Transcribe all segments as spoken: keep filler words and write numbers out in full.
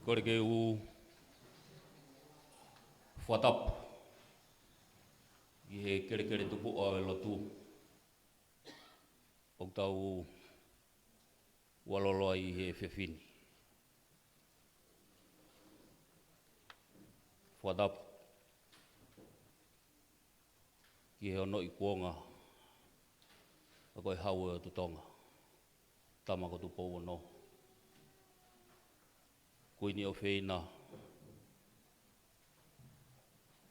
Kole ke u fakatapu ki he kelekele tupuʻa ʻo e lotu ʻoku tau ʻalu loloa ʻi he efiafi ni. Fakatapu ki he ongoʻi kuonga ʻa ko e Hau ʻo e ʻOtu Tonga, Tama ko Tupou Ono, Kuini ʻofeina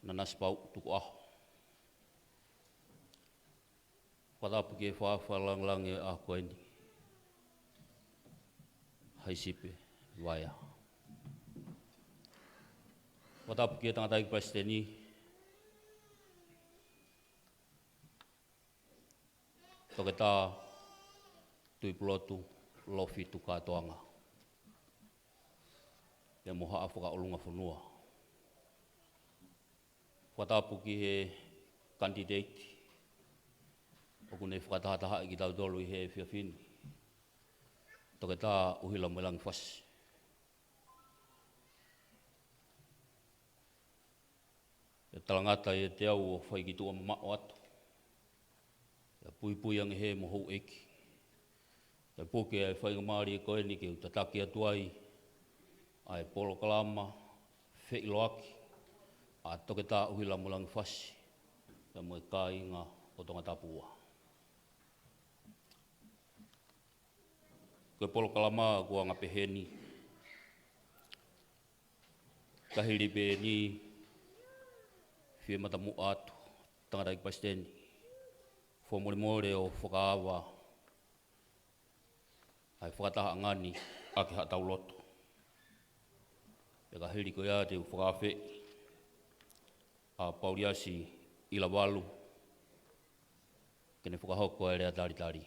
Nanasipauʻu Tukuʻaho. Fakatapu ki he fakaʻaho lāngilangi ʻo e ʻaho ko eni, Haʻi Sipe Vaea. Fakatapu ki he Tangataʻeiki Palesiteni, Toketā Tuʻipulotu Lofitukatoanga, pea mo Haʻa Fakaʻolunga Fonua. Fakatapu ki he kanititeiti ʻoku ne fakatahatahaʻi kitautolu ʻi he efiafi ni, Toketā ʻUhila Moelangi Fasi. ʻE talangata ʻiate au ʻo fai ki tuʻa mamaʻo atu, ʻa e puipui ange he mo houʻeiki, ʻa e puke ʻa e faingamālie ko eni ke u tataki atu ai ʻa e polokalama feʻiloaki ʻa Toketā ʻUhila Moelangi Fasi pea mo e kāinga ʻo Tongatapu ua. Ko e polokalama ʻoku anga peheni. Ka hili pē eni, fie matamuʻa atu, Tangataʻeiki Palesiteni, fakamolemole ʻo fakaava ʻa e fakatahaʻanga ni ʻaki haʻatau lotu. Pea ka hili ko ia te u fakaafeʻi ʻa Pauliasi ʻIlavalu ke ne fakahoko ʻa e lea talitali,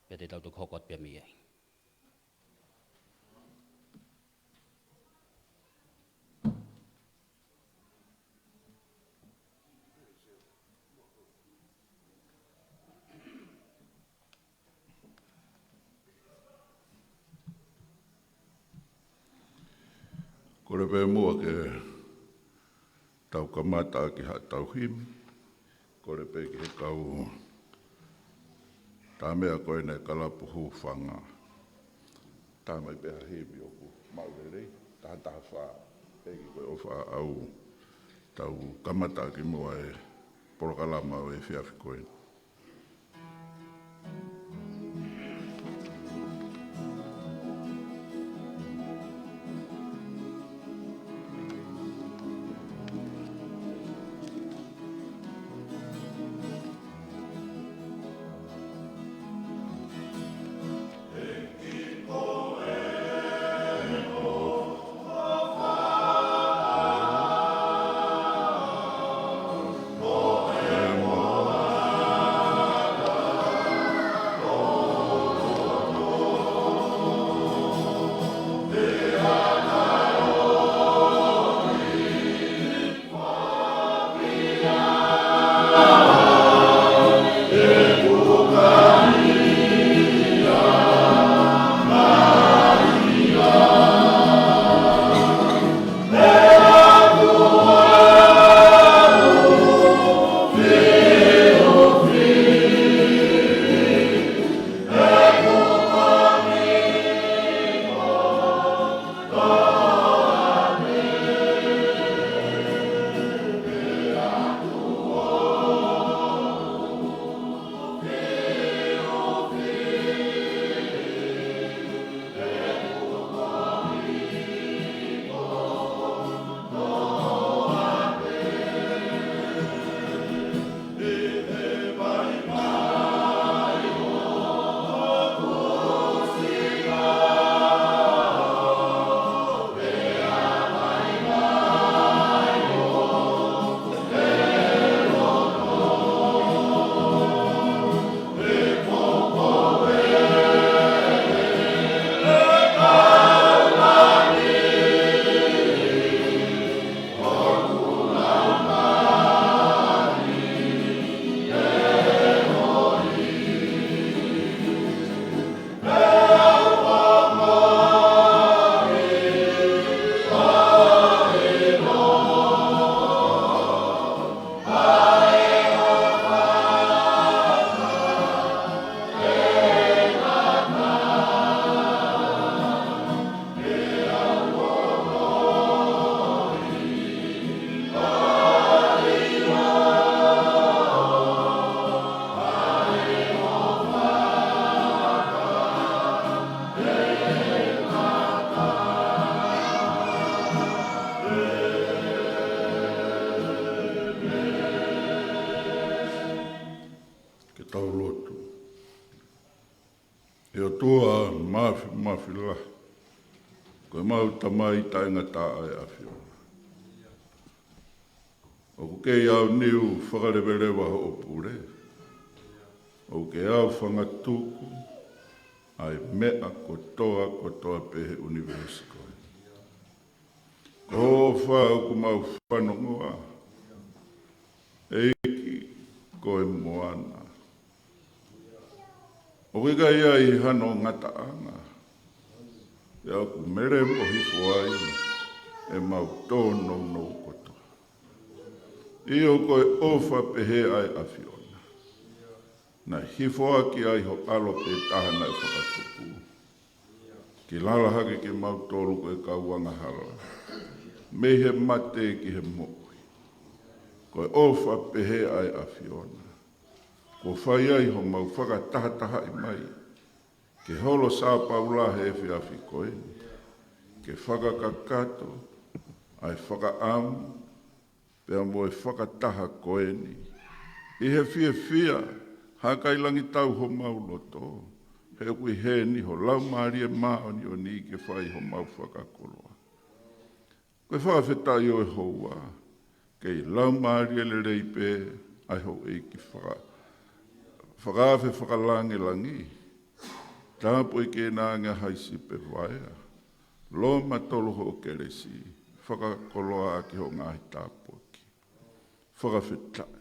pea te tau toki hoko atu pē mei ai. Kole pē muʻa ke tau kamata ʻaki haʻatau himi. Kole pē ki he kau tā meʻa ko ena e kalapu hūfanga, tā mai pē ha himi ʻoku maʻu lelei, taha taha fā, ʻEiki ko e ʻofa ʻaʻau. Tau kamata ʻaki muʻa e polokalama ʻo e efiafi ko eni. ʻE ʻOtua Māfimafi lahi, ko ʻemau Tamai taʻengata ʻa e ʻAfiona, ʻoku kei aoniu fakaleveleva hoʻo pule. ʻOku ke aofangatuku ʻa e meʻa kotoa kotoa pē he ʻunivēsi ko eni. Ko hoʻo ʻofa ʻoku mau fanongoa, ʻEiki, ko e moana. ʻOku ʻikai ʻi ai hano ngataʻanga, pea ʻoku melemo hifo ai ʻemau tōnounou kotoa. ʻIo, ko e ʻofa pehē ʻa e ʻAfiona naʻe hifoaki ai ho ʻAlo pē taha naʻe fakatupu, ke lala hake kimautolu ko e kau angahala mei he mate ki he moʻui. Ko e ʻofa pehē ʻa e ʻAfiona kuo fai ai homau fakatahatahaʻi mai ke holo Sā Paula he efiafi ko eni, ke fakakakato ʻa e fakaʻamu pea mo e fakataha ko eni ʻi he fiefia, hakailangitau homau loto, he ʻoku ʻi heni ho Laumālie Māʻoniʻoni ke fai homau fakakoloa. Ko e fakafetaʻi ʻo e houa, kei laumālie lelei pē ʻa e houʻeiki faka-, fakaafe fakalangilangi. Tāpuekina ange ʻa Haʻi Sipe Vaea, Loma Tolu hoʻo kelesi, fakakoloa ʻaki hoʻo ngaahi tāpuaki. Fakafetaʻi.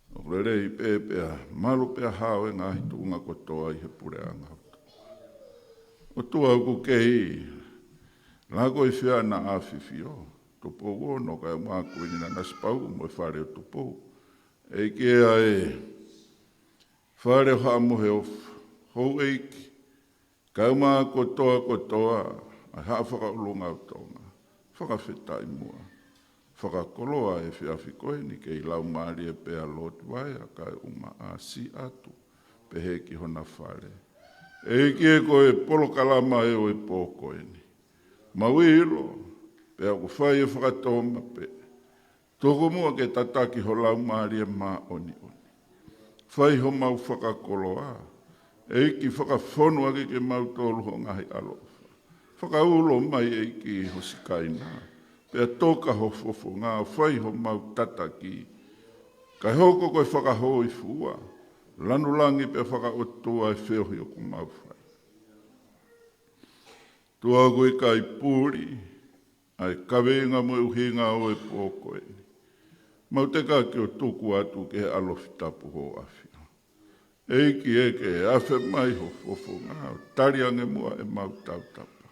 ʻOku lelei pē pea malu pea hao e ngaahi tuʻunga kotoa ʻi he puleʻanga ʻo e ʻOtua. ʻOku kei lako ʻi fē ʻa ʻAfifio, Tupou Ono, kae ʻumaʻā Kuini Nanasipauʻu mo e fale ʻo Tupou. ʻEiki ē, ʻa e fale ʻo Haʻa Moheofo, houʻeiki, kae ʻumaʻā kotoa kotoa ʻa e Haʻa Fakaʻulungaʻo ʻo Tonga, fakafetaʻi muʻa. Fakakoloa e efiafi ko eni kei laumālie pē ʻa Lord Vaea kae ʻumaʻā Siʻatu, pehē ki hona fale. ʻEiki ē, ko e polokalama ē ʻo e pō ko eni, mau ʻilo pē ʻoku fai e fakatōmapeʻe. Tuku muʻa ke tataki ho Laumālie Māʻoniʻoni, fai homau fakakoloa. ʻEiki, fakafonu ʻaki kimautolu ho ngaahi ʻaloʻofa. Fakaulo mai, ʻEiki, ho Sikaina, pea toka ho fofonga ʻo fai homau tataki, kae hoko ko e fakahōifua, lanu langi pea fakaʻotua e feohi ʻoku mau fai. ʻOtua, ʻoku ʻikai puli ʻa e kaveinga mo e ʻuhinga ʻo e pō ko eni, mau tekaki ʻo tuku atu ki he ʻalofi tapu ho ʻAfio. ʻEiki ē, ke afe mai ho fofonga ʻo tali ange muʻa ʻemau tautapa.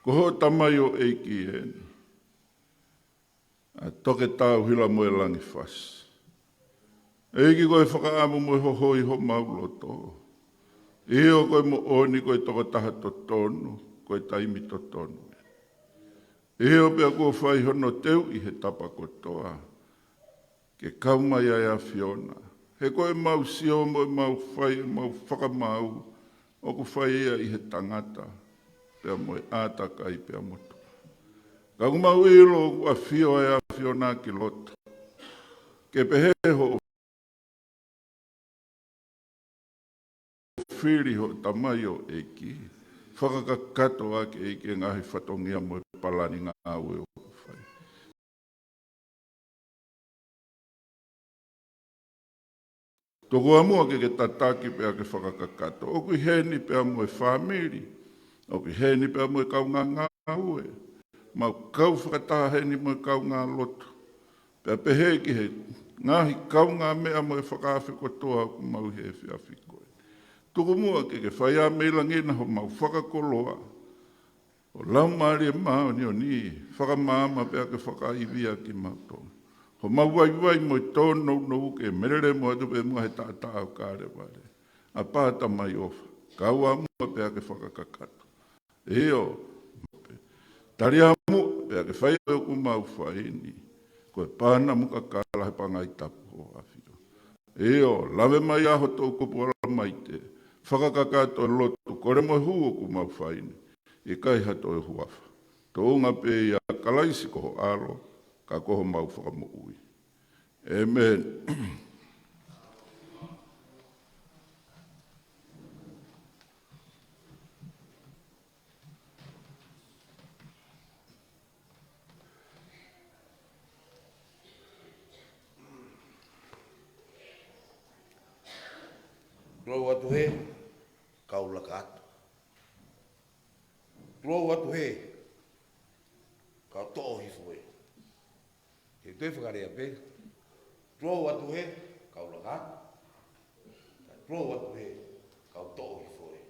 Ko hoʻo tamaioʻeiki eni ʻa Toketā ʻUhila mo e Langifasi. ʻEiki, ko e fakaʻamu mo e hohoi homau loto. ʻIo, ko e moʻoni ko e tokotaha totonu, ko e taimi totonu. ʻIo, pea kuo fai hono teuʻi he tapa kotoa ke kau mai ʻa e ʻAfiona. He ko ʻemau sio mo ʻemau fai ʻemau fakamaau ʻoku fai ia ʻi he tangata, pea mo e ʻātakai pea mo tuʻa. Ka ʻoku mau ʻilo ʻoku ʻafio ʻa e ʻAfiona ki loto, ke pehē hoʻo fili hoʻo tamaioʻeiki, fakakakato ʻaki, ʻEiki, e ngaahi fatongia mo e palani ngāue ʻoku fai. Tokua muʻa ke ke tataki pea ke fakakakato. ʻOku ʻi heni pea mo e fāmili, ʻoku ʻi heni pea mo e kaungā ngāue, mau kau fakataha heni mo e kaungā lotu, pea pehē ki he ngaahi kaungāmeʻa mo e fakaafe kotoa ʻoku mau ʻi he efiafi ko eni. Tuku muʻa ke ke fai ā mei langi na homau fakakoloa, ʻo Laumālie Māʻoniʻoni, fakamaama pea ke fakaivia kimautolu. Homau vaivai mo e tōnounou ke melemo atu pē muʻa he taʻataʻa ʻo Kalevale. ʻApā Tamai ʻofa, kau ā muʻa pea ke fakakakato. ʻIo, tali ā muʻa pea ke fai ʻoku mau fai ni, ko e pānamu kakala he pangai tapu ho ʻAfio. ʻIo, lave mai ā ho toʻukupu ʻalamaite, fakakakato e lotu, kole mo e hū ʻoku mau fai ni, ʻikai ha toe huafa. Tuʻunga pē ʻia Kalaisi ko ho ʻAlo, ka ko homau Fakamoʻui. ʻĒmeni. Tulou atu hē, kau laka atu. Tulou atu hē, kau toʻo hifo ē. He toe fakalea pē. Tulou atu hē, kau laka atu. Tulou atu hē, kau toʻo hifo ē.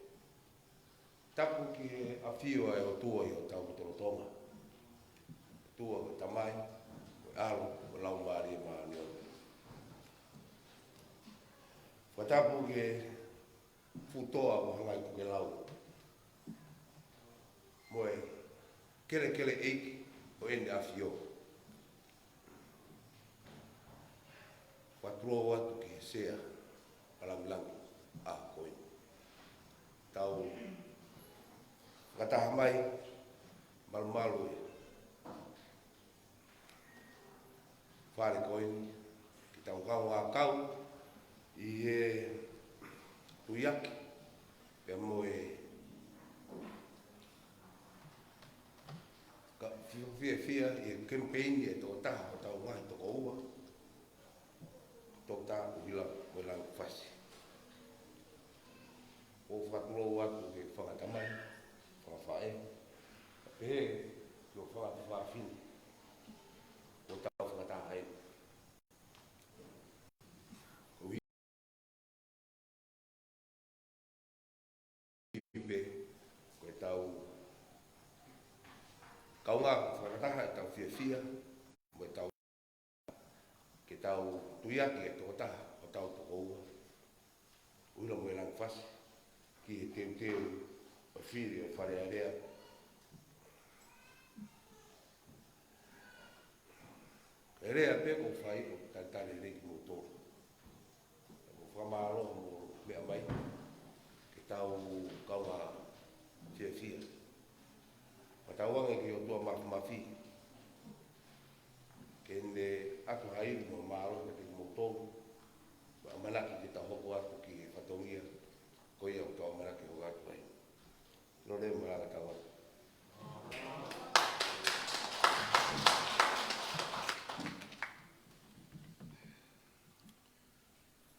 Tapu ki he ʻafio ʻa e ʻOtua ʻi hotau lotolotonga. ʻOtua ko e Tamai, ko e ʻAlo, ko e Laumālie Māʻoniʻoni. Fakatapu ki he fuʻu toa ʻoku hanga ʻi Tokelau mo e kelekele ʻeiki ʻo ʻEne ʻAfio. Fakatulou atu ki he sea ʻa e lāngilangi ʻa ko ē. Tau fakataha mai, malumalu e fale ko eni, ke tau kaungā kau ʻi he tuiaki, pea mo e ka-, fi-, fiefia ʻi he kemipeini ʻa e tokotaha ʻo hotau ngaahi tokoua, Toketā ʻUhila Moelangi Fasi. ʻOku ou fakatulou atu ki he fanga tamai, fanga faʻē, pehē ki he fanga tuofāfine, ʻoku tau fakataha ai. Koeʻuhi pē, ko ʻetau kaungā fakataha, ʻetau fiefia, mo ʻetau ke tau tuiaki e tokotaha ʻo hotau tokoua, ʻUhila Moelangi Fasi, ki he teuteu ʻo e fili ʻo e Fale Alea. Ko e lea pē ʻoku ou fai ʻoku talitali lelei kimoutolu. ʻOku ou fakamālō mo e meʻa mai, ke tau kaungā fiefia. Fakatauange ki he ʻOtua Māfimafi ke ne ʻoatu ha ivi mo e mālohi kiate kimoutolu, mo e ʻamanaki ke tau hoko atu ki he fatongia ko ia ʻoku tau ʻamanaki hoko atu ai. Lole malanga tau atu.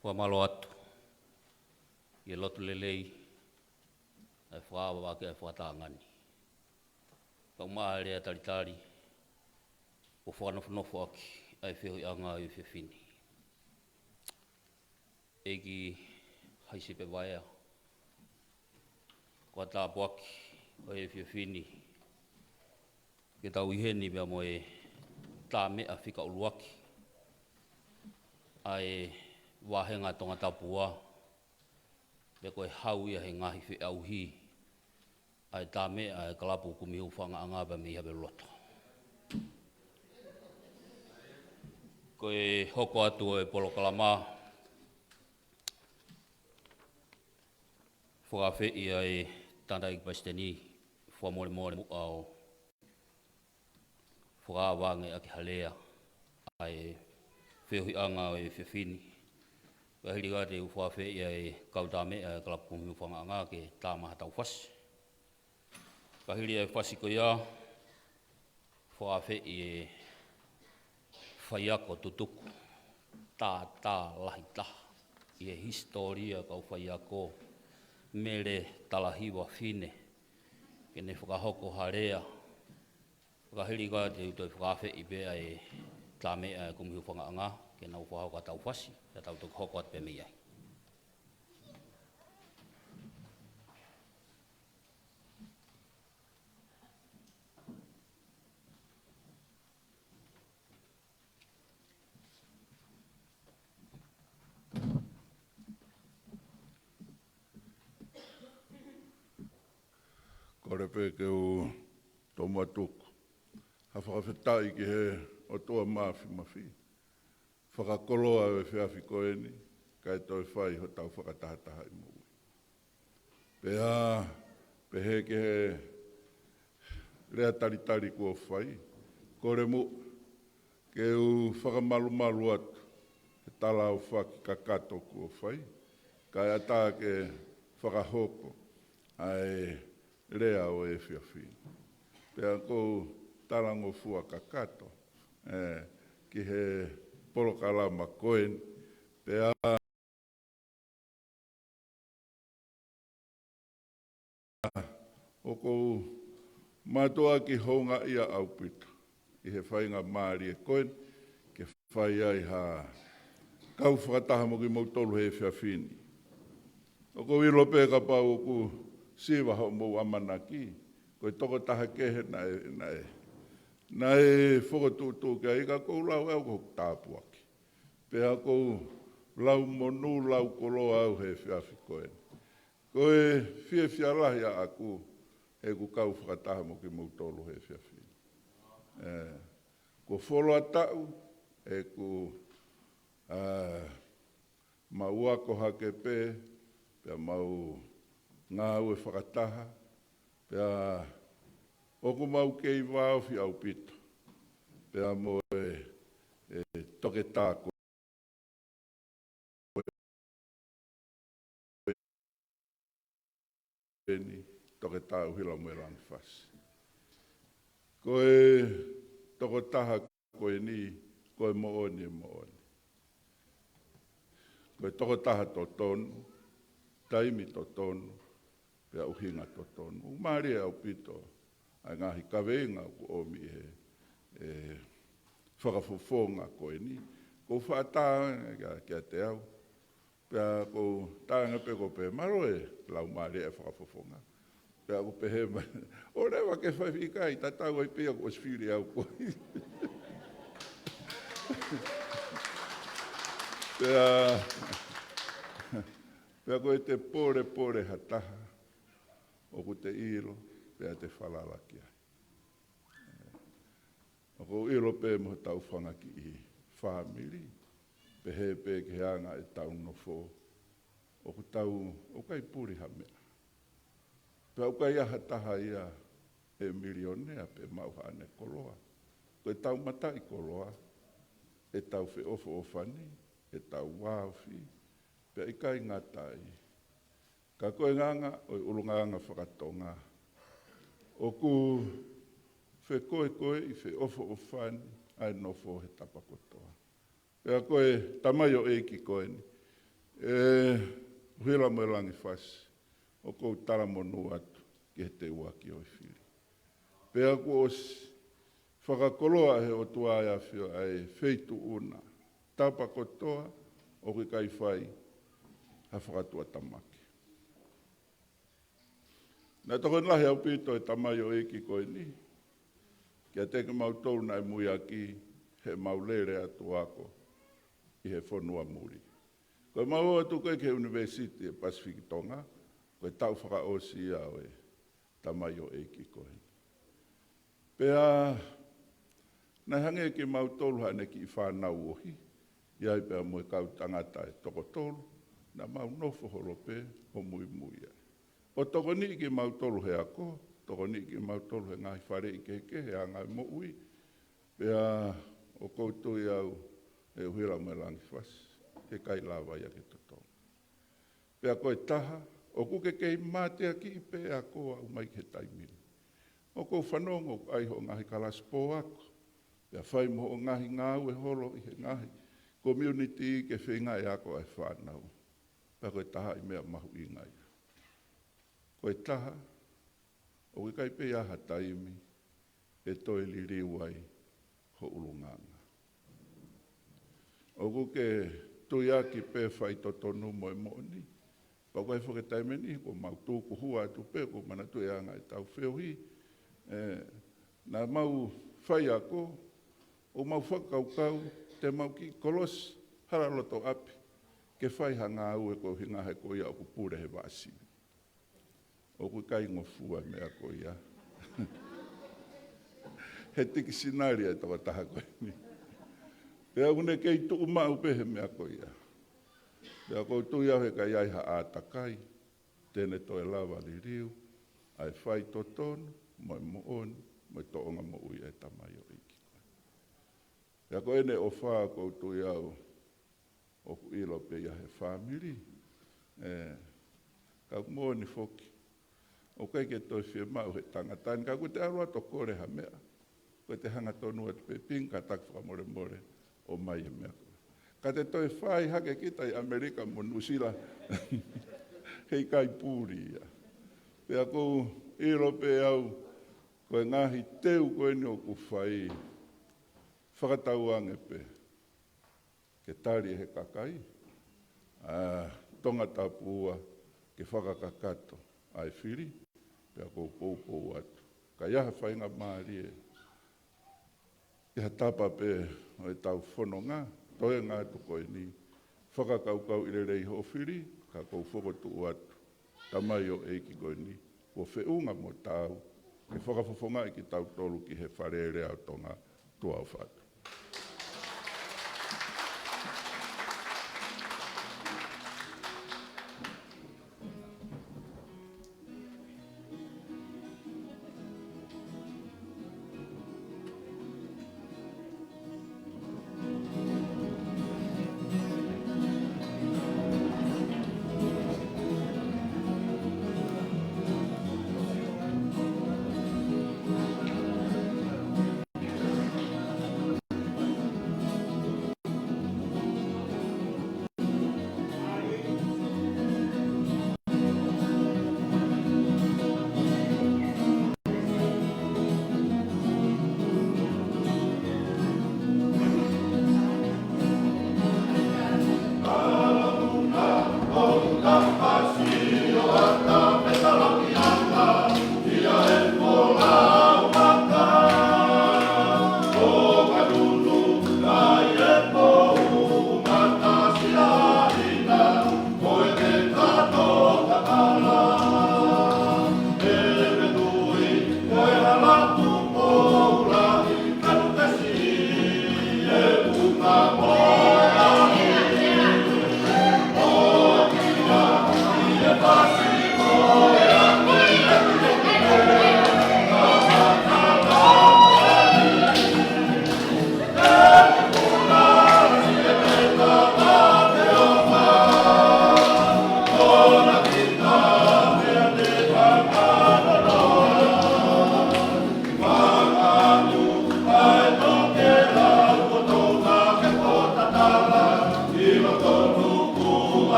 Fakamālō atu ʻi he lotu lelei, ʻa e fakaava ʻaki ʻa e fakatahaʻanga ni. Kau mai e lea talitali, ʻo fakanofonofo ʻaki ʻa e feohiʻanga ʻo e efiafi ni. ʻEiki Haisi Pevaea, ko e tāpuaki ʻo e efiafi ni, ke tau ʻi heni pea mo e tā meʻa fika ʻuluaki ʻa e vāhenga Tongatapu ua, pea ko e hau ia he ngaahi feʻauhi ʻa e tā meʻa ʻa e kalapu kumi hūfangaʻanga pea mei Haveluloto. Ko e hoko atu ʻo e polokalama, fakaafeʻi ʻa e Tangataʻeiki Palesiteni, fakamolemole muʻa ʻo fakaava ange ʻaki ha lea ʻa e feohiʻanga ʻo e efiafi ni. Ka hili ka te u fakaafeʻi ʻa e kau tā meʻa ʻa e kalapu kumi hūfangaʻanga ke tā mai ha tau fasi. Ka hili ʻa e fasi ko ia, fakaafeʻi e faiako tutuku, tā, tā lahi taha ʻi he hisitōlia kau faiako, Mele Talahiva Fine, ke ne fakahoko ha lea. Ka hili ka te u toe fakaafeʻi pē ʻa e tā meʻa ʻa e kumi hūfangaʻanga, ke nau fakahoko ha tau fasi, pea tau toki hoko atu pē mei ai. Kole pē ke u tomuʻa tuku ha fakafetaʻi ki he ʻOtua Māfimafi, fakakoloa ʻo e efiafi ko eni, kae toe fai hotau fakatahatahaʻi moʻui. Pea pehē ki he lea talitali kuo fai, kole muʻa ke u fakamalumalu atu he talaʻofa kakato kuo fai, kae ʻatā ke fakahoko ʻa e lea ʻo e efiafi ni. Pea ʻoku ou talangofua kakato, ē, ki he polokalama ko eni, pea ʻOku ou mātuʻaki houngaʻia ʻaupito ʻi he faingamālie ko eni ke fai ai ha kau fakataha mo kimoutolu he efiafi ni. ʻOku ou ʻilo pē kapau ʻoku siva hoʻomou ʻamanaki, ko e tokotaha kehe naʻe, naʻe, naʻe fokotuʻutuʻu ki ai, ka ʻoku ou lau ʻe au ko hoku tāpuaki. Pea ʻoku ou lau monū, lau koloa au he efiafi ko eni. Ko e fiefia lahi ʻaʻaku heʻeku kau fakataha mo kimoutolu he efiafi ni. ʻE, kuo fuoloa taʻu ʻeku, ʻa, mau ako hake pē, pea mau ngāue fakataha, pea ʻoku mau kei vāofi ʻaupito pea mo e, e toketā ko eni, Toketā ʻUhila Moelangi Fasi. Ko e tokotaha ko eni, ko e moʻoni e moʻoni. Ko e tokotaha totonu, taimi totonu, pea ʻuhinga totonu. ʻOku mālie ʻaupito ʻa e ngaahi kaveinga ʻoku ʻomi ʻe he, e fakafofonga ko eni. ʻOku ou faʻa tā ange kia, kiate au. Pea ʻoku ou tā ange pē ʻoku ou pehē, mālō e lau mālie e fakafofonga. Pea ʻoku ou pehē mai, ʻo leva ke fai, ʻikai, tatau ai pē ia kuo ʻosi fili au ko ē. Pea, pea ko ʻete pōlepole ha taha, ʻoku te ʻilo, pea te falala ki ai. ʻOku ou ʻilo pē mo hotau fanga kiʻi fāmili, pehē pē ki he anga ʻetau nofo, ʻoku tau, ʻoku ʻikai puli ha meʻa. Pea ʻoku ʻikai ʻi ai ha taha ia ʻe milionea pe maʻu haʻane koloa. Ko ʻetau mataʻikoloa, ʻetau feʻofoʻofani, ʻetau vāofi, pea ʻikai ngata ai, ka ko e anga ʻo e ʻulungaanga fakatonga, ʻoku fekoekoeʻi, feʻofoʻofani ʻa e nofo he tapa kotoa. Pea ko e tamaioʻeiki ko eni, ʻe ʻUhila Moelangi Fasi, ʻoku ou talamonū atu ki he teuaki ʻo e fili. Pea kuo ʻosi fakakoloa ʻe he ʻOtua ʻa e ʻAfio ʻa e feituʻu na, tapa kotoa ʻoku ʻikai fai ha fakatuʻatamaki. Naʻe tokoni lahi ʻaupito e tamaioʻeiki ko eni kiate kimautolu naʻe muiaki heʻemau lele atu ako ʻi he fonua muli. Ko ʻemau ō atu ko ē ki he ʻUnivēsiti ʻo e Pasifiki Tonga, ko e taʻu fakaʻosi ia ʻo e tamaioʻeiki ko eni. Pea naʻe hangē kimautolu haʻane kiʻi fānau ohi, ʻi ai pea mo e kau tangata ʻe toko tolu, naʻa mau nofo holo pē ʻo muimui ai. ʻO tokoniʻi kimautolu he ako, tokoniʻi kimautolu he ngaahi faleʻi kehekehe he anga e moʻui, pea ʻoku ou tui au ʻe ʻUhila Moelangi Fasi, he ʻikai lava ia ke totongi. Pea ko e taha, ʻoku ke kei mateakiʻi pē ʻa koe ʻo aʻu mai ki he taimi ni. ʻOku ou fanongo ʻoku ʻi ai hoʻo ngaahi kalasi pōako, pea fai mo hoʻo ngaahi ngāue holo ʻi he ngaahi community ke feinga ʻe ako ʻa e fānau. Pea ko e taha ʻi meʻa mahuʻinga ia. Ko e taha, ʻoku ʻikai pē ʻi ai ha taimi ʻe toe liliu ai ho ʻulungaanga. ʻOku ke tuiaki pē faitotonu mo e moʻoni. Pea ko e foʻi taimi ni, kuo mau tukuhua atu pē, ʻoku ou manatuʻi ʻa e anga ʻetau feohi. ʻE, naʻa mau faiako, ʻo mau fakakaukau, te mau kiʻi kolosi hala loto ʻapi, ke fai ha ngāue ko e ʻuhinga he ko ia ʻoku pule he vaʻa sivi. ʻOku ʻikai ngofua e meʻa ko ia. He tikisinali e tokotaha ko eni. Pea ʻoku ne kei tuʻu maʻu pē he meʻa ko ia. Pea ʻoku ou tui au he ʻikai ʻi ai ha ʻātakai te ne toe lava liliu ʻa e faitotonu, mo e moʻoni, mo e tōʻonga moʻui ʻa e tamaioʻeiki ko eni. Pea ko ʻene ʻofa ʻoku ou tui au ʻoku ʻilo pē ia he fāmili. ʻE, ka ʻoku moʻoni foki, ʻoku ʻikai ke toe fiemaʻu he tangata ni, ka ʻoku te ʻalu atu ʻo kole ha meʻa, ko ʻete hanga tonu atu pē pinga, taki fakamolemole, ʻomai e meʻa ko ē. Ka te toe fai hake kita ʻi ʻAmelika mo Nuʻusila, he ʻikai puli ia. Pea ʻoku ou ʻilo pē au, ko e ngaahi teu ko eni ʻoku fai, fakatauange pē ke tali ʻe he kakai ʻa Tongatapu ua ke fakakakato ʻa e fili, pea ʻoku ou poupou atu. Ka ʻi ai ha faingamālie ʻi ha tapa pē ʻo ʻetau fononga, toenga atu ko eni, fakakaukauʻi lelei hoʻo fili, ka ʻoku ou fokotuʻu atu, tamaioʻeiki ko eni, kuo feʻunga mo taau, ke fakafofongaʻi kitautolu ki he Fale Alea ʻo Tonga, tuʻa ʻofa atu.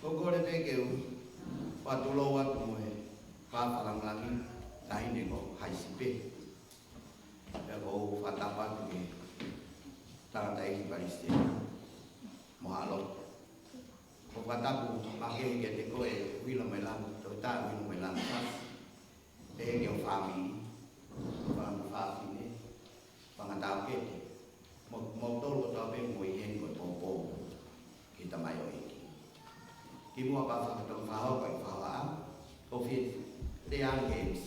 Ko e kole pē ke u fakatulou atu mo e fakalāngilangi taʻahine ko Haisipe. Pea ʻoku ou fakatapu atu ki he tangataʻeiki palesiteni mo haʻa lotu. ʻOku ou fakatapu makehe kiate koe Uila Mailangi, Toketā Uila Mailangi Fasi. Pehē ki ho fāmili, fanga fefine, fanga taʻokete, mo, mo kimoutolu kotoa pē ʻoku mou ʻi heni ko e poupou ki he tamaioʻeiki. Kimuʻa pea fakatau fakahoko e fakahohaʻa, ʻoku ou fie lea ange ki he M C.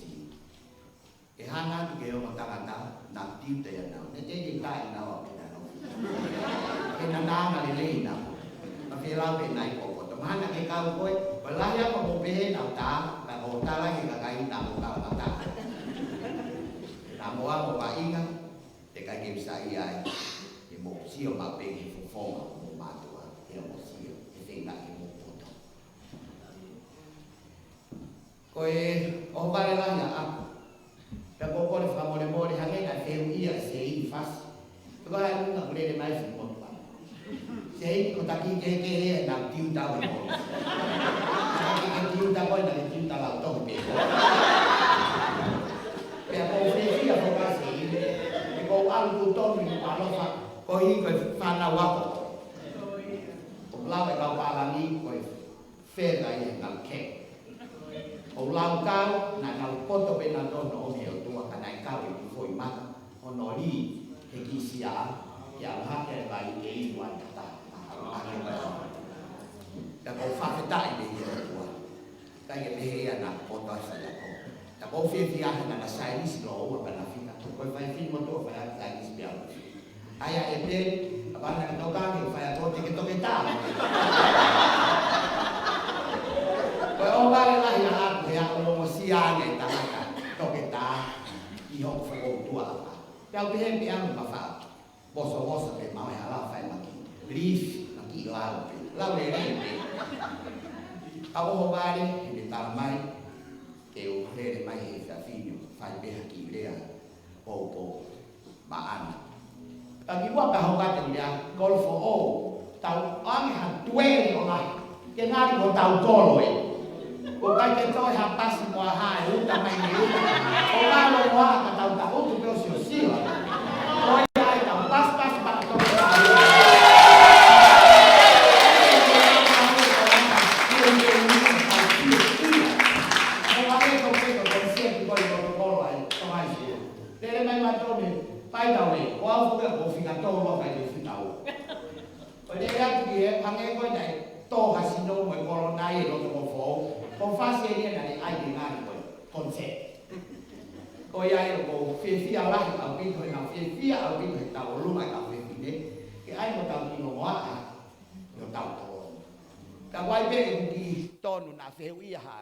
ʻE hanga atu ki he ongo tangata, naʻa tiute ia naʻa. Ne teitei taʻe naʻa pē naʻa. Pea naʻa na lelei naʻa. Naʻa fie lau pē naʻe poto. Mahalo naʻa ke kau koe, ko e lahi ange hoʻo pehē naʻa ta, ka ko e tala ki he kakai naʻa mo kau mata. Naʻa mo amo vaʻinga, teʻeki ai ke u saiʻia ai. ʻE mou sio maʻu pē ki he fofonga ʻo homou mātuʻa, ʻe mou sio, ʻe feinga ke mou poto. Ko e ʻohovale lahi ʻaʻaku. Pea ʻoku ou kole fakamolemole hangē naʻe fehuʻia ʻe Seini Fasi. Pea ko e hā e ʻuhinga ʻoku lele mai Fuimotu ʻaʻaku. Seini, ko Taki kehekehe ʻenau tiuta ʻo e kolisi. Taki ke tiuta ko ē, taki tiuta lau tohi pē ko. Pea ʻoku ou fiefia foki ʻi he ʻoku ou ʻalu kutonu ʻi Nukuʻalofa, koeʻuhi ko e fānau ako. ʻOku lau e kau pālangi ko e feather in the cap. ʻOku lau kau, naʻa nau poto pē nautolu ʻo ʻomi ʻe he ʻOtua ka naʻe kau e kiʻi foʻi maka, hono lī he kiʻi sia, ke ʻalu hake e vai ke ilu ai kata. Pea ʻoku ou fakafetaʻi pē ki he ʻOtua. Ka ʻi he meʻa ia naʻe poto ai Saiako. Pea ʻoku ou fiefia he naʻa na saienisi lōua pea na fika. Ko e fai fini motuʻa fai ʻaki saienisi pea ʻoku ʻai ʻa e pē, ʻa pana ke toka ke fai ako te ke toketā. Ko e ʻohovale lahi ʻaʻaku he ʻalu ʻo ongosia ange tangata toketā ʻi hoku fokoutua. Pea u pehē pē ʻamu mafao. Vosovoso pē mau e hala fai maki. Leaf, maki lau pē. Lau lelei pē. ʻA ʻohovale, he ne tala mai, ke u lele mai he efiafi ni, fai pē ha kiʻi lea. Poupou maʻana. Ka kimuʻa pea hoko atu e lea, kolo foʻou, tau ʻange ha tuele ʻo lahi ke ngali ko hotau kolo ē. ʻOku ʻikai ke toe ha pasi mo ha hā ʻe uta mai mei uta. ʻO ngalo mo ha ka tau taʻutu pē ʻo siosio. ʻOku ʻi ai e tau pasipasi pea tau Lele mai mautolu mei, by the way, ʻoku ou fika tolu ʻa kai te fika ua. ʻO lele atu ki he, hangē ko e naʻe tō ha sino mo e kolona ʻi loto Kolo Foʻou. Ko e fasi eni naʻe ʻai ke ngali ko e concert. Ko ia ai ʻoku ou fiefia lahi ʻaupito he naʻa fiefia ʻaupito he tau ʻolunga e kau fefine. Ke ʻai mo tau kiʻi longoaʻa ʻi hotau tō. Ka ʻoku ʻi ai pē ʻeku kiʻi tonu naʻa fehuʻia ha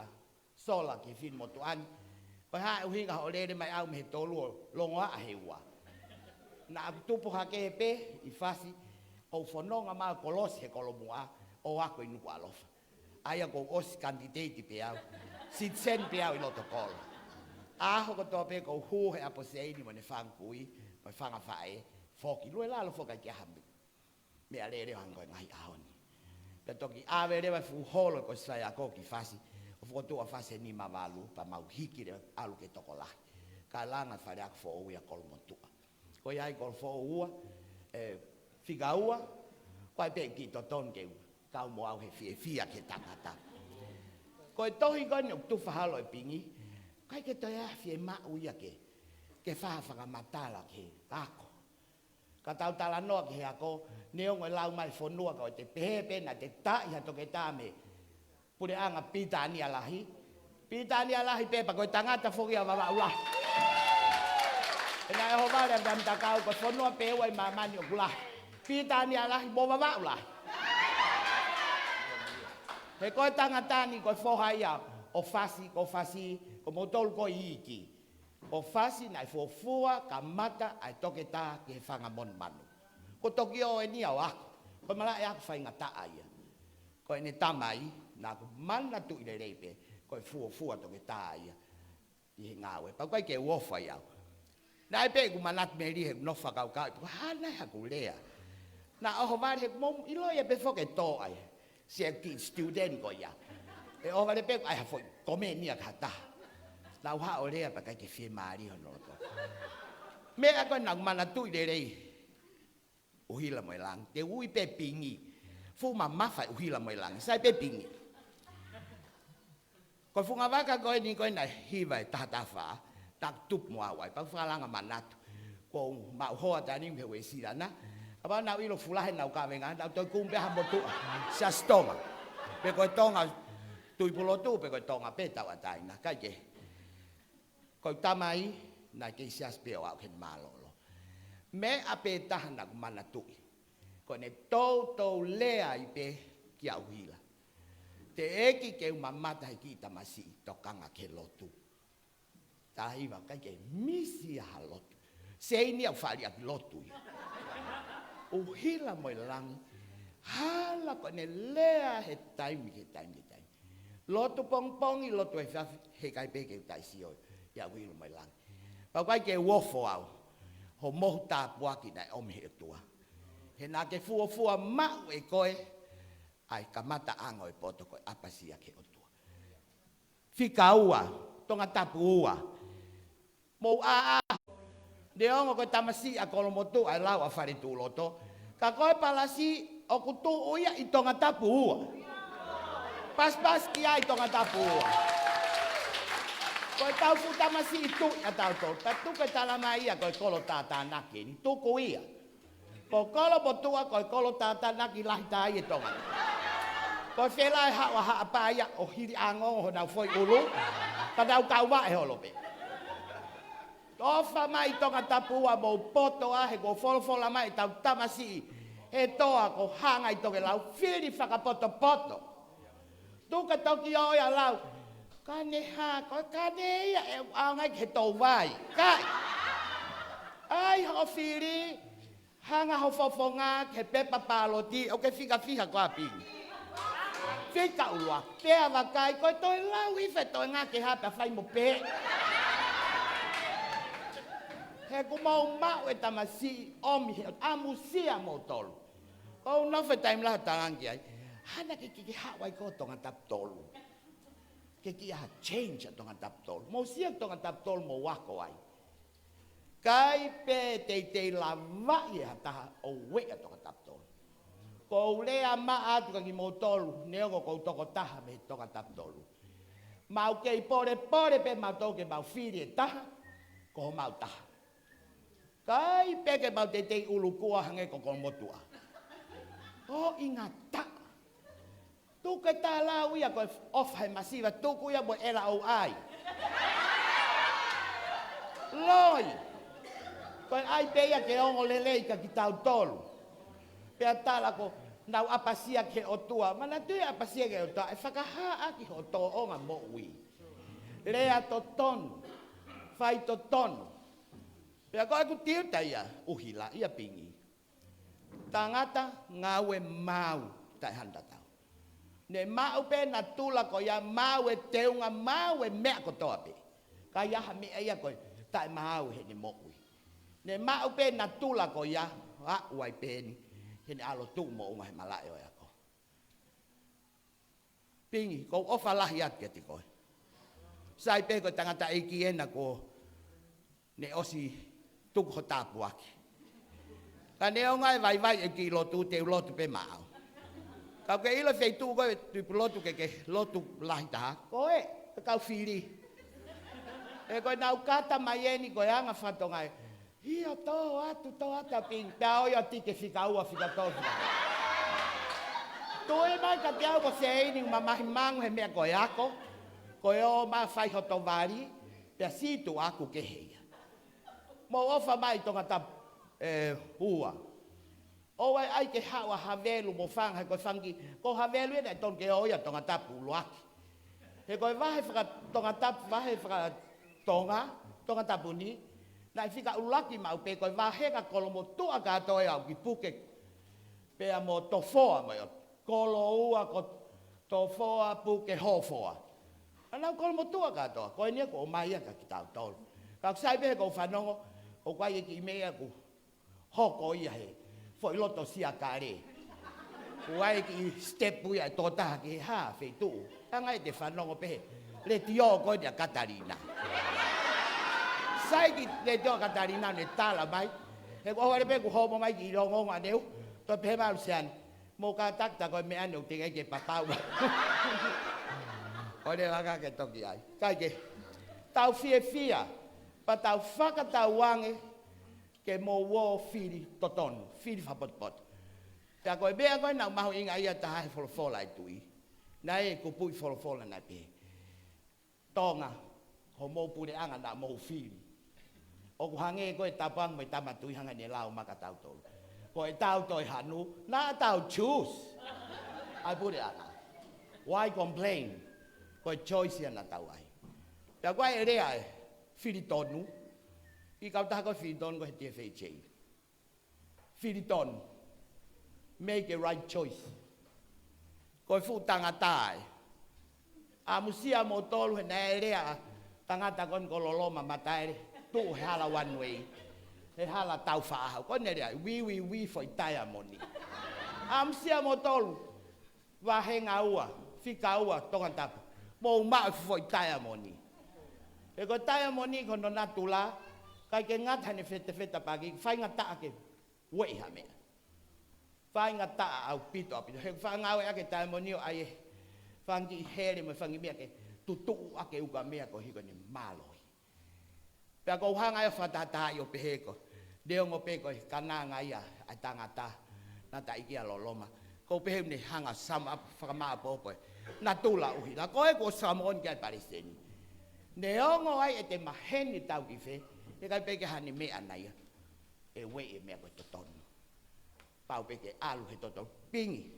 sola ki he fini motuʻa ni. Ko e hā e ʻuhinga hoʻo lele mai ʻau mei he tolu ʻo longoaʻa he ua. Naʻa ku tupu hake pē ʻi fasi, ʻo fononga mai kolosi he Kolomuʻa, ʻo ako ʻi Nukuʻalofa. ʻA ia kuo u ʻosi kanititeiti pē au, citizen pē au ʻi loto kolo. ʻAho kotoa pē ʻoku ou hū he ʻaposeini mo ʻene fanga kui, mo e fanga faʻē, foki lue lalo foki ki ha meʻa. Meʻalele hangē ko e ngaahi ʻaho ni. Pea toki ʻave leva e fuʻu holo ko Saiako ki fasi, ʻo fokotuʻu ʻa fasi ʻe nima valu, pea mau hiki leva ʻalu ki he tokolahi. Ka langa fale ako foʻou ia Kolomotuʻa. Ko ia ai Kolo Foʻou ua, ē, fika ua, ko e pē kiʻi totonu ke u kau mo au he fiefia ki he tangata. Ko e tohi ko eni ʻoku tufa holo e pingi, ʻikai ke toe ʻi ai ha fiemaʻu ia ke, ke fai ha fakamatala ki he ako. Ka tau talanoa ki he ako, neongo e lau mai fonua ka ʻoku te pehē pē naʻa te taʻi ha toketā mei he puleʻanga Pilitānia Lahi. Pilitānia Lahi pē pea ko e tangata foki ia ʻa Vavaʻu Lahi. He naʻe ʻohovale ʻa Vita Matakau ko e fonua pē ua ʻi māmani ʻoku lahi. Pilitānia Lahi mo Vavaʻu Lahi. He ko e tangata ni ko e foha ia ʻo fasi, ko fasi, ko moutolu ko e iiki. ʻO fasi naʻe fuofua kamata ʻa e toketā ki he fanga monumanu. Ko Tokio eni ia ʻo ako, ko e malaʻe ako faingataʻa ia. Ko ʻene tamai, naʻa ku manatuʻi lelei pē, ko e fuofua toketā ia ʻi he ngāue. Pea ʻoku ʻikai ke u ofo ai au. Naʻe pē ʻeku manatu meli he nofo fakakaukau, ko e hā nai haʻaku lea. Naʻa ʻohovale he mou ʻilo ia pē foki e tō ai. Siʻi kiʻi student ko ia. ʻE ʻohovale pē ʻai ha foʻi komeni ia ki ha taha. Naʻa ku haʻu ʻo lea pea ʻikai ke fiemālie hono loto. Meʻa ko ē naʻa ku manatuʻi lelei. ʻUhila mo e langi. Te u ui pē pingi. Fuʻu mamafa e ʻuhila mo e langi. Sai pē pingi. Ko e funga vaka ko eni ko ē naʻe hiva e taha taha fā, naʻa ku tupu mo au ai, pea u fakalanga manatu. Kuo u maʻu hoa taimi ni he Uēsilana. Kapau naʻa ku ʻilo fulahi naʻa ku kavenga, naʻa ku toe kumi pē ha motuʻa. Siasi Tonga. Pe ko e Tonga Tuʻipulotu, pe ko e Tonga pē Tauʻatāina. ʻIkai ke. Ko e tamai, naʻe kei siasi pē ʻo aʻu ki he mālōlō. Meʻa pē taha naʻa ku manatuʻi. Ko ʻene toutou lea ai pē kia ʻUhila. Teʻeki ke u mamata he kiʻi tamasiʻi tokanga ki he lotu. Taha hiva ʻikai ke misi ha lotu. Seini au fali ʻaki lotu ia. ʻUhila mo e langi. Hala ko ʻene lea he taimi, he taimi, he taimi. Lotu pongipongi, lotu efiafi, heʻikai pē ke u taʻisio ia ʻUhila mo e langi. Pea ʻoku ʻikai ke u ofo au. Hoʻo mohu tāpuaki naʻe ʻomi he ʻOtua. He naʻa ke fuofua maʻu ʻe koe ʻa e kamataʻanga ʻo e poto ko e ʻapasia ki he ʻOtua. Fika ua, Tongatapu ua. Mou ʻā ʻā. Neongo ko e tamasiʻi ʻa Kolomotuʻa ʻa e lau ʻa Faletuʻuloto, ka ko e palasi ʻoku tuʻu ia ʻi Tongatapu ua. Pasipasi ki ai Tongatapu ua. Ko e tau fuʻu tamasiʻi tuʻi ʻa tautolu. Pea tuku e tala mai ia ko e kolo tātānaki eni. Tuku ia. Ko Kolomotuʻa ko e kolo tātānaki lahi taha ʻi Tonga ni. Ko e fela e haʻu ʻa Haʻapai ia ʻo hili ʻa Ngongo honau foʻi ʻulu, ka nau kau vaʻe holo pē. ʻOfa mai Tongatapu ua, mou poto ā, he kuo folofola mai ʻetau tamasiʻi he toa ko Hanga ʻi Tokelau, fili fakapotopoto. Tuku e toki ō ia lau. Kane hā, ko e kane ia ʻe ʻaonga ki he touvai. Kai. ʻAi hoʻo fili, hanga ho fofonga ki he pepa pāloti, ʻoku ke fika fiha ko ā, Pingi? Fika ʻuluaki. Pea vakai, ko e toe lau hifo e toenga ke hā pea fai mo pē. He kuo mou maʻu e tamasiʻi ʻomi he ʻamusia moutolu. Ko u nofo he taimi lahi ʻo talaange ai, hana ke ke ke haʻu ai ko Tongatapu tolu. Ke ke ʻai ha change ʻa Tongatapu tolu. Mou sio Tongatapu tolu mou ako ai. ʻIkai pē teitei lavaʻi ʻe ha taha ʻo ueʻi ʻa Tongatapu tolu. Ko u lea maʻa atu kia kimoutolu, neongo ko u tokotaha mei Tongatapu tolu. Mau kei polepole pē mautolu ke mau fili e taha, ko homau taha. ʻIkai pē ke mau teitei ʻulukua hangē ko Kolomotuʻa. ʻO ʻingata. Tuku e tālau ia ko e ʻofa he masiva, tuku ia mo e ʻela ʻo ʻai. Loi. Ko e ʻai pē ia ke ongo lelei kia kitautolu. Pea tala ko ʻenau ʻapasia ki he ʻOtua. Manatuʻi ʻapasia ki he ʻOtua, ʻe fakahā ʻaki hoʻo tōʻonga moʻui. Lea totonu. Fai totonu. Pea ko ʻeku tiuta ia, ʻuhila ia, Pingi. Tangata ngāue maau taʻe hano tatau. Ne maʻu pē natula ko ia, maau e teunga, maau e meʻa kotoa pē. Ka ʻi ai ha meʻa ia ko e taʻe maau heʻene moʻui. Ne maʻu pē natula ko ia, aʻu ai pē eni, heʻene ʻalu ʻo tuʻu moʻunga he malaʻe ʻo e ako. Pingi, ko u ʻofa lahi atu kiate koe. Sai pē ko e tangataʻeiki ena kuo ne ʻosi tuku ho tāpuaki. Ka neongo e vaivai e kiʻi lotu, te u lotu pē maʻau. Ka ke ʻilo feituʻu ko e tupu lotu ke ke lotu lahi taha. Ko e, ke kau fili. He ko ʻenau kata mai eni ko e anga fakatonga ē. Ia tō atu, tō atu ʻa Pingi, pea ʻoiauē ke fika ua, fika tolu, fika tolu. Tui mai kiate au ko Seini, mamahi mangu he meʻa ko e ako, ko e ō mai fai hoto vali, pea sītuʻa ʻoku kehe ia. Mou ʻofa mai Tongatapu, ē, ua. ʻOua ʻe ʻai ke haʻu ʻa Havelu mo Fanga, he ko e Fanga, ko Havelu ena ʻe tonu ke ō ia Tongatapu ʻuluaki. He ko e vahe faka-Tongatapu, vahe faka-Tonga, Tongatapu ni, naʻe fika ʻuluaki maʻu pē ko e vahenga Kolomotuʻa kātoa ia ʻo aʻu ki Puke. Pea mo Tofoa mo e ʻo Koloua ko Tofoa, Puke, Hofoa. ʻA ʻenau Kolomotuʻa kātoa, ko eni ia kuo ʻomai ia kia kitautolu. Ka ʻoku sai pē he ko u fanongo, ʻoku ʻi ai e kiʻi meʻa ʻoku hoko ia he foʻi loto siakale. ʻOku ʻi ai e kiʻi step ia ʻe tō taha ki he hā feituʻu. Hanga ʻe te fanongo pē he letiō ko eni ʻa Katalina. Sai ki he letiō ʻa Katalina ne tala mai. He ko e ʻohovale pē kuo homo mai kiʻi longoongo ʻaneu. Toe pehē mai ʻa Luseane, mou kātaki, tā ko e meʻa eni ʻoku teʻeki ai ke papau. ʻO ne vaka ke toki ʻai. Kae ke tau fiefia, pea tau fakatauange ke mou ō fili totonu, fili fakapotopoto. Pea ko e meʻa ko ē naʻa ku mahuʻingaʻia taha he folofola ʻa e tuʻi. Naʻe kupuʻi folofola naʻe pehē, Tonga, ko homou puleʻanga naʻa mou fili. ʻOku hangē ko e tapuangi mo e Tama Tuʻi hangē ne lau mai kia tautolu. Ko ʻetau toe hanu, naʻa tau choose ʻa e puleʻanga. Why complain? Ko e choice ia naʻa tau ʻai. Pea ko e lea ē, fili tonu. ʻI he kautaha ko e fili tonu ko e T F H A. Fili tonu. Make a right choice. Ko e fuʻu tangata ē. ʻAmusia moutolu he naʻe lea ʻa e tangata ko eni ko Loloma Mataele, tuʻu he hala one way. He hala tau faʻahi, ko ʻene lea, ui, ui, ui, foʻi taiamoni. ʻAmusia moutolu, vahenga ua, fika ua, Tongatapu. Mou maʻu e foʻi taiamoni. He ko e taiamoni ko hono natula, ʻikai ke ngata heʻene fetefeta paki, faingataʻa ke ueʻi ha meʻa. Faingataʻa ʻaupito, ʻaupito. He ʻoku faʻa ngāueʻaki e taiamoni ʻo ʻai e fanga kiʻi hele mo e fanga kiʻi meʻa ke tutuʻu ʻaki e ukamea koeʻuhi ko ʻene mālohi. Pea ʻoku ou hanga ʻe au ʻo fakatātaaʻi ʻo pehē ko, neongo pē ko e kananga ia ʻa e tangata, naʻa ta ʻi kia loloma. ʻOku ou pehē ʻoku ne hanga ʻo sum up, fakamāʻopoʻopo e natula ʻuhila. Ko e kuo sum on kia e palesiteni. Neongo ai ʻete maheni tau ki fē, he ʻikai pē ke ʻi ai haʻane meʻa ʻana ia ʻe ueʻi e meʻa ko e totonu. Pau pē ke ʻalu he totonu. Pingi.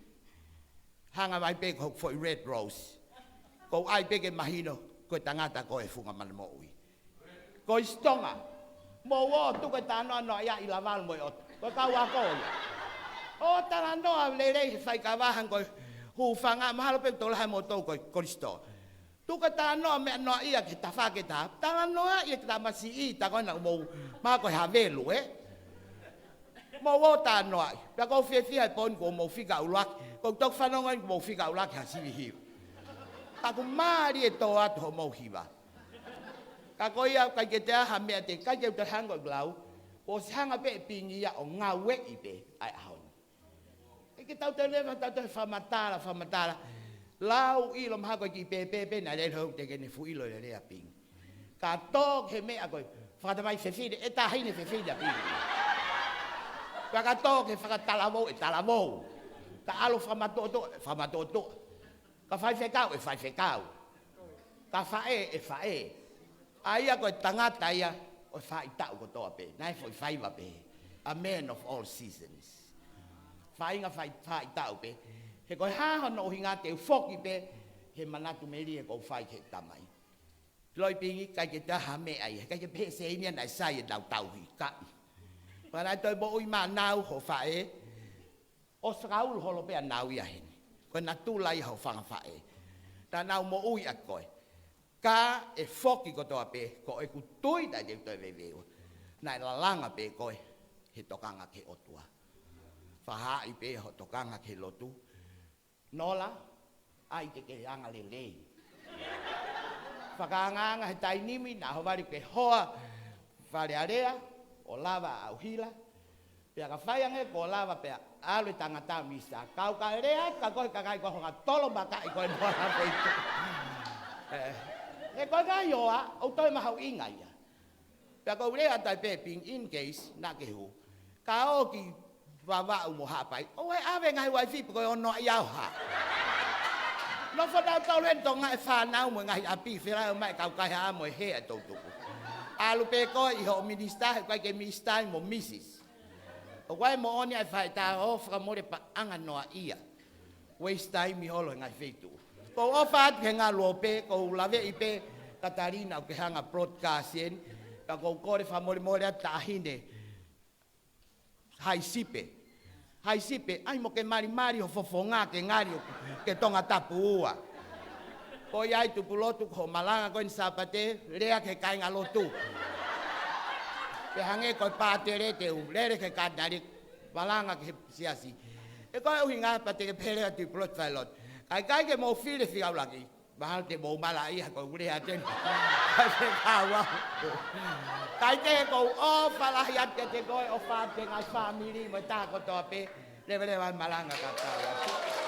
Hanga mai pē ko hoku foʻi red rose. ʻOku ou ʻai pē ke mahino, ko e tangata ko e funga manamoʻui. Ko e sitonga. Mou ō tuku e talanoa ia ʻi Lavalu mo e ʻOtu. Ko e kau ako ia. ʻO talanoa lelei he faikava hangē ko e hūfanga mahalo pē ʻoku tokolahi moutolu ko e Kalisitiane. Tuku e talanoa meʻa noa ia ki he tafaʻaki ʻe taha. Talanoa ia ki he tamasiʻi, tā ko ena mou, mahalo ko e Havelu, ē? Mou ō talanoaʻi. Pea ʻoku ou fiefia he poini kuo mou fika ʻuluaki. ʻOku ou toki fanongo eni kuo mou fika ʻuluaki ha sivi hiva. Ka ʻoku mālie tō atu hoʻomou hiva. Ka ko ia, ʻikai ke toe ʻi ai ha meʻa te, ʻikai ke u toe hanga ʻo lau. Kuo ʻosi hanga pē ʻe Pingi ia ʻo ngāueʻi pē ʻa e ʻaho ni. ʻIkai ke tau toe leva, tau toe fakamatala, fakamatala. Lau ʻilo mahalo ko e kiʻi pēpē pē naʻe lele hou te ke ne fuʻu ʻilo e lelei ʻa Pingi. Ka tō ki he meʻa ko e fakatamai fefine, ʻe taʻahine fefine ʻa Pingi. Pea ka tō ki he fakatalavou, ʻe talavou. Ka ʻalu fakamātuʻotuʻa, ʻe fakamātuʻotuʻa. Ka faifekau, ʻe faifekau. Ka faʻē, ʻe faʻē. ʻA ia ko e tangata ia ʻo e faʻahitaʻu kotoa pē. Naʻe foʻi faiva pē. A man of all seasons. Faʻahinga faʻi-, faʻahitaʻu pē. He ko e hā hono ʻuhinga te u foki pē he manatu melie ʻoku ou fai ki he Tamai. Loi Pingi, ʻikai ke toe ʻi ai ha meʻa ia. ʻIkai ke pehē Sēnia naʻe sai ʻenau tauhi. Kaʻi. Pea naʻe toe moʻui maʻanau hoʻo faʻē. ʻO sakaulu holo pē ʻa nau ia heni. Ko e natula ia hoʻo fanga faʻē. Naʻa nau moʻui ʻaki koe. Ka ʻe foki kotoa pē, ko ʻeku tui taʻe te u toe veveua. Naʻe lalanga pē koe, he tokanga ki he ʻOtua. Fakahaaʻi pē hoʻo tokanga ki he lotu. Nola, ʻai ke ke anga lelei. Fakaangaanga he taimi ni, naʻa ʻohovale ke hoa Fale Alea, ʻo lava ʻa ʻUhila. Pea ka fai ange kuo lava pea ʻalu e tangata misa. Kau ka lea ka ko e kakai ko e hanga tolo makaʻi ko e noa la ko i. Eh, he ko e kakai ʻoku ou toe mahuʻinga ia. Pea ʻoku ou lea atu ai pē Pingi in case naʻa ke hū. Ka ō ki Vavaʻu mo Haʻapai. ʻOua ʻe ʻave ngaahi uaifi pe ko e ʻonoʻi au ha. Nofo nautolu eni ʻo ngaahi fānau mo e ngaahi ʻapi, fela ʻo mai kau kaihaʻa mo e hē ʻa e toutuku. ʻAlu pē koe ʻi hoʻo minisitā, he ʻikai ke minisitā mo Mrs. ʻOku ʻi ai e moʻoni ʻa e faʻahitaʻu, fakamole paʻanga noa ia. Waste time holo he ngaahi feituʻu. ʻOku ou ʻofa atu ki he ngaluope, ʻoku ou laveʻi pē Katalina ʻoku ke hanga broadcast eni, ka ʻoku ou kole fakamolemole atu taʻahine. Haʻi sipe. Haʻi sipe, ʻai mo ke malimali ho fofonga ke ngali ʻo ke Tongatapu ua. Ko ia ai Tupulotu ko e malanga ko eni Sāpate, lea ki he kāingalotu. Pea hangē ko e pātele te u lele ki he katinali, malanga ki he siasi. He ko e ʻuhinga pea te ke pehē lea Tupulotu fai lotu. Kae ʻikai ke mou fili fika ʻuluaki. Mahalo te mou malaʻia ko e lea ʻa e faifekau. Kae kehe ʻoku ou ʻofa lahi atu kiate koe, ʻofa atu ki he ngaahi fāmili mo e taha kotoa pē, leveleva e malanga ka tau.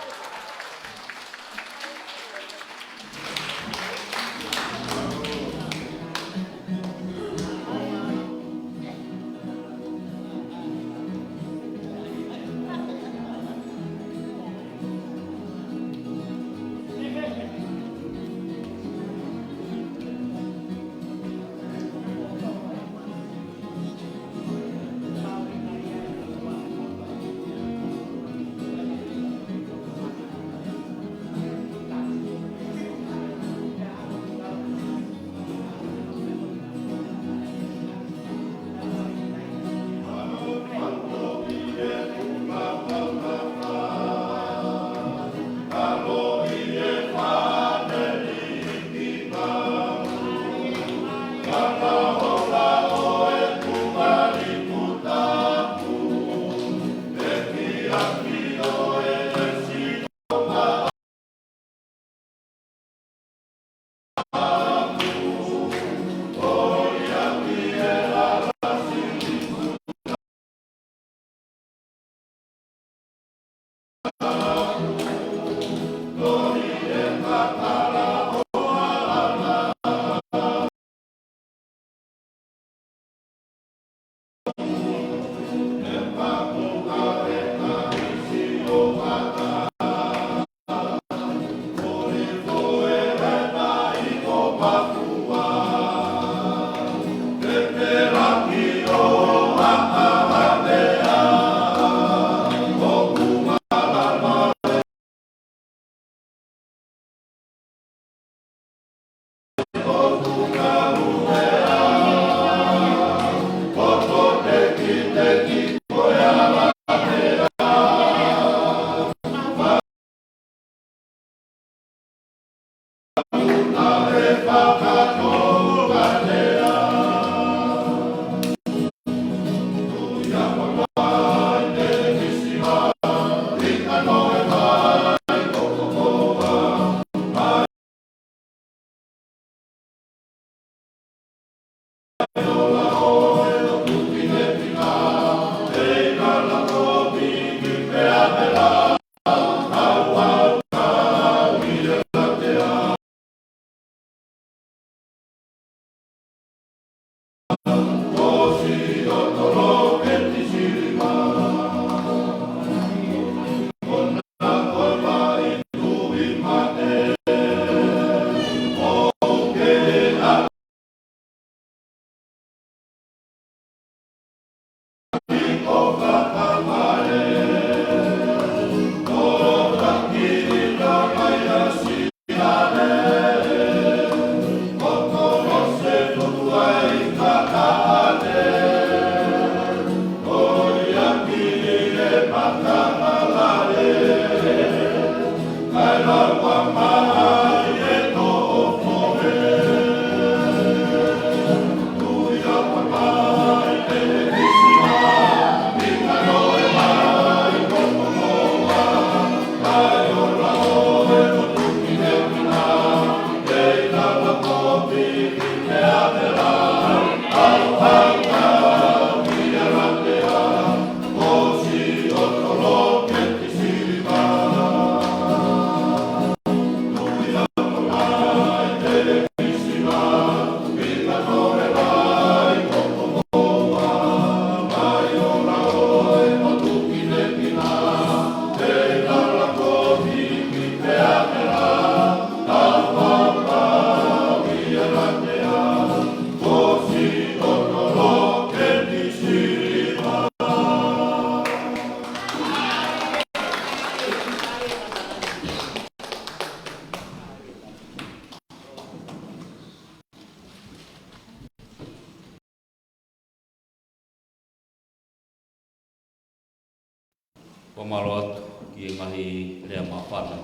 Fakamālō atu ki he ngaahi lea māfana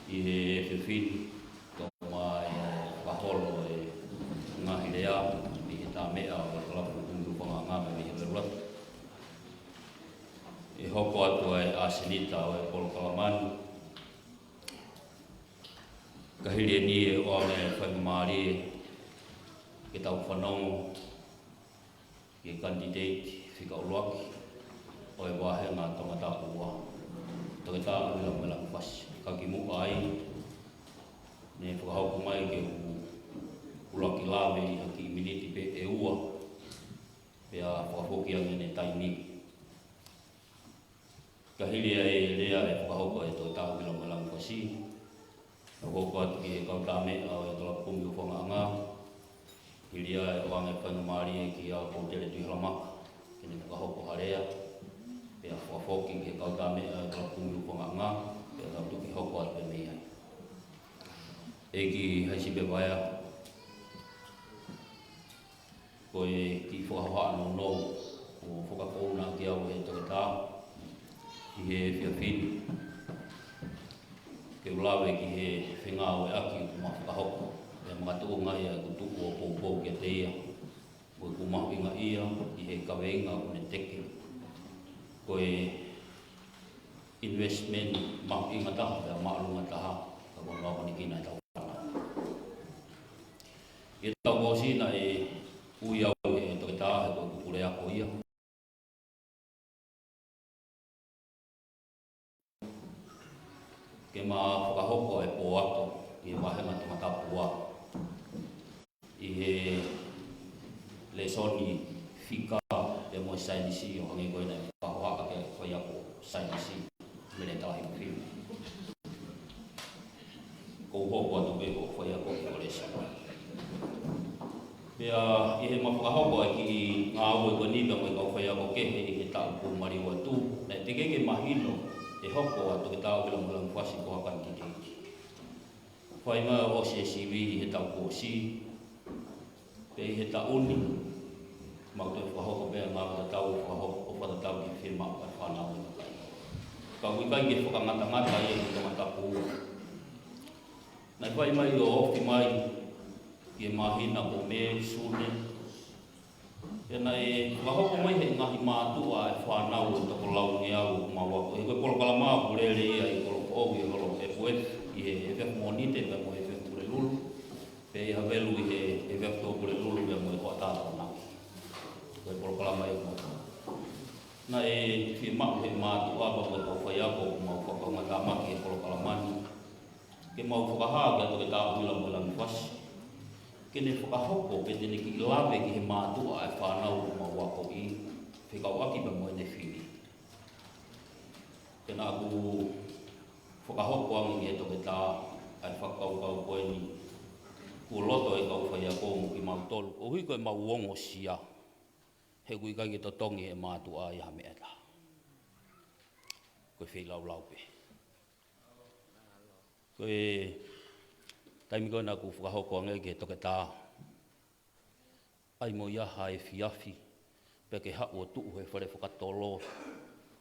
ʻi he efiafi ni, kae ʻumaʻā e fakaholo e ngaahi lea ʻi he tā meʻa ʻo e Kalapu Kumi ʻUlufaʻanga mei he Veluatu. ʻE hoko atu ai ʻa e ʻasenita ʻo e polokalama ni. Ka hili eni ʻe ʻoange faingamālie ke tau fanongo ki he kanititeiti fika ʻuluaki ʻo e vāhenga Tongatapu ua, Toketā ʻUhila Moelangifasi. Ka kimuʻa ai, ne fakahoko mai ke u ʻuluaki lave ʻi ha kiʻi miniti pē ʻe ua, pea fakafoki ange ʻene taimi. Ka hili ʻa e lea ʻe fakahoko ʻe Toketā ʻUhila Moelangifasi, ʻe hoko atu ki he kau tā meʻa ʻo e Kalapu Kumi ʻUlufaʻanga. Hili ʻa e ʻoange faingamālie kia Kōtele Tuʻihalamaka ke ne fakahoko ha lea, pea fakafoki ki he kau tā meʻa ʻo e Kalapu Kumi ʻUlufaʻanga, pea tau toki hoko atu pē mei ai. ʻEiki Haisi Pevaea, ko e kiʻi fakahohaʻa nounou kuo fakafou ʻaki au ʻe he toketā ʻi he efiafi ni, ke u lave ki he fengāueʻaki ʻoku ma fakahoko, pea makatuʻunga ia ʻeku tuku ʻo poupou kiate ia, ko ʻeku mahuʻingaʻia ʻi he kaveinga ʻoku ne teke ko e investment mahuʻinga taha, pea māʻolunga taha, ka ko e mahuʻinga ki heʻetau fānau. ʻI heʻetau ʻosi naʻe ui au ʻe he toketā he ko ʻeku puleako ia ke ma fakahoko e pōako ʻi he vāhenga Tongatapu ua ʻi he lēsoni fika pea mo e saienisi, ʻo hangē ko ia naʻe fakahohaʻa ki ai ʻa e faiako saienisi, Meletahi Mafili. Ko u hoko atu pē ko e faiako ki he kolesi. Pea ʻi heʻema fakahoko e kiʻi ngāue ko eni pea mo e kau faiako kehe ʻi he taʻu kuo maliu atu, naʻe teʻeki ke mahino ʻe hoko ʻa Toketā ʻUhila Moelangifasi ko ha kanititeiti. Fai mai ʻo ʻosi e sivi ʻi he taʻu kuo ʻosi, pea ʻi he taʻu ni, mau toe fakahoko pē ʻa e ngāue tatau ʻo fakahoko ʻo fakatatau ki he fiemaʻu ʻa e fānau ʻa e kakai. Ka ʻoku ʻikai ke fakangatangata ia ʻi Tongatapu. Naʻe fai mai ʻo ofi mai ki he māhina ko Mē, Sune. Pea naʻe fakahoko mai ʻe he ngaahi mātuʻa ʻa e fānau ʻe toko laungeau ʻoku mau ako. He ko e polokalama ʻoku lele ia ʻi Kolofoʻou ʻi he holo F F, ʻi he F F Mōnite pea mo e F F Pulelulu. Pea ʻi Havelu ʻi he F F Pulelulu pea mo e Hoʻatā Tānaki. Ko e polokalama ia ʻoku mau ako. Naʻe fiemaʻu ʻe he mātuʻa pea mo e kau faiako ʻoku mau fakaungatāmaki he polokalama ni ke mau fakahā kia Toketā ʻUhila Moelangifasi ke ne fakahoko pe te ne kiʻi lave ki he mātuʻa ʻa e fānau ʻoku mau akoʻi, fekauʻaki pea mo ʻene fili. Pea naʻa ku fakahoko ange ki he toketā ʻa e fakakaukau ko eni, kuo loto e kau faiako mo kimautolu, koeʻuhi ko ʻemau ongosia, he ʻoku ʻikai ke totongi ʻe he mātuʻa ia ha meʻa ʻe taha. Ko e feilaulau pē. Ko e taimi ko ē naʻa ku fakahoko ange ki he toketā, ʻai mo ia ha efiafi, pea ke haʻu ʻo tuʻu he fale fakatolo,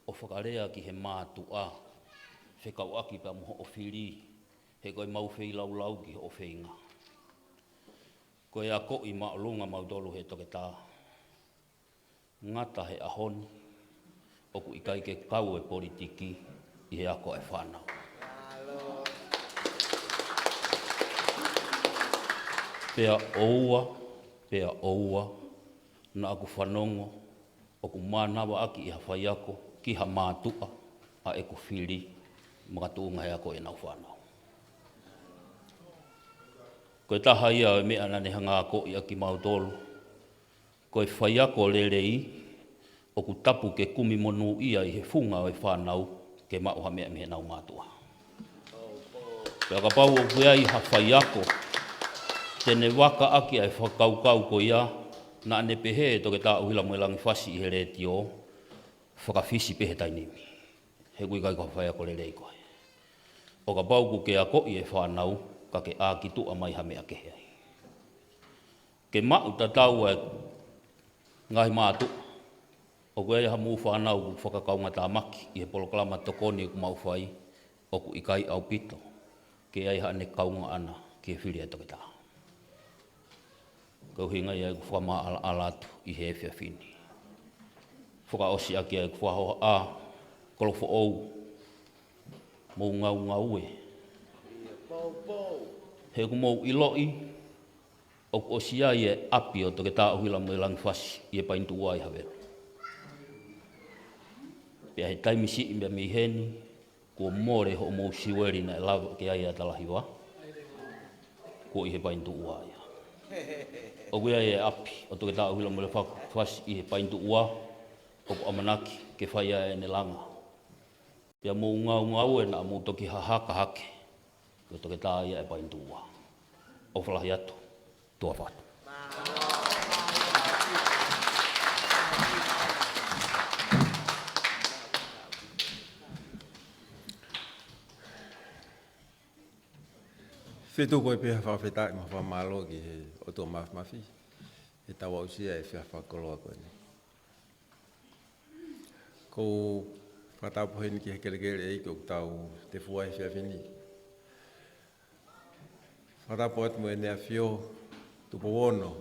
ʻo fakalea ki he mātuʻa, fekauʻaki pea mo hoʻo fili, he ko ʻemau feilaulau ki hoʻo feinga. Ko e akoʻi māʻolunga mautolu ʻe he toketā. Ngata he ʻaho ni, ʻoku ʻikai ke kau e politiki ʻi he ako ʻa e fānau. Pea ʻoua, pea ʻoua, naʻa ku fanongo ʻoku mānavaʻaki ʻe ha faiako ki ha mātuʻa ʻa ʻeku fili makatuʻunga he ako ʻenau fānau. Ko e taha ia ʻo e meʻa naʻa ne hanga ʻo akoʻi ʻaki kimautolu, ko e faiako lelei, ʻoku tapu ke kumi monūʻia ʻi he funga ʻo e fānau ke maʻu ha meʻa mei heʻenau mātuʻa. Pea kapau ʻoku ʻi ai ha faiako te ne vaka ʻaki ʻa e fakakaukau ko ia, naʻa ne pehē ʻe Toketā ʻUhila Moelangifasi ʻi he letiō, fakafisi pē he taimi ni. He ʻoku ʻikai ko ha faiako lelei koe. ʻO kapau ʻoku ke akoʻi e fānau, ka ke ʻā ki tuʻa mai ha meʻa kehe ai. Ke maʻu tatau ʻa e ngaahi mātuʻa, ʻOku ʻi ai haʻamou fānau ʻoku fakakaungātāmaki ʻi he polokalama tokoni ʻoku mau fai, ʻoku ʻikai ʻaupito ke ʻi ai haʻane kaunga ʻaʻana ki he fili ʻa e toketā. Ko e ʻuhinga ia ʻeku fakamaʻalaʻala atu ʻi he efiafi ni. Fakaʻosi ʻaki ʻeku fakahohaʻa, Kolofoʻou, mou ngaungaue. He ʻoku mou ʻiloʻi ʻoku ʻosi ʻi ai e ʻapi ʻo Toketā ʻUhila mo e Langifasi ʻi he Painituʻua ʻi Havelu. Pea he taimi siʻi meʻa mei heni, kuo mole hoʻomou siueli naʻe lava ke ʻi ai ʻa Talahiva. Kuo ʻi he Painituʻua ia. ʻOku ʻi ai e ʻapi ʻo Toketā ʻUhila mo e Langifasi ʻi he Painituʻua, ʻoku ʻamanaki ke fai ai ʻene langa. Pea mou ngaungaue naʻa mou toki hahaka hake. Ko e toketā ia ʻa e Painituʻua. ʻOfa lahi atu. Tuʻa ʻofa atu. Fetuku ai pē ha fakafetaʻi mo e fakamālō ki he ʻOtua Māfimafi, he tau aʻusia e efiafi fakakoloa ko eni. ʻOku ou fakatapu heni ki he kelekele ʻEiki ʻoku tau tefua he efiafi ni. Fakatapu atu mo ʻEne ʻAfio Tupou Ono,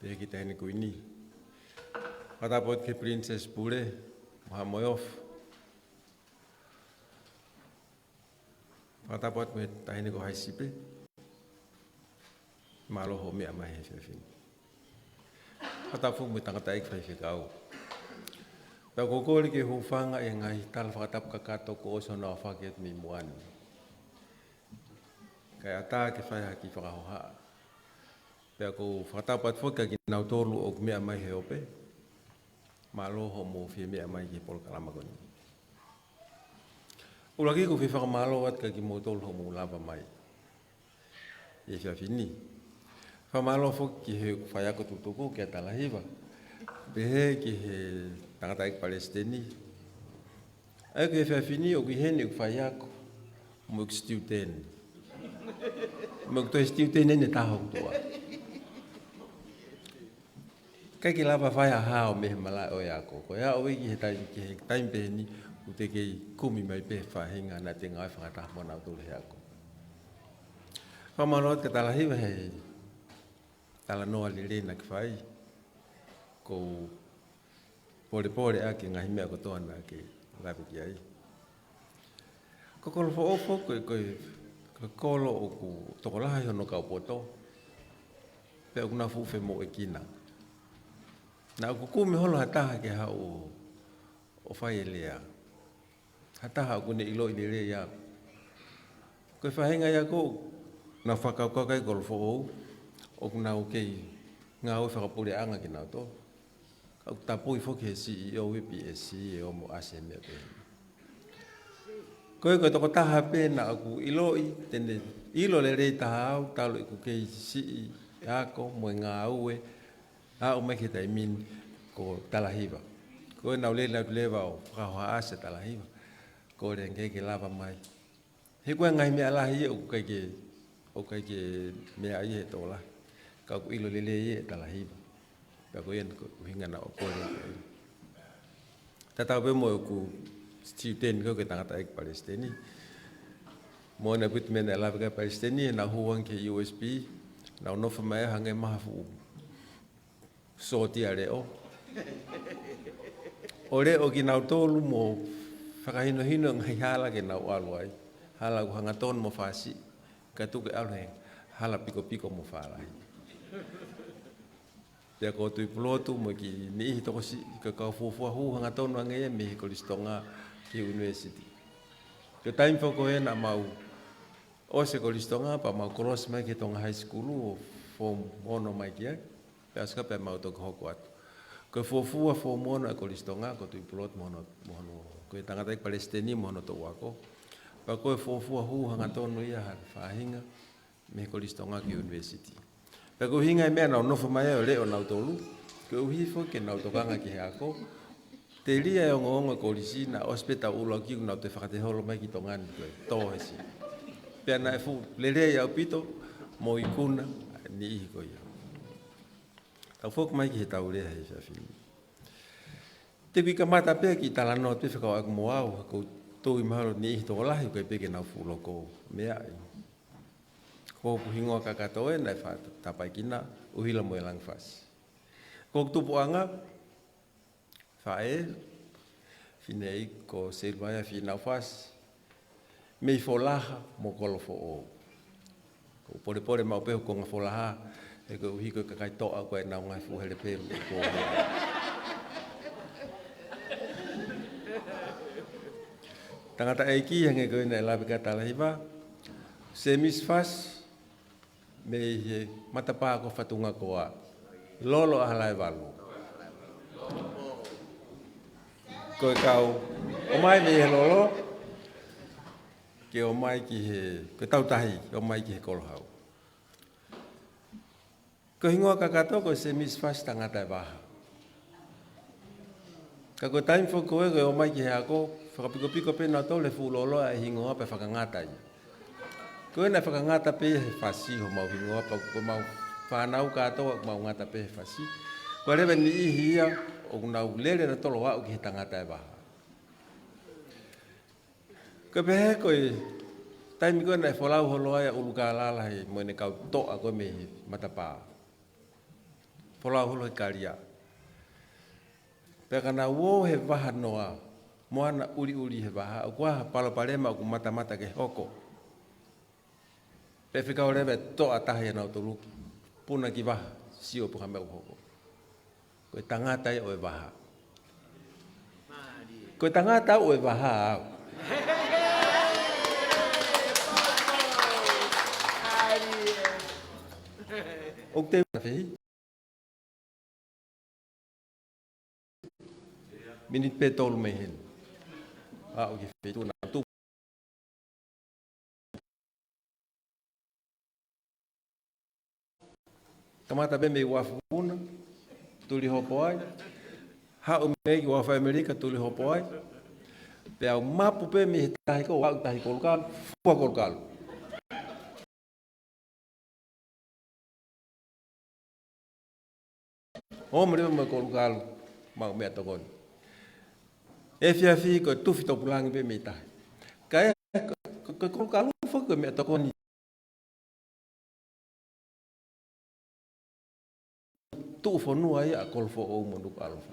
pehē ki he Taʻahine Kuini. Fakatapu atu ki he Princess Pule, mo Haʻa Moheofo. Fakatapu atu mo e Taʻahine ko Haisipe. Mālō hoʻo meʻa mai he efiafi ni. Fakatapu mo e tangataʻeiki faifekau. Tau kole ke hūfanga he ngaahi tala fakatapu kakato kuo ʻosi hono aofaki atu mei muʻa ni. Kae ʻatā ke fai ha kiʻi fakahohaʻa. Pea ʻoku ou fakatapu atu foki kia kinautolu ʻoku meʻa mai he ope. Mālō hoʻomou fie meʻa mai ki he polokalama ko eni. ʻUluaki ʻoku ou fie fakamālō atu kia kimoutolu hoʻomou lava mai he efiafi ni. Fakamālō foki ki he faiako tutuku kia Talahiva. Pehē ki he tangataʻeiki palesiteni. ʻA ia ko e efiafi ni ʻoku ʻi heni ʻeku faiako mo ʻeku student. Mo ʻeku toe student eni ʻe taha ʻoku tuʻu ai. ʻIkai ke lava fai ha hao mei he malaʻe ʻo e ako. Ko e aʻu ia ki he taimi, ki he taimi pehē ni, ʻoku te kei kumi mai pē faʻahinga naʻa te ngāue fakataha mo nautolu he ako. Fakamālō atu kia Talahiva he talanoa lelei naʻa ke fai. ʻOku ou polepole ʻaki e ngaahi meʻa kotoa naʻa ke lave ki ai. Ko Kolofoʻou foki ko e, ko e, ko e kolo ʻoku tokolahi hono kau poto. Pea ʻoku nau fuʻu femoʻuekina. Naʻa ʻoku kumi holo ha taha ke haʻu ʻo, ʻo fai e lea. Ha taha ʻoku ne ʻiloʻi lelei ia. Ko e faʻahinga ia ʻoku nau fakakaukau ki ai Kolofoʻou, ʻoku nau kei ngāue fakapuleʻanga kinautolu. Ka ʻoku tapui foki he C E O, V P, C E O mo ʻasi e meʻa pehē. Ko e, ko e tokotaha pē naʻa ʻoku ʻiloʻi, te ne ʻilo lelei taha au, talu ʻeku kei siʻi ako mo e ngāue, aʻu mai ki he taimi ni ko Talahiva. Ko e naʻa ku lele atu leva ʻo fakahohaʻasi ʻa Talahiva. Ko e lea ke ke lava mai. He ko e ngaahi meʻa lahi ia ʻoku ʻikai ke, ʻoku ʻikai ke meaʻi he tokolahi. Ka ʻoku ʻilo lelei ia ʻe Talahiva. Pea ko ia ko e ʻuhinga naʻa ku kole. Tatau pē mo ʻeku student ko e tangataʻeiki palesiteni. Mo ʻene ʻaupito meʻa naʻe lave ki ai palesiteni, naʻa ku hū ange ki he U S P, naʻa ku nofo mai hangē ha fuʻu sōtia leʻo. ʻO leʻo kinautolu mo fakahinohino e ngaahi hala ke nau ʻalu ai. Hala ʻoku hangatonu mo fāsiʻi, ka tuku ke ʻalu he hala pikopiko mo fālahi. Pea ko Tuʻipulotu mo e kiʻi niʻihi tokosiʻi, ko e kau fuofua hū hangatonu ange ia mei he Kolisi Tonga ki he ʻunivēsiti. Ko e taimi foki ko ē naʻa mau ʻosi e Kolisi Tonga, pea mau kolosi mai ki he Tonga High School ʻo form ono mai ki ai. Pea ʻosi ka pea mau toki hoko atu. Ko e fuofua form ono ʻa e Kolisi Tonga, ko Tuʻipulotu mo hono, mo hono, ko e tangataʻeiki palesiteni mo hono toʻu ako. Pea ko e fuofua hū hangatonu ia ha faʻahinga mei he Kolisi Tonga ki he ʻunivēsiti. Pea ko e ʻuhinga e meʻa naʻa nau nofo mai ai ʻo leʻo nautolu, koeʻuhi foki ke nau tokanga ki he ako. Telia e ongoongo e kolisi naʻe ʻosi pē taʻu ʻuluaki ʻoku nau toe fakateholo mai ki Tonga ni ko e tō he siʻi. Pea naʻe fuʻu lelei ʻaupito mo ikuna e niʻihi ko ia. Tau foki mai ki heʻetau lea he efiafi ni. Te u kiʻi kamata pē kiʻi talanoa pē fekauʻaki mo au, he ʻoku ou tui mahalo niʻihi tokolahi ʻoku ʻikai pē ke nau fuʻu loko meaʻi. Ko hoku hingoa kakato ē naʻe fakatapaʻi kina, ʻUhila Moelangifasi. Ko hoku tupuʻanga, faʻē, fineʻeiki ko Selivaia Fīnaufasi, mei Folaha mo Kolofoʻou. ʻOku ou polepole maʻu pē hoku konga Folaha, he koeʻuhi ko e kakai toʻa ko ē ʻenau ngaahi fuʻu helepelu ʻoku ou. Tangataʻeiki, hangē ko ē naʻe lave ki ai ʻa Talahiva, Semisi Fasi, mei he matapā ko Fatungakoa, Lolo ʻAhalaevalu. Ko e kau ʻomai mei he Lolo, ke ʻomai ki he, ko e tautahi, ʻomai ki he Kolohau. Ko e hingoa kakato ko Semisi Fasi Tangata ʻe Vaha. Ka ko e taimi foki ko ē ko e ō mai ki he ako, fakapikopiko pē nautolu he fuʻu lōloa e hingoa pea fakangata ia. Ko ē naʻe fakangata pē ia he fasi homau hingoa pea ko ʻemau fānau kātoa ʻoku mau ngata pē he fasi. Ko e leva e niʻihi ia ʻoku nau lele nautolu ʻo aʻu ki he Tangata ʻe Vaha. Ko e pehē ko e taimi ko ē naʻe folau holo ai ʻa ʻUlukālala he mo ʻene kau toʻa ko ē mei he matapā. Folau holo he kalia. Pea ka nau ō he vaha noa, mo ʻena ʻuliʻuli he vaha, ʻoku ʻi ai ha palopalema ʻoku matamata ke hoko. Pea fekau leva e toʻa taha ia ʻanautolu, puna ki vaha, sio pe ko e hā e meʻa ʻoku hoko. Ko e tangata ia ʻo e vaha. Ko e tangata au ʻo e vaha au. ʻOku te na fehi. Miniti pē ʻe tolu mei heni. Aʻu ki he feituʻu naʻa tupu. Kamata pē mei Uafu Puna, tuli hopo ai. Haʻu mei ai ki Uafu ʻAmelika, tuli hopo ai. Pea u mapu pē mei he tahi ko ē, aʻu ki he Tahi Kolukalu, fua Kolukalu. ʻO mole mo Kolukalu, maʻu meʻa tokoni. Efiafi ko e tufi topulangi pē mei tahi. Ka ʻi ai, ko, ko, ko Kolukalu foki ko e meʻa tokoni. Tuʻufonua ia ʻa Kolofoʻou mo Nukuʻalofa.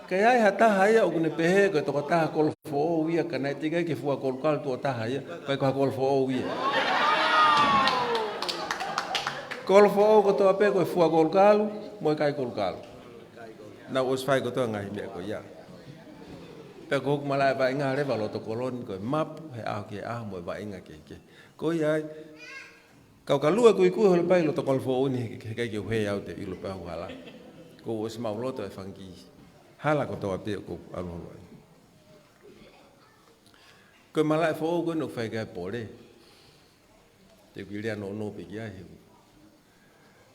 Ka ʻi ai ha taha ia ʻoku ne pehē ko e tokotaha Kolofoʻou ia ka naʻe teʻeki ai ke fua Kolukalu tuʻo taha ia, ʻikai ko ha Kolofoʻou ia. Kolofoʻou kotoa pē ko e fua Kolukalu, mo e kai Kolukalu. Naʻa ku ʻosi fai kotoa ngaahi meʻa ko ia. Pea ko hoku malaʻe vaʻinga leva loto kolo ni ko e mapu, he ʻaho ki he ʻaho mo e vaʻinga kehekehe. Ko ia ai, kau ka lua kuikui holo pē ʻi loto Kolofoʻou ni he, he ʻikai ke u hē au te u ʻilo pē ʻa hoku hala. Ko u ʻosi maʻuloto e fanga kiʻi hala kotoa pē ʻoku ou ʻalu holo ai. Ko e malaʻe foʻou ko eni ʻoku fai ki ai e pole. Te u kiʻi lea nounou pē ki ai he.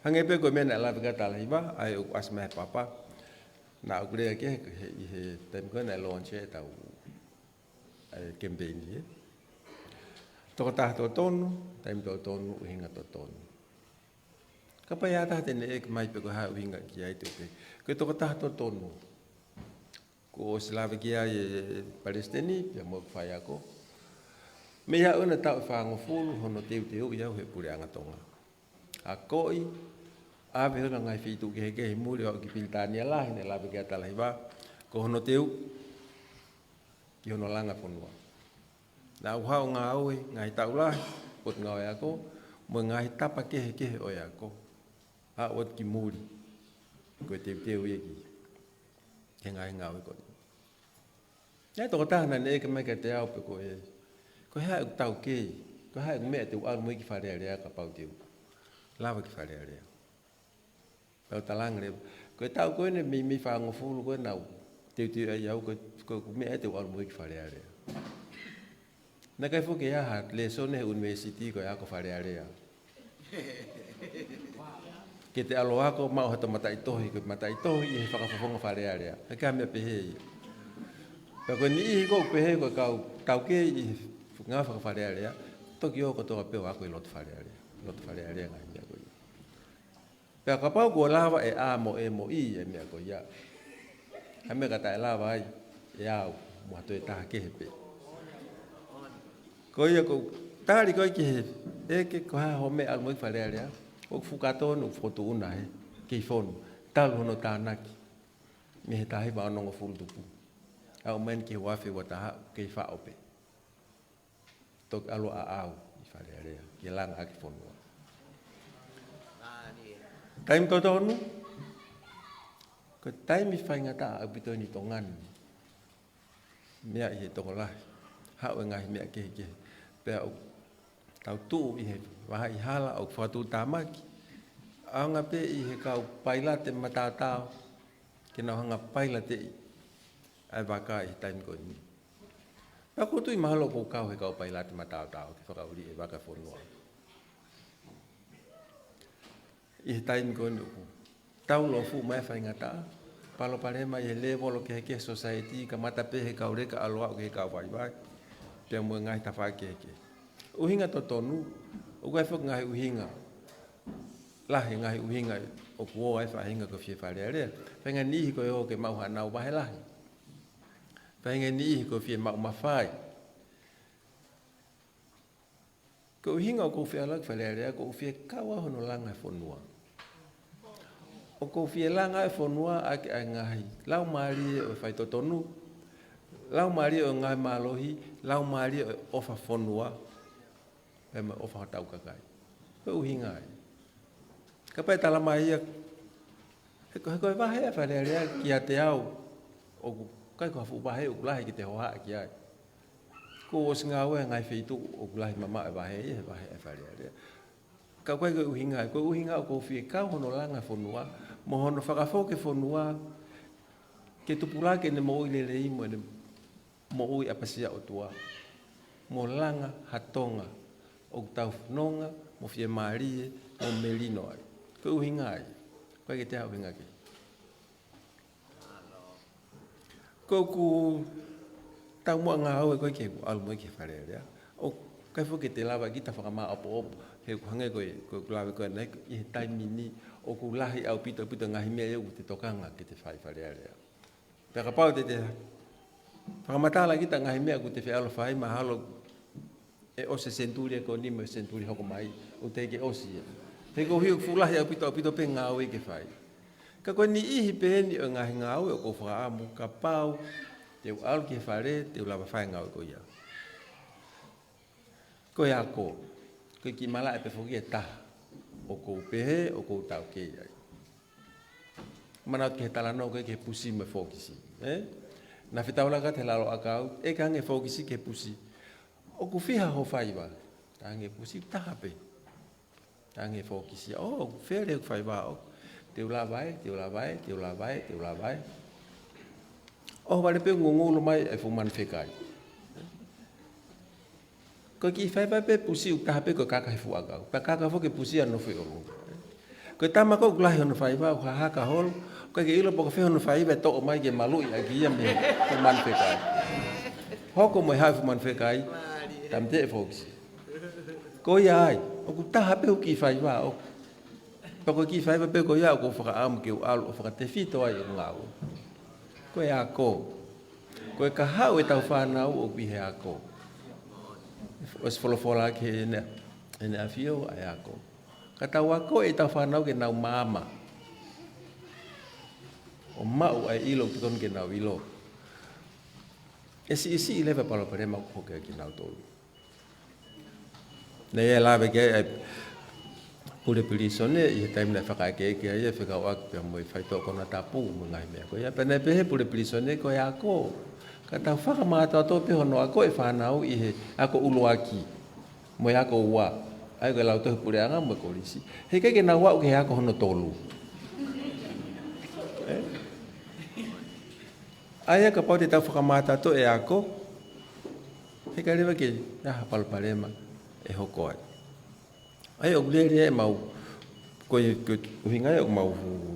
Hangē pē ko e meʻa naʻe lave ki ai ʻa Talahiva, ʻa ia ʻoku ʻasi mai he papa. Naʻa ku lea ki ai he, he, ʻi he taimi ko ē naʻe launch ai ʻetau ʻa e kemipeini ē. Tokotaha totonu, taimi totonu, ʻuhinga totonu. Kapau ʻe ʻi ai ha taha te ne ʻeke mai pe ko e hā e ʻuhinga ki ai te u pehē. Ko e tokotaha totonu. Kuo ʻosi lave ki ai e palesiteni, pea mo e faiako. Mei he ʻaho ʻena taʻu ʻe fāngofulu, hono teuteuʻi au he puleʻanga Tonga. Akoʻi, ʻave holo ngaahi feituʻu kehekehe ʻi muli ʻo aʻu ki Pilitānia Lahi, naʻe lave ki ai ʻa Talahiva, ko hono teu ki hono langa fonua. Naʻa ku haʻu ʻo ngāue, ngaahi taʻu lahi, ʻo ngāue ako, mo e ngaahi tapa kehekehe ʻo e ako. Aʻu atu ki muli, ko e teuteu ia ki he ngaahi ngāue ko eni. ʻI ai e tokotaha naʻa ne ʻeke mai kiate au pe ko e, ko e hā ʻeku taukei, ko e hā ʻeku meʻa te u ʻalu mo ia ki Fale Alea kapau te u lava ki Fale Alea. Pea u talaange leva, ko e taʻu ko eni mei, mei fāngofulu ko ē naʻa ku teuteu ai au ko e, ko ʻeku meʻa te u ʻalu mo ia ki Fale Alea. Naʻe ʻikai foki ke ʻi ai ha lēsoni he ʻunivēsiti ko e ako Fale Alea. Ke te ʻalu ʻo ako maʻu hato mataʻitohi, ko e mataʻitohi ʻi he fakafofonga Fale Alea. ʻIkai ha meʻa pehē ia. Pea ko e niʻihi ʻoku pehē ko e kau taukei ʻi he ngāue faka-Fale Alea, toki ō kotoa pē ʻo ako ʻi loto Fale Alea. Loto Fale Alea ngaahi meʻa ko ia. Pea kapau kuo lava ʻe A mo E mo E ʻa e meʻa ko ia. Ha meʻa ka taʻe lava ai ʻe au mo ha toe taha kehe pē. Ko ia ʻoku ou tali ko ē ki he ʻeke ko e hā hoʻo meʻa ʻalu mo ia ki Fale Alea. ʻOku fuʻu kātoa ʻoku fokotuʻuna he kei fonu. Talu hono tānaki mei he taha hiva onongofulu tupu. Aʻu mai eni ki he ua afe ua taha, kei faʻo pē. Toki ʻalu ʻaʻau ʻi Fale Alea ke langa ʻaki e fonua. Taimi totonu, ko e taimi faingataʻa ʻaupito eni ʻi Tonga ni. Meʻa ʻi he tokolahi, haʻu e ngaahi meʻa kehekehe. Pea ʻoku tau tuʻu ʻi he vahaʻa hala ʻoku fakatuʻutāmaki. ʻAonga pē ʻi he kau pailate mataotao ke nau hanga ʻo pailateʻi ʻa e vaka ʻi he taimi ko eni. Pea ʻoku ou tui mahalo ʻoku ou kau he kau pailate mataotao ke fakaʻuli e vaka e fonua. ʻI he taimi ko eni ʻoku tau lōfuʻu mai e faingataʻa, palopalema ʻi he lēvolo kehekehe e society, kamata pē he kau leka ʻalu ʻo aʻu ki he kau vaivai, pea mo e ngaahi tafaʻaki kehekehe. ʻUhinga totonu, ʻoku ʻi ai foki e ngaahi ʻuhinga lahi, ngaahi ʻuhinga ʻoku ō ai e faʻahinga ko e fie Fale Alea. Faʻahinga e niʻihi ko ē ʻoku ō ke maʻu haʻanau vahe lahi. Faʻahinga e niʻihi ko e fie maʻu mafai. Ko e ʻuhinga ʻoku ou fie ʻalu ki Fale Alea, ʻoku ou fie kau au hono langa e fonua. ʻOku ou fie langa e fonua ʻaki ʻa e ngaahi laumālie ʻo e faitotonu, laumālie ʻo e ngaahi mālohi, laumālie ʻo e ʻofa fonua, pea mo e ʻofa hotau kakai. Ko e ʻuhinga ia. Kapau ʻe talamai ia, he ko, he ko e vahe ʻa Fale Alea kiate au, ʻoku ʻikai ko ha fuʻu vahe ʻoku lahi ke te hohaʻa ki ai. Kuo u ʻosi ngāue he ngaahi feituʻu ʻoku lahi mamaʻo e vahe ia, he vahe ʻa Fale Alea. Ka ʻoku ʻikai ko e ʻuhinga, ko e ʻuhinga ʻoku ou fie kau hono langa e fonua, mo hono fakafoki e fonua ke tupulaki ʻene moʻui lelei mo ʻene moʻui ʻapasia ʻOtua, mo langa ha Tonga ʻoku tau fononga mo fiemālie mo melino ai. Ko e ʻuhinga ia. ʻOku ʻikai ke toe ʻuhinga kehe. Ko ʻeku taumuʻa ngāue ko ē ke u ʻalu mo ia ki Fale Alea, ʻoku ʻikai foki ke te lava kita ʻo fakamāʻopoʻopo, he ʻoku hangē ko e, ko ʻeku lave ko ē ʻanenai, ʻi he taimi ni ʻoku lahi ʻaupito, ʻaupito e ngaahi meʻa ia ʻoku te tokanga ke te fai ʻi Fale Alea. Pea kapau te te fakamatala kita e ngaahi meʻa ʻoku te fie ʻalu ʻo fai, mahalo ʻe ʻosi e senituli ʻe ko eni mo e senituli hoko mai, ʻoku teʻeki ke ʻosi ia. He koeʻuhi ʻoku fuʻu lahi ʻaupito, ʻaupito pē e ngāue ke fai. Ka ko e niʻihi pē eni ʻo e ngaahi ngāue ʻoku ou fakaʻamu kapau te u ʻalu ki Fale, te u lava ʻo fai e ngāue ko ia. Ko e ako. Ko e kiʻi malaʻe pē foki ʻe taha ʻoku ou pehē ʻoku ou taukei ai. Manatu ki he talanoa ko ē ki he pusi mo e fokisi, ē? Naʻa fetaulaki atu he lalo ʻakau, ʻeke ange e fokisi ki he pusi, ʻoku fiha hoʻo faiva? Talaange ʻe he pusi, taha pē. Talaange ʻe he fokisi, ʻō, ʻoku fele hoku faiva. ʻOku te u lava ē, te u lava ē, te u lava ē, te u lava ē. ʻOhovale pē ʻoku ngungulu mai e fuʻu manu fekai. Ko e kiʻi faiva pē pusi ʻoku taha pē ko e kaka he fuʻu ʻakau. Pea kaka foki e pusi ʻo nofo ʻi ʻolunga. Ko e tama ko ē ʻoku lahi hono faiva, ʻoku hahaka holo, ʻoku ʻikai ke ʻilo pe ko fē hono faiva ʻe toʻo mai ke maluʻi ʻaki ia mei he fuʻu manu fekai. Hoko mo e haʻu e fuʻu manu fekai, tāmateʻi e fokisi. Ko ia ai, ʻoku taha pē hoku kiʻi faiva ʻoku. Pea ko e kiʻi faiva pē ko ia ʻoku ou fakaʻamu ke u ʻalu ʻo fakatefito ai ʻeku ngāue. Ko e ako. Ko e kahaʻu ʻetau fānau ʻoku ʻi he ako. ʻOsi folofola ʻaki ʻe ʻEne, ʻEne ʻAfio ʻa e ako. Ka tau ako ʻetau fānau ke nau maama ʻo maʻu ʻa e ʻilo ʻoku totonu ke nau ʻilo. ʻE siʻisiʻi leva e palopalema ʻoku hoko kiate kinautolu. Naʻe lave ki ai e pule pilīsone ʻi he taimi naʻe fakaʻekeʻeke ai e fekauʻaki pea mo e faitoʻo konatapu mo e ngaahi meʻa ko ia. Pea naʻe pehē e pule pilīsone ko e ako. Ka tau fakamātoato pē hono ako e fānau ʻi he ako ʻuluaki mo e ako ua. ʻA ia ko e lautohi puleʻanga mo e kolisi. He ʻikai ke nau aʻu ki he ako hono tolu. Ē? ʻA ia kapau te tau fakamātoato e ako, heʻikai leva ke ʻi ai ha palopalema ʻe hoko ai. ʻA ia ʻoku lele ʻemau, ko e, ko e ʻuhinga ia ʻoku mau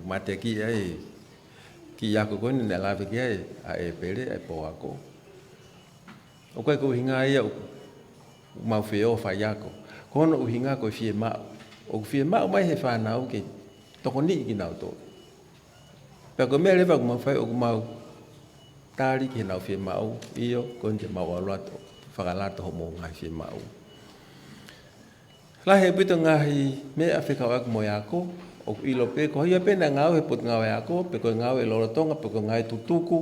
mateaki ai e kiʻi ako ko eni naʻe lave ki ai ʻa ʻEpele, ʻa e pō ako. ʻOku ʻikai ko e ʻuhinga ia ʻoku mau feʻao faiako. Ko hono ʻuhinga ko e fiemaʻu. ʻOku fiemaʻu mai ʻe he fānau ke tokoniʻi kinautolu. Pea ko e meʻa leva ʻoku mau fai ʻoku mau tali ki heʻenau fiemaʻu, ʻio, ko eni te mau ʻalu atu ʻo fakalato hoʻomou ngaahi fiemaʻu. Lahi ʻaupito ngaahi meʻa fekauʻaki mo e ako, ʻoku ʻilo pē, ko ia pē naʻe ngāue he potungāue ako, pe ko e ngāue lolotonga, pe ko e ngāue tutuku,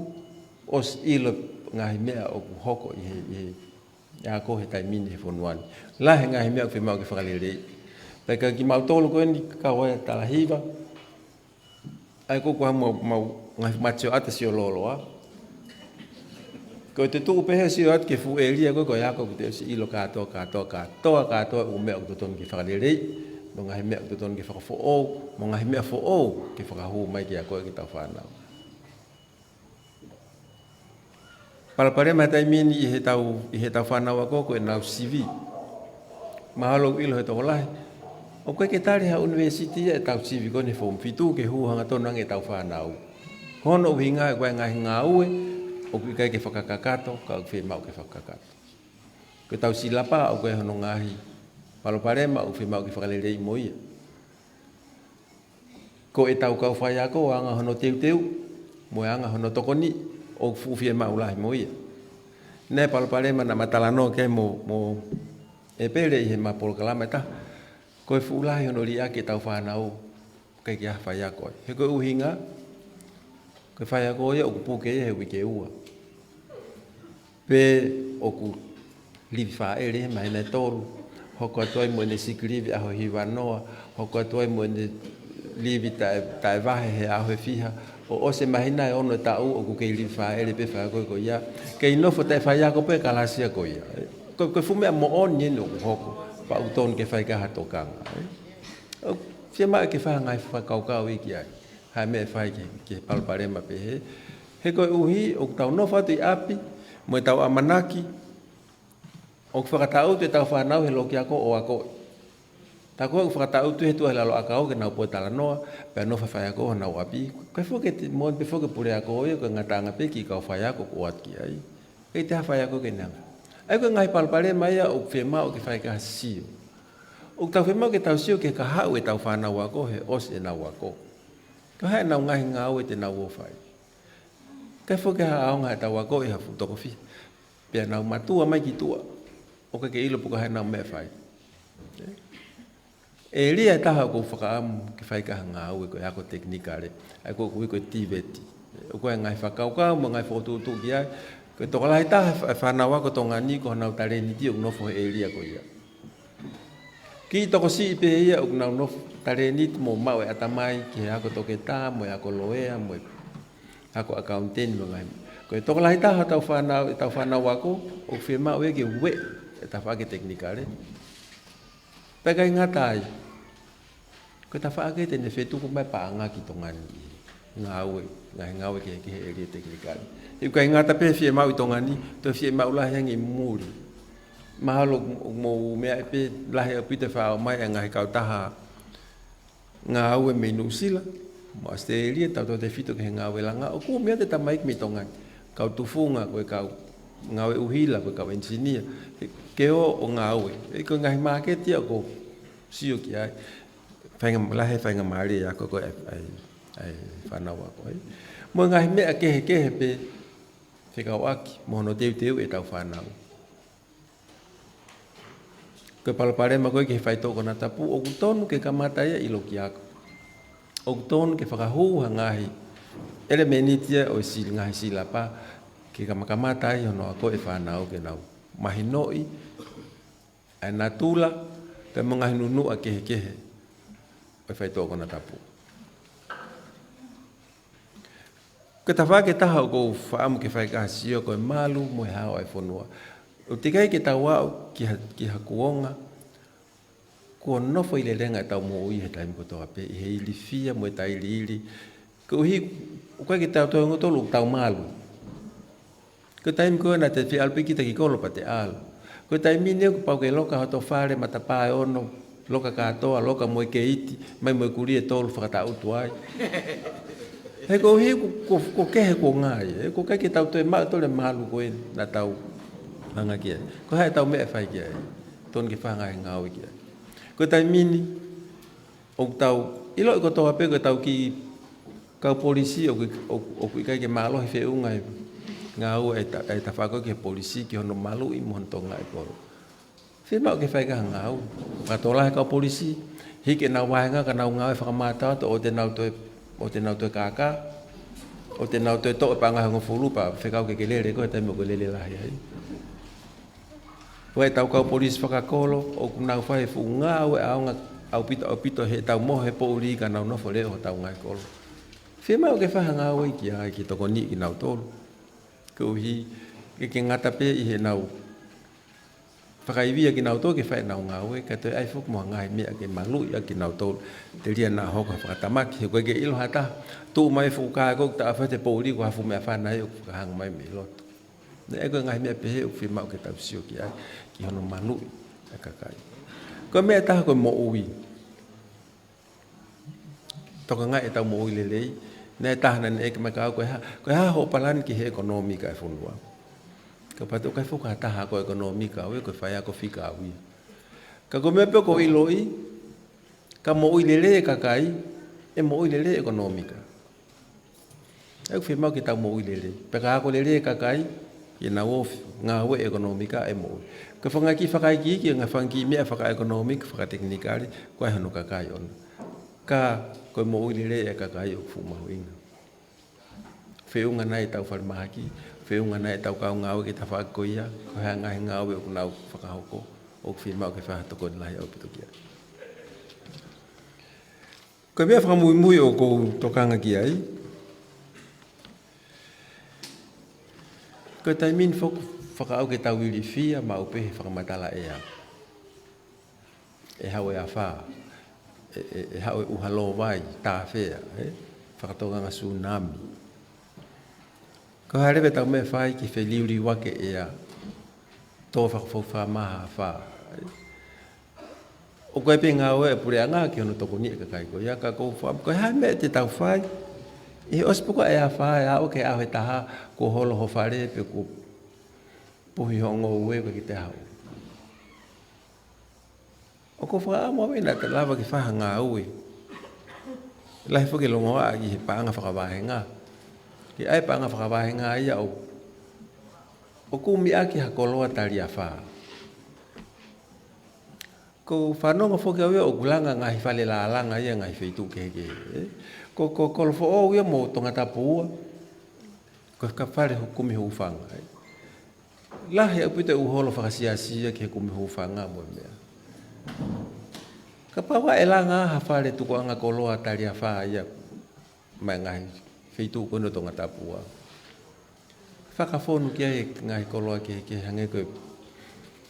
ʻosi ʻilo ngaahi meʻa ʻoku hoko ʻi he, ʻi he ako he taimi ni he fonua ni. Lahi ngaahi meʻa ʻoku fiemaʻu ke fakaleleiʻi. Pea ka kimautolu ko eni kau ai talahiva, ʻa ia ko ʻeku ʻamu mau, mau ngaahi matio ata sio loloa. Ko e te tuʻu pē he sio atu ki he fuʻu ʻēlia ko ē, ko e ako ʻoku te ʻosi ʻilo kātoa, kātoa, kātoa, kātoa ʻū meʻa ʻoku totonu ke fakaleleiʻi, mo e ngaahi meʻa ʻoku totonu ke fakafoʻou, mo e ngaahi meʻa foʻou ke fakahū mai ke ako ki heʻetau fānau. Palopalema he taimi ni ʻi heʻetau, ʻi heʻetau fānau ako ko ʻenau sivi. Mahalo ʻoku ʻilo he tokolahi, ʻoku ʻikai ke tali ʻe ha ʻunivēsiti ia ʻetau sivi ko eni he form fitu ke hū hangatonu ange ʻetau fānau. Ko hono ʻuhinga ʻoku ʻi ai e ngaahi ngāue ʻoku ʻikai ke fakakakato, ka ʻoku fiemaʻu ke fakakakato. Ko ʻetau silapa ʻoku ʻi ai hono ngaahi palopalema ʻoku fiemaʻu ke fakaleleiʻi mo ia. Ko ʻetau kau faiako, anga hono teuteu, mo e anga hono tokoni, ʻoku fuʻu fiemaʻu lahi mo ia. Naʻe palopalema naʻa ma talanoa ki ai mo, mo ʻEpele ʻi heʻema polokalama ʻe taha. Ko e fuʻu lahi hono liʻaki ʻetau fānau, ʻikai ke ʻi ai ha faiako ai. He ko e ʻuhinga, ko e faiako ia ʻoku puke ia he uike ua. Pe ʻoku livi fāʻele he māhina ʻe tolu, hoko atu ai mo ʻene sick leave ʻaho hivanoa, hoko atu ai mo ʻene livi taʻe, taʻe vahe he ʻaho ʻe fiha, ʻo ʻosi e māhina ʻe ono ʻo e taʻu ʻoku kei livi fāʻele pē faiako ko ia, kei nofo taʻe faiako pē kalasi ia ko ia. Ko, ko e fuʻu meʻa moʻoni eni ʻoku hoko, pea ʻoku totonu ke fai ki ai ha tokanga. ʻOku fiemaʻu ke fai ha ngaahi fakakaukauʻi ki ai. Ha meʻa ʻe fai ki he, ki he palopalema pehē. He koeʻuhi ʻoku tau nofo atu ʻi ʻapi, mo ʻetau ʻamanaki, ʻoku fakataʻutu ʻetau fānau he loki ako ʻo akoʻi. Tā ko ē ʻoku fakataʻutu he tuʻa he lalo ʻakau ke nau pō talanoa, pea nofo e faiako honau ʻapi. Ko e foki te moʻoni pē foki e puleako ia, ko e ngataʻanga pē kiʻi kau faiako ʻoku ʻoatu ki ai. ʻIkai te ha faiako ke nanga. ʻA ia ko e ngaahi palopalema ia ʻoku fiemaʻu ke fai ki ai ha sio. ʻOku tau fiemaʻu ke tau sio ki he kahaʻu ʻetau fānau ako he ʻosi ʻenau ako. Ko e hā ʻenau ngaahi ngāue te nau ō ʻo fai. Kae foki ha ʻaonga ʻetau ako ʻi ha fuʻu toko fiha. Pea nau matua mai ki tuʻa. ʻOku ʻikai ke ʻilo pe ko e hā ʻenau meʻa ʻe fai. ʻĒlia ʻe taha ʻoku ou fakaʻamu ke fai ki ai ha ngāue ko e ako tekinikale. ʻA ia ko ē ʻoku ui ko e TVET. ʻOku ʻi ai e ngaahi fakakaukau mo e ngaahi fokotuʻutuʻu ki ai. Ko e tokolahi taha e fā-, fānau ako Tonga ni ko honau talēniti ʻoku nofo he ʻēlia ko ia. Kiʻi tokosiʻi pē ia ʻoku nau nofo talēniti mo maʻu e ʻatamai ki he ako toketā, mo e ako loea, mo e ako accountant mo e ngaahi. Ko e tokolahi taha ʻetau fānau, ʻetau fānau ako, ʻoku fiemaʻu ia ke ueʻi e tafaʻaki tekinikale. Pea ʻikai ngata ai. Ko e tafaʻaki te ne fetuku mai paʻanga ki Tonga ni. Ngāue, ngaahi ngāue ki he, ki he ʻēlia tekinikale. ʻOku ʻikai ngata pē he fiemaʻu ʻi Tonga ni, toe fiemaʻu lahi ange ʻi muli. Mahalo mo, mo e meʻa pē lahi ʻaupito e faʻa ō mai e ngaahi kautaha ngāue mei Nuʻusila, mo ʻAositelēlia, tautautefito ki he ngāue langa, ʻoku ʻomi atu e tamaiki mei Tonga ni. Kau tufunga, ko e kau ngāue ʻuhila, ko e kau engineer, ke ō ʻo ngāue. ʻE ko e ngaahi māketi ia ʻoku sio ki ai. Fainga-, lahi e faingamālie ia ko ē ʻa e, ʻa e, ʻa e fānau ako ai. Mo e ngaahi meʻa kehekehe pē fekauʻaki mo hono teuteu ʻetau fānau. Ko e palopalema ko ē ki he faitoʻo konatapu, ʻoku tonu ke kamata ia ʻi loki ako. ʻOku tonu ke fakahū ha ngaahi ʻelemēniti ia ʻo e sili-, ngaahi silapa, ke kamakamata ai hono ako e fānau ke nau mahinoʻi ʻa e natula, pea mo e ngaahi nunuʻa kehekehe ʻo e faitoʻo konatapu. Ko e tafaʻaki ʻe taha ʻoku ou fakaʻamu ke fai ki ai ha sio ko e malu mo e hao ʻa e fonua. ʻOku teʻeki ai ke tau aʻu ki ha, ki ha kuonga, kuo nofo ʻi lelenga ʻetau moʻui he taimi kotoa pē, ʻi he ilifia mo e tailiili. Koeʻuhi, ʻoku ʻikai ke tau toe ongo tolu ʻoku tau malu. Ko e taimi ko ē naʻa te fie ʻalu pē kita ki kolo pea te ʻalu. Ko e taimi ni ʻoku pau ke loka hoto fale, matapā ʻe ono, loka kātoa, loka mo e keiti, mai mo e kulī ʻe tolu fakataʻutu ai. He koeʻuhi kuo, kuo, kuo kehe kuonga ia, he ʻoku ʻikai ke tau toe maʻu tolu e malu ko ē naʻa tau hanga ki ai. Ko e hā ʻetau meʻa ʻe fai ki ai. Tonu ke fai ha ngaahi ngāue ki ai. Ko e taimi ni, ʻoku tau ʻiloʻi kotoa pē ko ʻetau kiʻi kau polisi ʻoku, ʻoku, ʻoku ʻikai ke mālohi feʻunga he, ngāue ʻa e ta-, ʻa e tafaʻaki ko ē ki he polisi, ki hono maluʻi mo hono tokangaʻi e kolo. Fiemaʻu ke fai ki ai ha ngāue. Fakatō lahi e kau polisi, hiki ʻenau vāhenga ka nau ngāue fakamātoato, ʻoua te nau toe, ʻoua te nau toe kākā, ʻoua te nau toe toʻo e paʻanga ʻe hongofulu pea fekau ke ke lele koe he taimi ʻoku ke lele lahi ai. Pea ʻetau kau polisi fakakolo, ʻoku nau fai e fuʻu ngāue ʻaonga ʻaupito, ʻaupito heʻetau mohe poʻuli ka nau nofo leʻo hotau ngaahi kolo. Fiemaʻu ke fai ha ngāue ki ai ke tokoniʻi kinautolu. Koeʻuhi, ʻikai ke ngata pē ʻi heʻenau fakaivia kinautolu ke fai ʻenau ngāue, ka toe ʻai foki mo ha ngaahi meʻa ke maluʻi ʻaki kinautolu, telia naʻa hoko ha fakatamaki, he ʻoku ʻikai ke ʻilo ha taha, tuʻu mai e fuʻu kā ko ē ʻoku taʻofi atu e poʻuli ko e hā e fuʻu meʻafana ia ʻoku fakahanga mai mei loto. Naʻe ʻi ai ko e ngaahi meʻa pehē ʻoku fiemaʻu ke tau sio ki ai, ki hono maluʻi ʻa e kakai. Ko e meʻa ʻe taha ko e moʻui. Tokangaʻi ʻetau moʻui lelei. Naʻe taha naʻe ʻeke mai kiate au ko e hā, ko e hā hoʻo palani ki he ʻekonōmika ʻo e fonua. Ka u pehē ʻoku ʻikai foki ha taha ko e ʻekonōmika au ia, ko e faiako fika au ia. Ka ko e meʻa pē ʻoku ou ʻiloʻi, ka moʻui lelei e kakai, ʻe moʻui lelei e ʻekonōmika. ʻOku fiemaʻu ke tau moʻui lelei. Pea ka ako lelei e kakai, ʻi heʻenau ofi, ngāue ʻekonōmika ʻe moʻui. Ko e fanga kiʻi fakaikiiki, ngaahi fanga kiʻi meʻa fakaʻekonōmika, fakatekinikale, ko e hā hono kakai ʻoʻona. Ka ko e moʻui lelei e kakai ʻoku fuʻu mahuʻinga. Feʻunga nai ʻetau falemahaki, feʻunga nai ʻetau kau ngāue ki he tafaʻaki ko ia, ko e hā e ngaahi ngāue ʻoku nau fakahoko, ʻoku fiemaʻu ke fai ha tokoni lahi ʻaupito ki ai. Ko e meʻa fakamuimui ʻoku ou tokanga ki ai, ko e taimi ni foki ʻoku fakaʻau ke tau ilifia maʻu pē he fakamatala ʻea. ʻE haʻu e afā, ʻe, ʻe, ʻe haʻu e ʻuha lōvai, tāfea, ē? Fakatokanga sunami. Ko e hā leva ʻetau meʻa ʻe fai ke feliuliuaki e ʻea, tō fakafoʻou mai ha afā, ē? ʻOku ʻi ai pē ngāue ʻa e puleʻanga ki hono tokoniʻi e kakai ko ia, ka ko e fa-, ko e hā e meʻa te tau fai? ʻI he ʻosi pē ko ē e afā ʻe aʻu ki he ʻaho ʻe taha, kuo holo ho fale pe kuo puhi hoʻo ngoue, ʻoku ʻikai te ke haʻu. ʻOku ou fakaʻamu au ʻe naʻa ta lava ke fai ha ngāue lahi foki ke longoaʻa ki he paʻanga fakavāhenga. Ke ʻai e paʻanga fakavāhenga ia ʻo, ʻo kumi ʻaki ha koloa tali afā. ʻOku ou fanongo foki au ia ʻoku langa ngaahi fale lālanga ia ngaahi feituʻu kehekehe, ē. Ko, ko Kolofoʻou ia mo Tongatapu ua, ko e kau fale hu-, kumi hūfanga, ē. Lahi ʻaupito e ʻū holo fakasiasi ia ki he kumi hūfanga mo e meʻa. Kapau ʻe langa ha fale tukuʻanga koloa tali afā ia, mei he ngaahi feituʻu ko eni ʻo Tongatapu ua, fakafonu ki ai e ngaahi koloa kehekehe hangē ko e,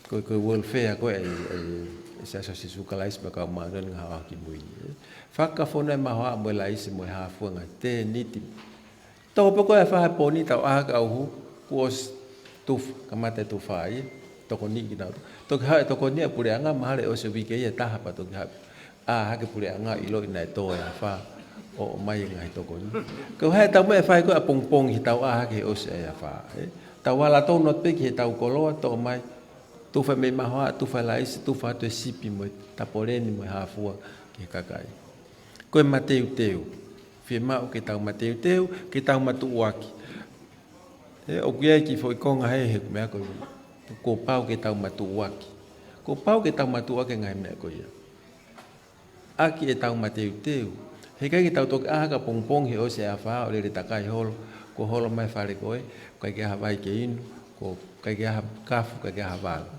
ko e, ko e welfare ko ē ʻa e, ʻa e, ʻa e Siasi ʻo Sīsū Kalaisi mo e Kau Māʻoniʻoni ʻi he ngaahi ʻaho kimui ni, ē. Fakafonu e mahoaʻa mo e laisi mo e hāfua, ngaahi tēniti. Tō pē ko ē e afā he pō ni, tau ʻā hake ʻauhu, kuo ʻosi tufa, kamata e tufa ia, tokoniʻi kinautolu. Toki haʻu e tokoni ʻa e puleʻanga, mahalo ʻe ʻosi e uike ia ʻe taha pea toki haʻu, ʻā hake e puleʻanga ʻo ʻiloʻi naʻe tō e afā, ʻo ʻomai e ngaahi tokoni. Ko e hā ʻetau meʻa ʻe fai ko ē ʻapongipongi he tau ʻā hake he ʻosi e afā, ē? Tau ala tonu atu pē ki heʻetau koloa, toʻo mai, tufa mei mahoaʻa, tufa laisi, tufa atu e sipi mo e tapoleni mo e hāfua ki he kakai. Ko e mateuteu. Fiemaʻu ke tau mateuteu, ke tau matuʻuaki. Ē, ʻoku ʻi ai e kiʻi foʻi konga he, he meʻa ko ē, kuo pau ke tau matuʻuaki. Kuo pau ke tau matuʻuaki e ngaahi meʻa ko ia. ʻAki ʻetau mateuteu. Heʻikai ke tau toki ʻā hake ʻapongipongi he ʻosi e afā ʻo lele takai holo, kuo holo mai e fale ko ē, ʻikai ke ʻi ai ha vai ke inu, ʻikai ke ʻi ai ha kafu, ʻikai ke ʻi ai ha vala.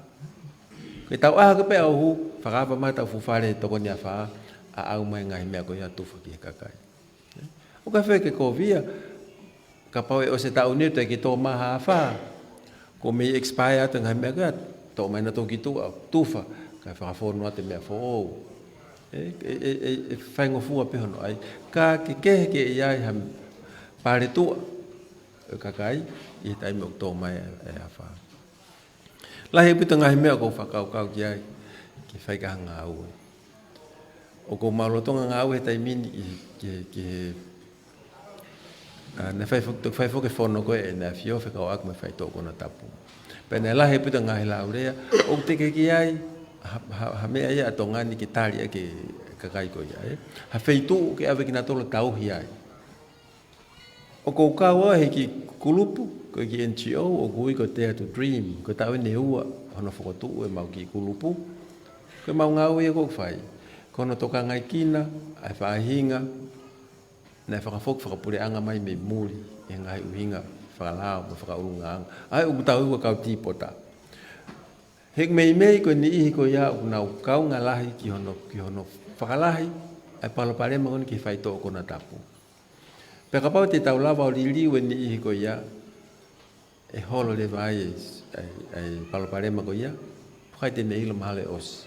Ke tau ʻā hake pē ʻauhu, fakaava mai ʻetau fuʻu fale tokoni afā, ʻaʻau mai e ngaahi meʻa ko ia ʻo tufa ki he kakai. ʻOku ʻikai fai ke kovi ia, kapau ʻe ʻosi e taʻu ni ʻoku teʻeki tō mai ha afā, kuo mei expire atu e ngaahi meʻa ko ia, toʻo mai nautolu ki tuʻa, tufa, kae fakafonu atu e meʻa foʻou. ʻE, ʻe, ʻe, ʻe, ʻe faingofua pē hono ʻai. Ka ke kehe ke ʻi ai ha paletuʻa ʻo e kakai ʻi he taimi ʻoku tō mai e afā. Lahi ʻaupito e ngaahi meʻa ʻoku ou fakakaukau ki ai, ke fai ki ai ha ngāue. ʻOku ou maʻu lolotonga ngāue he taimi ni ki, ki, ki he, ā, naʻe fai fo-, toki fai foki e fono ko ē ʻEne ʻAfio fekauʻaki mo e faitoʻo konatapu. Pea naʻe lahi ʻaupito e ngaahi laulea, ʻoku teʻeki ke ʻi ai ha, ha, ha meʻa ia ʻa Tonga ni ke tali ʻaki e kakai ko ia, ē. Ha feituʻu ke ʻave kinautolu ʻo tauhi ai. ʻOku ou kau au he kiʻi kulupu, Ko e kiʻi N G O ʻoku ui ko e Dare to Dream, ko e taʻu ʻeni ʻe ua hono fokotuʻu ʻemau kiʻi kulupu. Ko ʻemau ngāue ia ʻoku fai ko hono tokangaʻi kinaua e faʻahinga naʻe fakafoki fakapuleʻanga mai mei muli ʻi he ngaahi ʻuhinga fakalao mo fakaʻulungaanga. ʻA ia ʻoku tau ui ko e kau tīpota. He meimei ko e niʻihi ko ia ʻoku nau kaunga lahi ki hono, ki hono fakalahi ʻa e palopalema ko ʻeni ki he faitoʻo konatapu. Pea kapau te tau lava ʻo liliu e niʻihi ko ia, ʻe holo leva ai e, e, e palopalema ko ia, ʻoku ʻikai te ne ʻilo mahalo ʻe ʻosi.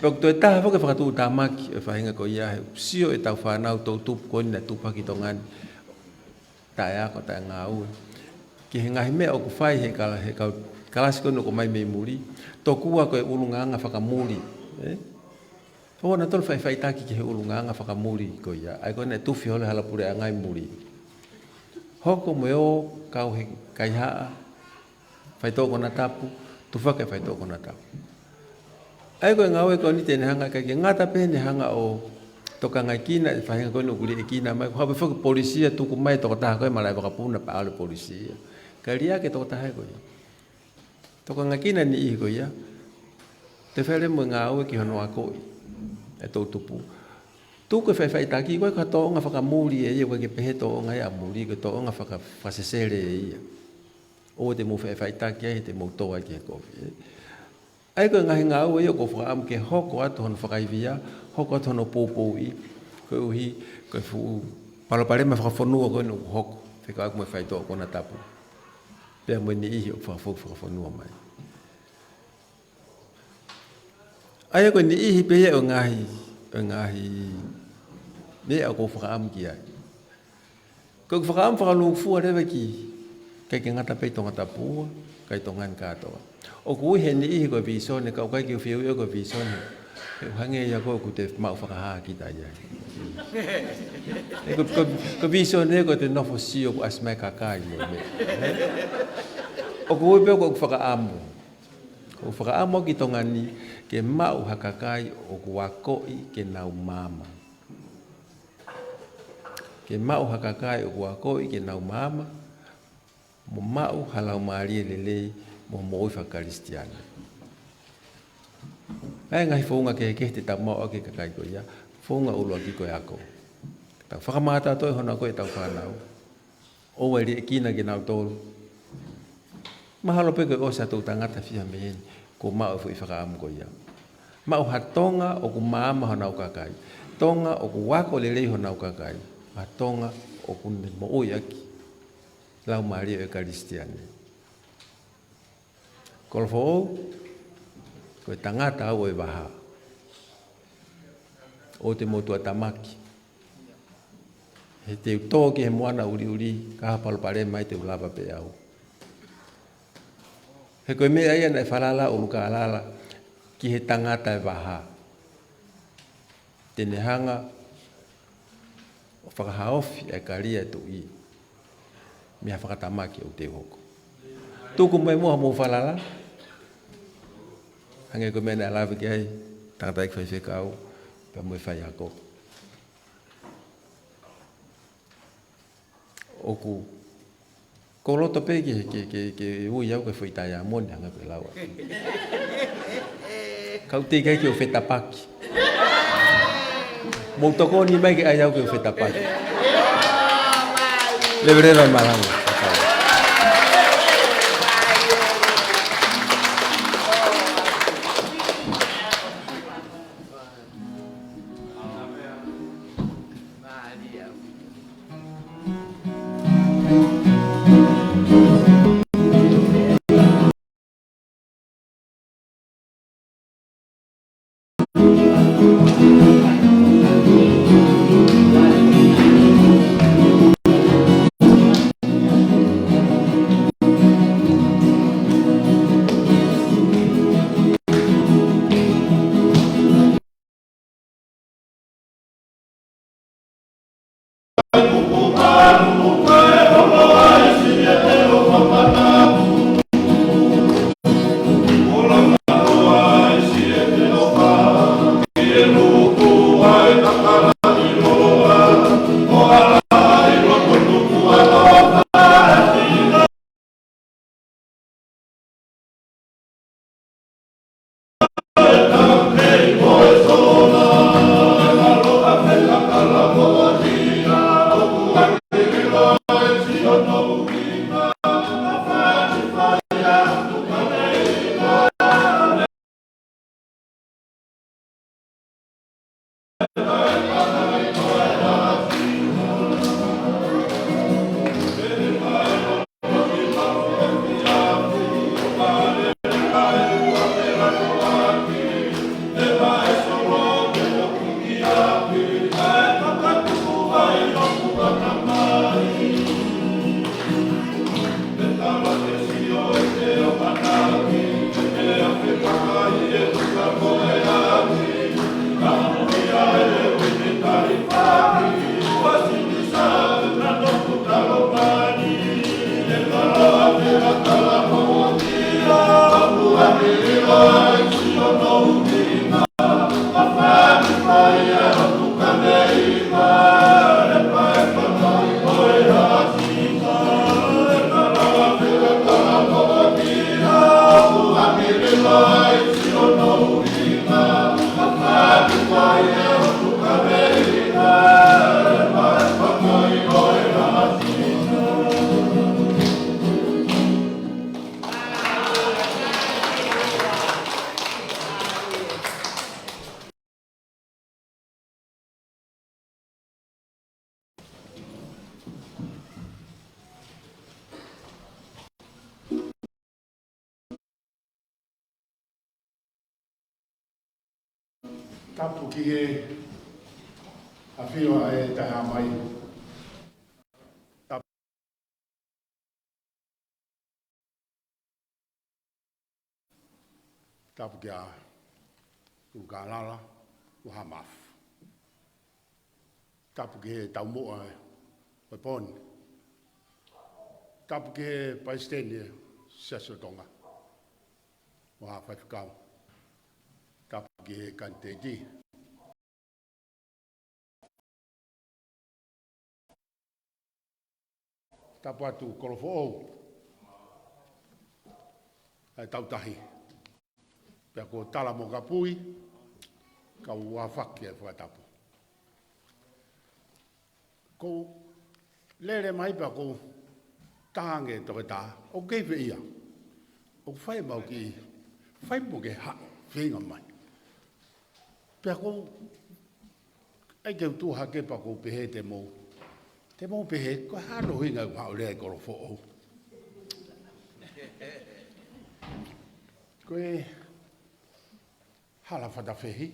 Pea ʻoku toe taha foki e fakatuʻutāmaki e faʻahinga ko ia, he ʻoku sio ʻetau fānau toʻutupu ko ʻeni naʻe tupu hake ʻi Tonga ni, taʻeako, taʻengāue ki he ngaahi meʻa ʻoku fai he kala-, he kau kalasi ko ʻeni ʻoku ʻomai mei muli, tokua ko e ʻulungaanga fakamuli, ē? ʻOua naʻa tonu faʻifaʻitaki ki he ʻulungaanga fakamuli ko ia, ʻa ia ko ʻeni naʻe tufi holo e hala puleʻanga ʻi muli. Hoko mo e ō kau he kaihaʻa faitoʻo konatapu, tufa ki he faitoʻo konatapu. ʻA ia ko e ngāue ko ʻeni te ne hanga, ʻikai ke ngata pē he ne hanga ʻo tokangaʻi kinaua e faʻahinga ko ʻeni ʻoku liʻekina mai, ko e haʻu pē foki e polisi ia, tuku mai e tokotaha ko ē malaʻe vakapuna pea ʻalu e polisi ia. Kae liʻaki e tokotaha ko ia. Tokangaʻi kinaua e niʻihi ko ia, te fele mo e ngāue ki hono akoʻi e toʻutupu. Tuku e faʻifaʻitaki, ʻoku ʻikai ko ha tōʻonga fakamuli ʻe ia, ʻoku ʻikai ke pehē tōʻonga ia ʻa muli, ko e tōʻonga faka-, fakasesele ʻe ia. ʻOua te mou faʻifaʻitaki ai, he te mou tō ai ki he kovi, ē. ʻA ia ko e ngaahi ngāue ia ʻoku ou fakaʻamu ke hoko atu hono fakaivia, hoko atu hono poupouʻi, koeʻuhi ko e fuʻu palopalema fakafonua ko ʻeni ʻoku hoko fekauʻaki mo e faitoʻo konatapu, pea mo e niʻihi ʻoku fakafoki fakafonua mai. ʻA ia ko e niʻihi pē ia ʻo e ngaahi, ʻo e ngaahi meʻa ʻoku ou fakaʻamu ki ai. Ko ʻeku fakaʻamu fakalūkufua leva ki, ʻikai ke ngata pē ʻi Tongatapu, ka ʻi Tonga ni kātoa. ʻOku ui he niʻihi ko e vīsone, ka ʻoku ʻikai ke u fie ui au ko e vīsone. He ʻoku hangē ia ko ē ʻoku te maʻu fakahā kita ia. He ko, ko, ko e vīsone ko e te nofo sio ʻoku ʻasi mai e kakai mo e meʻa. ʻOku ui pē ko ʻeku fakaʻamu. ʻOku ou fakaʻamu au ki Tonga ni ke maʻu ha kakai ʻoku akoʻi ke nau maama. Ke maʻu ha kakai ʻoku akoʻi ke nau maama, mo maʻu ha laumālie lelei mo moʻui fakakalisitiane. ʻA e ngaahi founga kehekehe te tau maʻu ʻaki e kakai ko ia, founga ʻuluaki ko e ako. Tau fakamātoato ʻi hono ako ʻetau fānau. ʻOua ʻe liʻekina kinautolu. Mahalo pē ko e ʻosi ha toʻu tangata fiha mei heni, kuo maʻu e foʻi fakaʻamu ko ia. Maʻu ha Tonga ʻoku maama honau kakai. Tonga ʻoku ako lelei honau kakai. Ha Tonga ʻoku ne moʻui ʻaki e laumālie ʻo e Kalisitiane. Kolofoʻou, ko e tangata au ʻo e vaha. ʻOua te mou tuʻatamaki. He te u tō ki he moana ʻuliʻuli, ka ha palopalema ai te u lava pē au. He ko e meʻa ia naʻe falala ʻUlukālala ki he tangata e vaha. Te ne hanga ʻo fakahaofi e kalia e tuʻi mei ha fakatamaki ʻoku te hoko. Tuku mai muʻa hoʻomou falala. Hangē ko e meʻa naʻe lave ki ai e tangataʻeiki faifekau, pea mo e faiako. ʻOku koloto pē ke, ke, ke, ke ui au ko e foʻi taiamoni, hangē ko e lau ʻa. Ka ʻoku teʻeki ai ke u fetapaki. Mou tokoni mai ke ʻai au ke u fetapaki. Leveleva e malanga. Tapu ki he ʻafio ʻa e Tahaʻamai. Tapu. Tapu kia Tulukalala, Uhamaf. Tapu ki he taumuʻa ʻo e pō ni. Tapu ki he Palesiteni ʻo e Siasi ʻo Tonga, mo ha faifekau. Tapu ki he kanititeiti. Tapu atu Kolofoʻou, ʻa e tautahi. Pea ko Tala mo Kapui, kau afaki e fakatapu. Ko u lele mai pea ko u tangi tokotaha, ʻoku kei fē ia? ʻOku fai mau ki, fai mo ke ha, feinga mai. Pea ko u, ʻai ke u tuʻu hake pea ko u pehē te mou. Te mou pehē, ko e hā hono ʻuhinga ʻeku haʻu lea ʻi Kolofoʻou. Ko e hala fatafehi.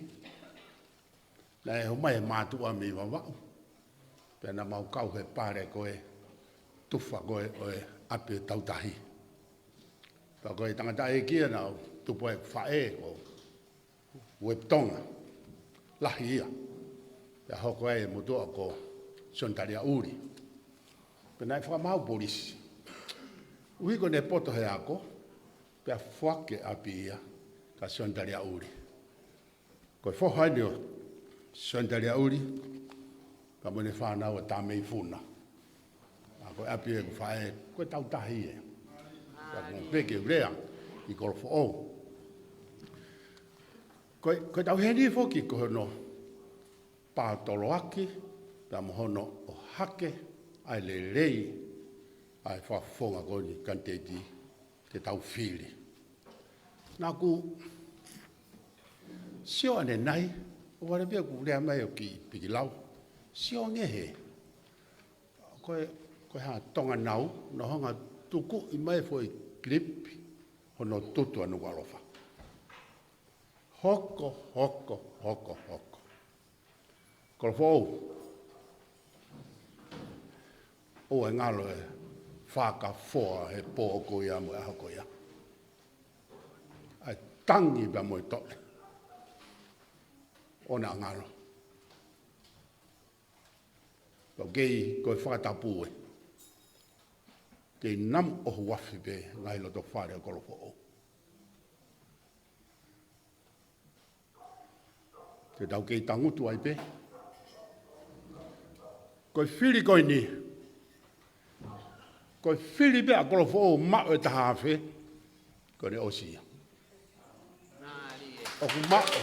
Naʻe ō mai e mātuʻa mei Vavaʻu. Pea naʻa mau kau he pale ko e tufa ko e ʻo e ʻapi tautahi. Pea ko e tangataʻeiki ia naʻe tupu ai e faʻē ko Uepi Tonga. Lahi ia. Pea hoko ai e motuʻa ko Sione Taliaʻuli. Pea naʻe fakamaau polisi. ʻUhi ko ʻene poto he ako, pea foaki e ʻapi ia kia Sione Taliaʻuli. Ko e foha eni ʻo Sione Taliaʻuli, pea mo ʻene fānau ʻa Tamei Funa. ʻA ko e ʻapi ʻeku faʻē, ko e tautahi ē. Pea ko u pehē ke u lea ʻi Kolofoʻou. Ko e, ko ʻetau ʻi heni foki ko hono pātoloaki, pea mo hono ʻohake ʻa e lelei ʻa e fakafofonga ko eni kanititeiti ke tau fili. Naʻa ku sio ʻanenai, ʻoku ʻalu pē ʻeku lea mai ʻo kiʻi pikilau. Sio ange he. Ko e, ko e hā Tonga Nau, naʻe hanga ʻo tukuʻi mai e foʻi kilipi, hono tutu ʻa Nukuʻalofa. Hoko, hoko, hoko, hoko. Kolofoʻou. ʻOua ʻe ngalo e fakafoa he pō ko ia mo e ʻaho ko ia. ʻA e tangi pea mo e toʻe. ʻOua naʻa ngalo. Pea kei ko e fakatapu ē. Kei namu ʻohu afi pē ngaahi loto fale ʻo Kolofoʻou. Ke tau kei tangutu ai pē. Ko e fili ko eni. Ko e fili pē ʻa Kolofoʻou maʻu e taha afe. Ko ʻene ʻosi ia. ʻOku maʻu.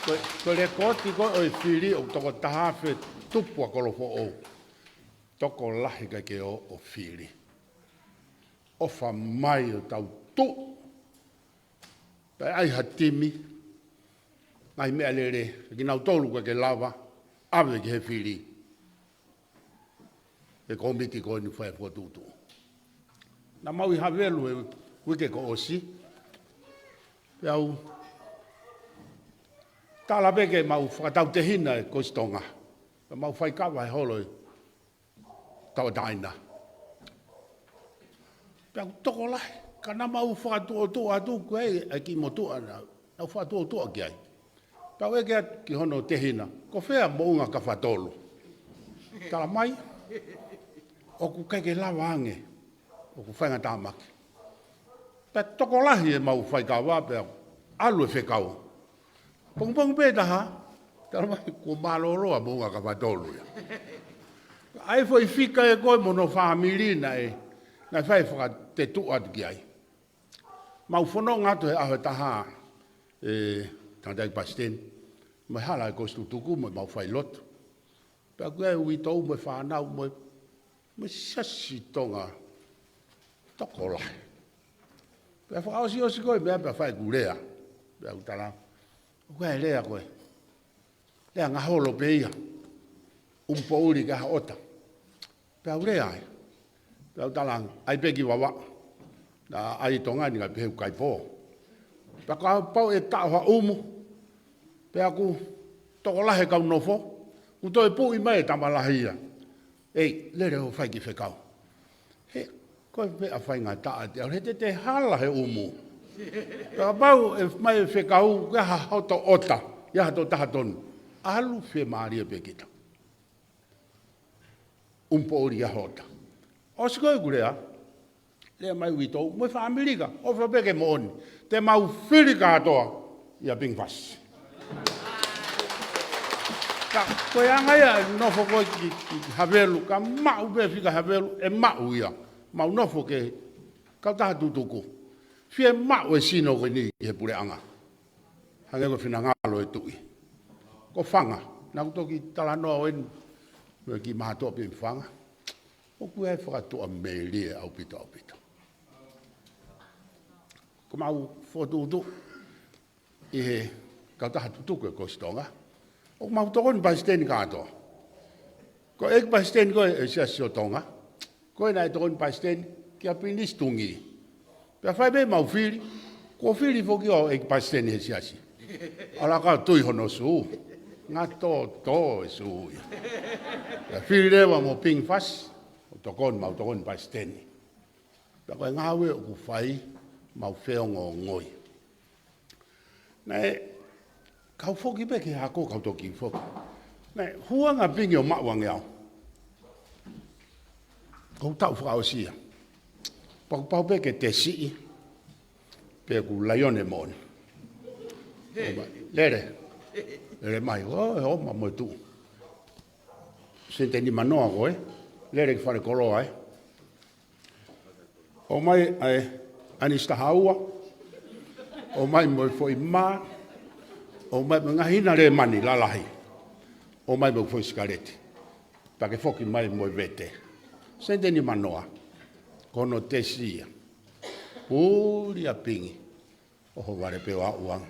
Ko e, ko e lekooti ko ē ʻo e fili ʻoku toko taha afe tupu ʻa Kolofoʻou. Tokolahi ʻikai ke ō ʻo fili. ʻOfa mai ʻo tau tuʻu. Pea ʻai ha timi, ngaahi meʻalele, kinautolu ʻoku ʻikai ke lava, ʻave ki he fili. He kōmiti ko eni fai fokotuʻutuʻu. Naʻa mau ʻi Havelu he uike kuo ʻosi. Pea u tala pē ke mau fakatautehina e Kōsi Tonga. Pea mau faikava he holo ʻi Tauʻatāina. Pea ʻoku tokolahi, ka naʻa mau fakatuʻotuʻa atu ki ai, ʻa e kiʻi motuʻa naʻa, naʻa ku fakatuʻotuʻa ki ai. Pea u ʻeke atu ki hono tehina, ko fē ʻa Moʻunga Kafatolu? Tala mai, ʻoku ʻikai ke lava ange, ʻoku faingatāmaki. Pea tokolahi ʻemau faikava, pea ʻalu e fekau. Pongipongi pē taha, tala mai kuo mālōlō ʻa Moʻunga Kafatolu ia. ʻA e foʻi fika ē ko ē mo hono fāmili naʻe, naʻe fai fakatetuʻa atu ki ai. mau fononga atu he ʻaho ʻe taha, ʻe tangataʻeiki palesiteni, mo e hala ʻo e kosipeli tutuku, mo ʻemau failotu. Pea ʻoku ʻi ai e uitou mo e fānau mo e, mo e siasi Tonga tokolahi. Pea fakaʻosiʻosi ko e meʻa pea fai ʻeku lea. Pea u tala, ʻoku ʻi ai e lea ko ē, lea ngaholo pē ia. ʻUmi poʻuli ki ha ʻota. Pea u lea ai. Pea u tala ange, ʻai pē ki Vavaʻu. Naʻa ʻai ʻi Tonga ni ka pehē ʻoku ʻikai pō. Pea kapau ʻe taʻo ha ʻumu, pea ʻoku tokolahi e kau nofo, ʻoku toe puʻi mai e tama lahi ia. ʻEi, lele ʻo fai ki fekau. He, ko e meʻa faingataʻa te au, he te te hala he ʻumu. Pea kapau ʻe mai e fekau, ke ha hoto ʻota, ʻi ai ha tokotaha tonu. ʻAlu fiemālie pē kita. ʻUmi poʻuli ki ha ʻota. ʻOsi ko ē ʻeku lea, lea mai uitou, mo e fāmili ka, ʻofa pē ke moʻoni. Te mau fili kātoa ʻia Pingi Fasi. Ka, ko e anga ia e nofo ko ē ki, ki Havelu, ka maʻu pē fika Havelu, ʻe maʻu ia. Mau nofo ki he kautaha tutuku. Fiemaʻu e sino ko eni ki he puleʻanga. Hangē ko e finangalo e tuʻi. Ko Fanga, naʻa ku toki talanoa ʻo eni, mo e kiʻi mātuʻa pē Fanga. ʻOku ʻi ai e fakatuʻamelie ʻaupito, ʻaupito. Ko ʻemau fokotuʻutuʻu ʻi he kautaha tutuku ʻo e Kosipeli Tonga. ʻOku mau tokoni palesiteni kātoa. Ko e ʻeiki palesiteni ko ē ʻo e Siasi ʻo Tonga, ko ē naʻe tokoni palesiteni kia Pilinisi Tungī. Pea fai pē ʻemau fili, kuo fili foki ʻo e ʻeiki palesiteni he siasi. ʻAlu ʻo tui hono sū. Ngatōtō e sū ia. Pea fili leva mo Pingi Fasi, ʻo tokoni, mau tokoni palesiteni. Pea ko e ngāue ʻoku fai, mau feongoongoi. Naʻe, kau foki pē ki he ako, kau toki foki. Naʻe, huanga Pingi ʻo maʻu ange au. Ko e taʻu fakaʻosi ia. Pea kuo pau pē ke te siʻi, pea ʻoku laione moʻoni. ʻOmai, lele, lele mai, ʻo, ʻomai mo e tuʻu. Seniteni manoa ko ē, lele ki falekoloa ē. ʻOmai ʻa e ʻanisi tahaua, ʻomai mo e foʻi mā, ʻomai mo e ngaahi hina lēmani lalahi, ʻomai mo e foʻi sikaleti, pea ke foki mai mo e vete. Seniteni manoa, ko hono tesi ia. Puli ʻa Pingi, ʻohovale pē ʻo aʻu ange.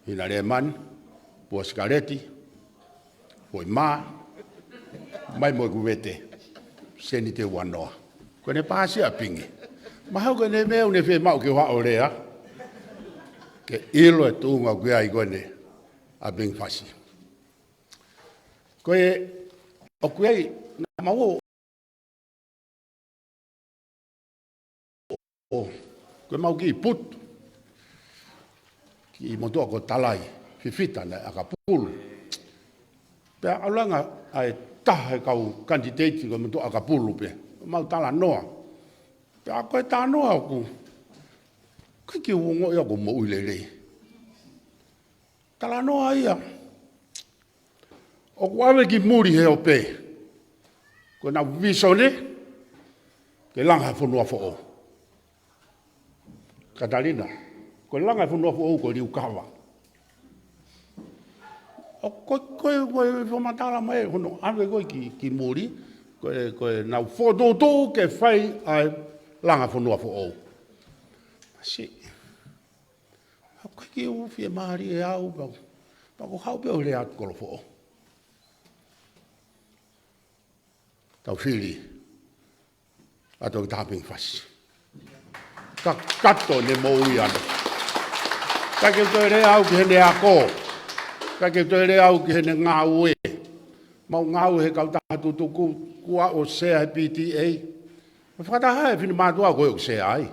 Hina lēmani, pua sikaleti, foʻi mā, mai mo ʻeku vete, seniti ua noa. Ko ʻene paasi ʻa Pingi. Mahalo ko ʻene meʻa ʻoku ne fiemaʻu ke u haʻu ʻo lea, ke ʻilo e tuʻunga ʻoku ʻi ai ko ʻene ʻa Pingi Fasi. Ko e, ʻoku ʻi ai, naʻa mau ō, ʻo, ko ʻemau kiʻi putu, kiʻi motuʻa ko Talai, fifita naʻe ʻakapulu. Pea ʻalu ange ʻa e taha e kau kanititeiti ko e motuʻa ʻakapulu pē, mau talanoa. Pea ko e talanoa ʻoku, ʻikai ke u ongoʻi au ʻoku ou moʻui lelei. Talanoa ia. ʻOku ʻave ki muli he ope. Ko ʻenau visone, ke langa ha fonua foʻou. Katalina, ko e langa e fonua foʻou ko e liukava. ʻO ko, ko, ko e fakamatala mai, hono ʻave ko ē ki, ki muli, ko e, ko ʻenau fokotuʻutuʻu ke fai ʻa e langa fonua foʻou. Masiʻi. ʻOku ʻikai ke u fiemālie au, pea, pea ko e haʻu pē ʻo lea atu kolofoʻou. Tau fili. ʻAtu ki Tāpingi Fasi. Kakato ʻene moʻui ʻana. ʻIkai ke u toe lea au ki heʻene ako. ʻIkai ke u toe lea au ki heʻene ngāue. Mau ngāue he kautaha tutuku, kuo u sea he P T A. Mo e fakataha e finemātuʻa ko ē ʻoku sea ai.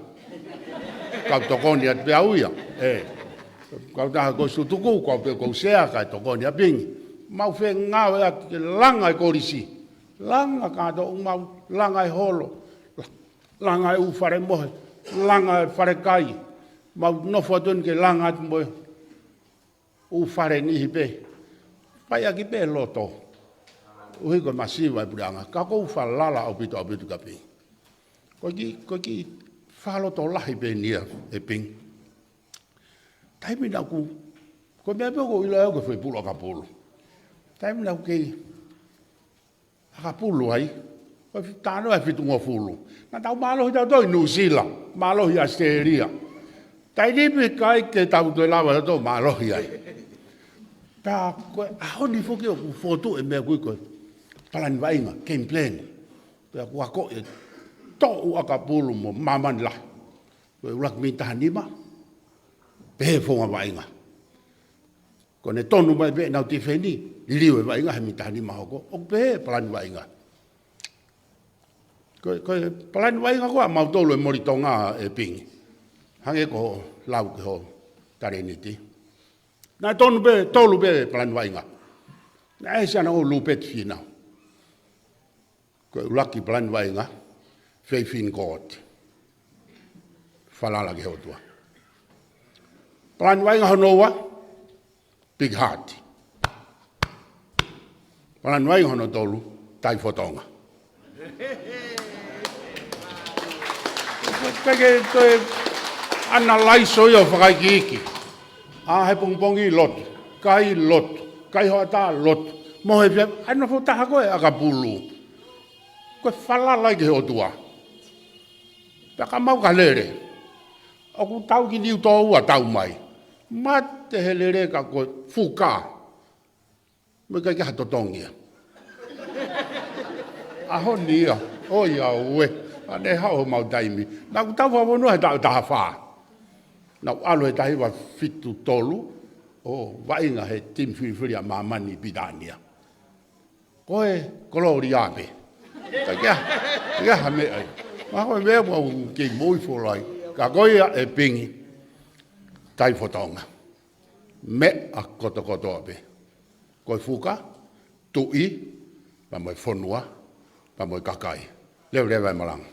Kau tokoni atu pē au ia. ʻE. Kautaha ko ē ʻoku tutuku, ko au pē ʻoku sea, kae tokoni ʻa Pingi. Mau fengāueʻaki ke langa e kolisi. Langa kātoa, mau langa e holo. Langa e ʻū fale mohe. Langa e fale kai. Mau nofo atu eni ke langa atu mo e ʻū fale niʻihi pē. Fai ʻaki pē loto. ʻUhi ko e masiva e puleʻanga. Ka ʻoku ou falala ʻaupito, ʻaupito kia Pingi. Ko e kiʻi, ko e kiʻi Ka loto lahi pē eni ia ʻe Pingi. Taimi naʻa ku, ko e meʻa pē ʻoku ou ʻilo au ko e foʻi pulu ʻakapulu. Taimi naʻa ku kei ʻakapulu ai, ko e fi-, taʻu ʻe fitungofulu. Naʻa tau mālohi tautolu ʻi Nuʻusila, mālohi ʻAositelēlia. Taimi ni ʻikai ke tau toe lava tautolu mālohi ai. Pea ko e ʻaho ni foki ʻoku fotu e meʻa ʻoku ui ko e palani vaʻinga, game plan. Pea ʻoku akoʻi e toʻu ʻakapulu mo māmani lahi. Ko e ʻuluaki miniti taha nima, pehē founga vaʻinga. Ko ʻene tonu mai pē ʻenau tifeni, liliu e vaʻinga he miniti taha nima hoko, ʻoku pehē e palani vaʻinga. Ko e, ko e palani vaʻinga ko ia ʻamautolu e Moli Tonga ʻe Pingi. Hangē ko hoʻo lau ki hoʻo talēniti. Naʻe tonu pē, tolu pē palani vaʻinga. Naʻe ʻi ai e siana ʻo Lupeti Fīnau. Ko e ʻuluaki palani vaʻinga, faith in God. Falala ki he ʻOtua. Palani vaʻinga hono ua, big heart. Palani vaʻinga hono tolu, taifotonga. Kae ke toe analyze ʻo ia ʻo fakaikiiki. ʻA, he pongipongi lotu, kai lotu, kai hoʻatā lotu. Mo he fia, ʻa e nofo taha ko e ʻakapulu. Ko e falala ki he ʻOtua. Pea ka mau ka lele. ʻOku tau ki niu tō ua tau mai. Mate he lele ka ko e fuka. Mo e ʻikai ke ha totongi ia. ʻAho ni ia, ʻoiauē, ʻa ʻene haʻu homau taimi. Naʻa ku tau fakafonua he taʻu taha fā. Naʻa ku ʻalu he taha hiva fitu tolu, ʻo vaʻinga he timi filifili ʻa māmani ʻi Pilitānia. Ko e kolōlia pē. Ka kia, kia ha meʻa ia. Ma ko e meʻa mau kei moʻui folau ai. Ka ko ia ʻe Pingi. Taifotonga. Meʻa kotokotoa pē. Ko e fuka, tuʻi, pea mo e fonua, pea mo e kakai. Leveleva e malanga.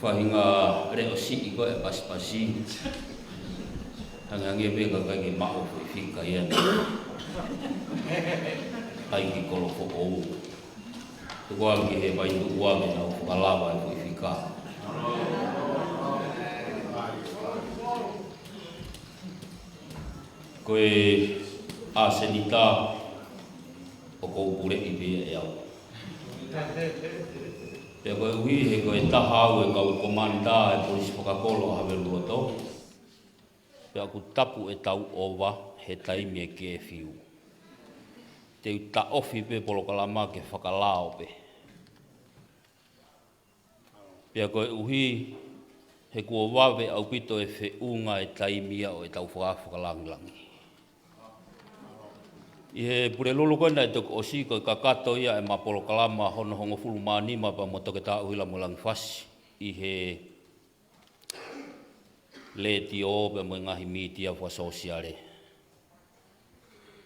Faʻahinga leʻo siʻi ko ē pasipasi. Hangehangē pē ka ʻikai ke maʻu foʻi fika ia naʻe ʻai ki Kolofoʻou. Tuku ange ki he Vaituʻu ke nau fakalava e foʻi fika. Ko e ʻasenita ʻoku ou puleʻi pē ʻe au. Pea koeʻuhi he ko e taha au e kau komanitā e polisi fakakolo ʻa Haveluloto. Pea ʻoku tapu e tau ʻova he taimi e kefiu. Te u taʻofi pē polokalama ke fakalao pē. Pea koeʻuhi he kuo vave ʻaupito e feʻunga e taimi ia ʻo e tau faka-, fakalangilangi. ʻI he Pulelulu ko ē naʻe toki ʻosi, ko e kakato ia ʻema polokalama hono hongofulu mā nima pea mo Toketā ʻUhila mo Langifasi ʻi he letiō pea mo e ngaahi mītia fakasōsiale.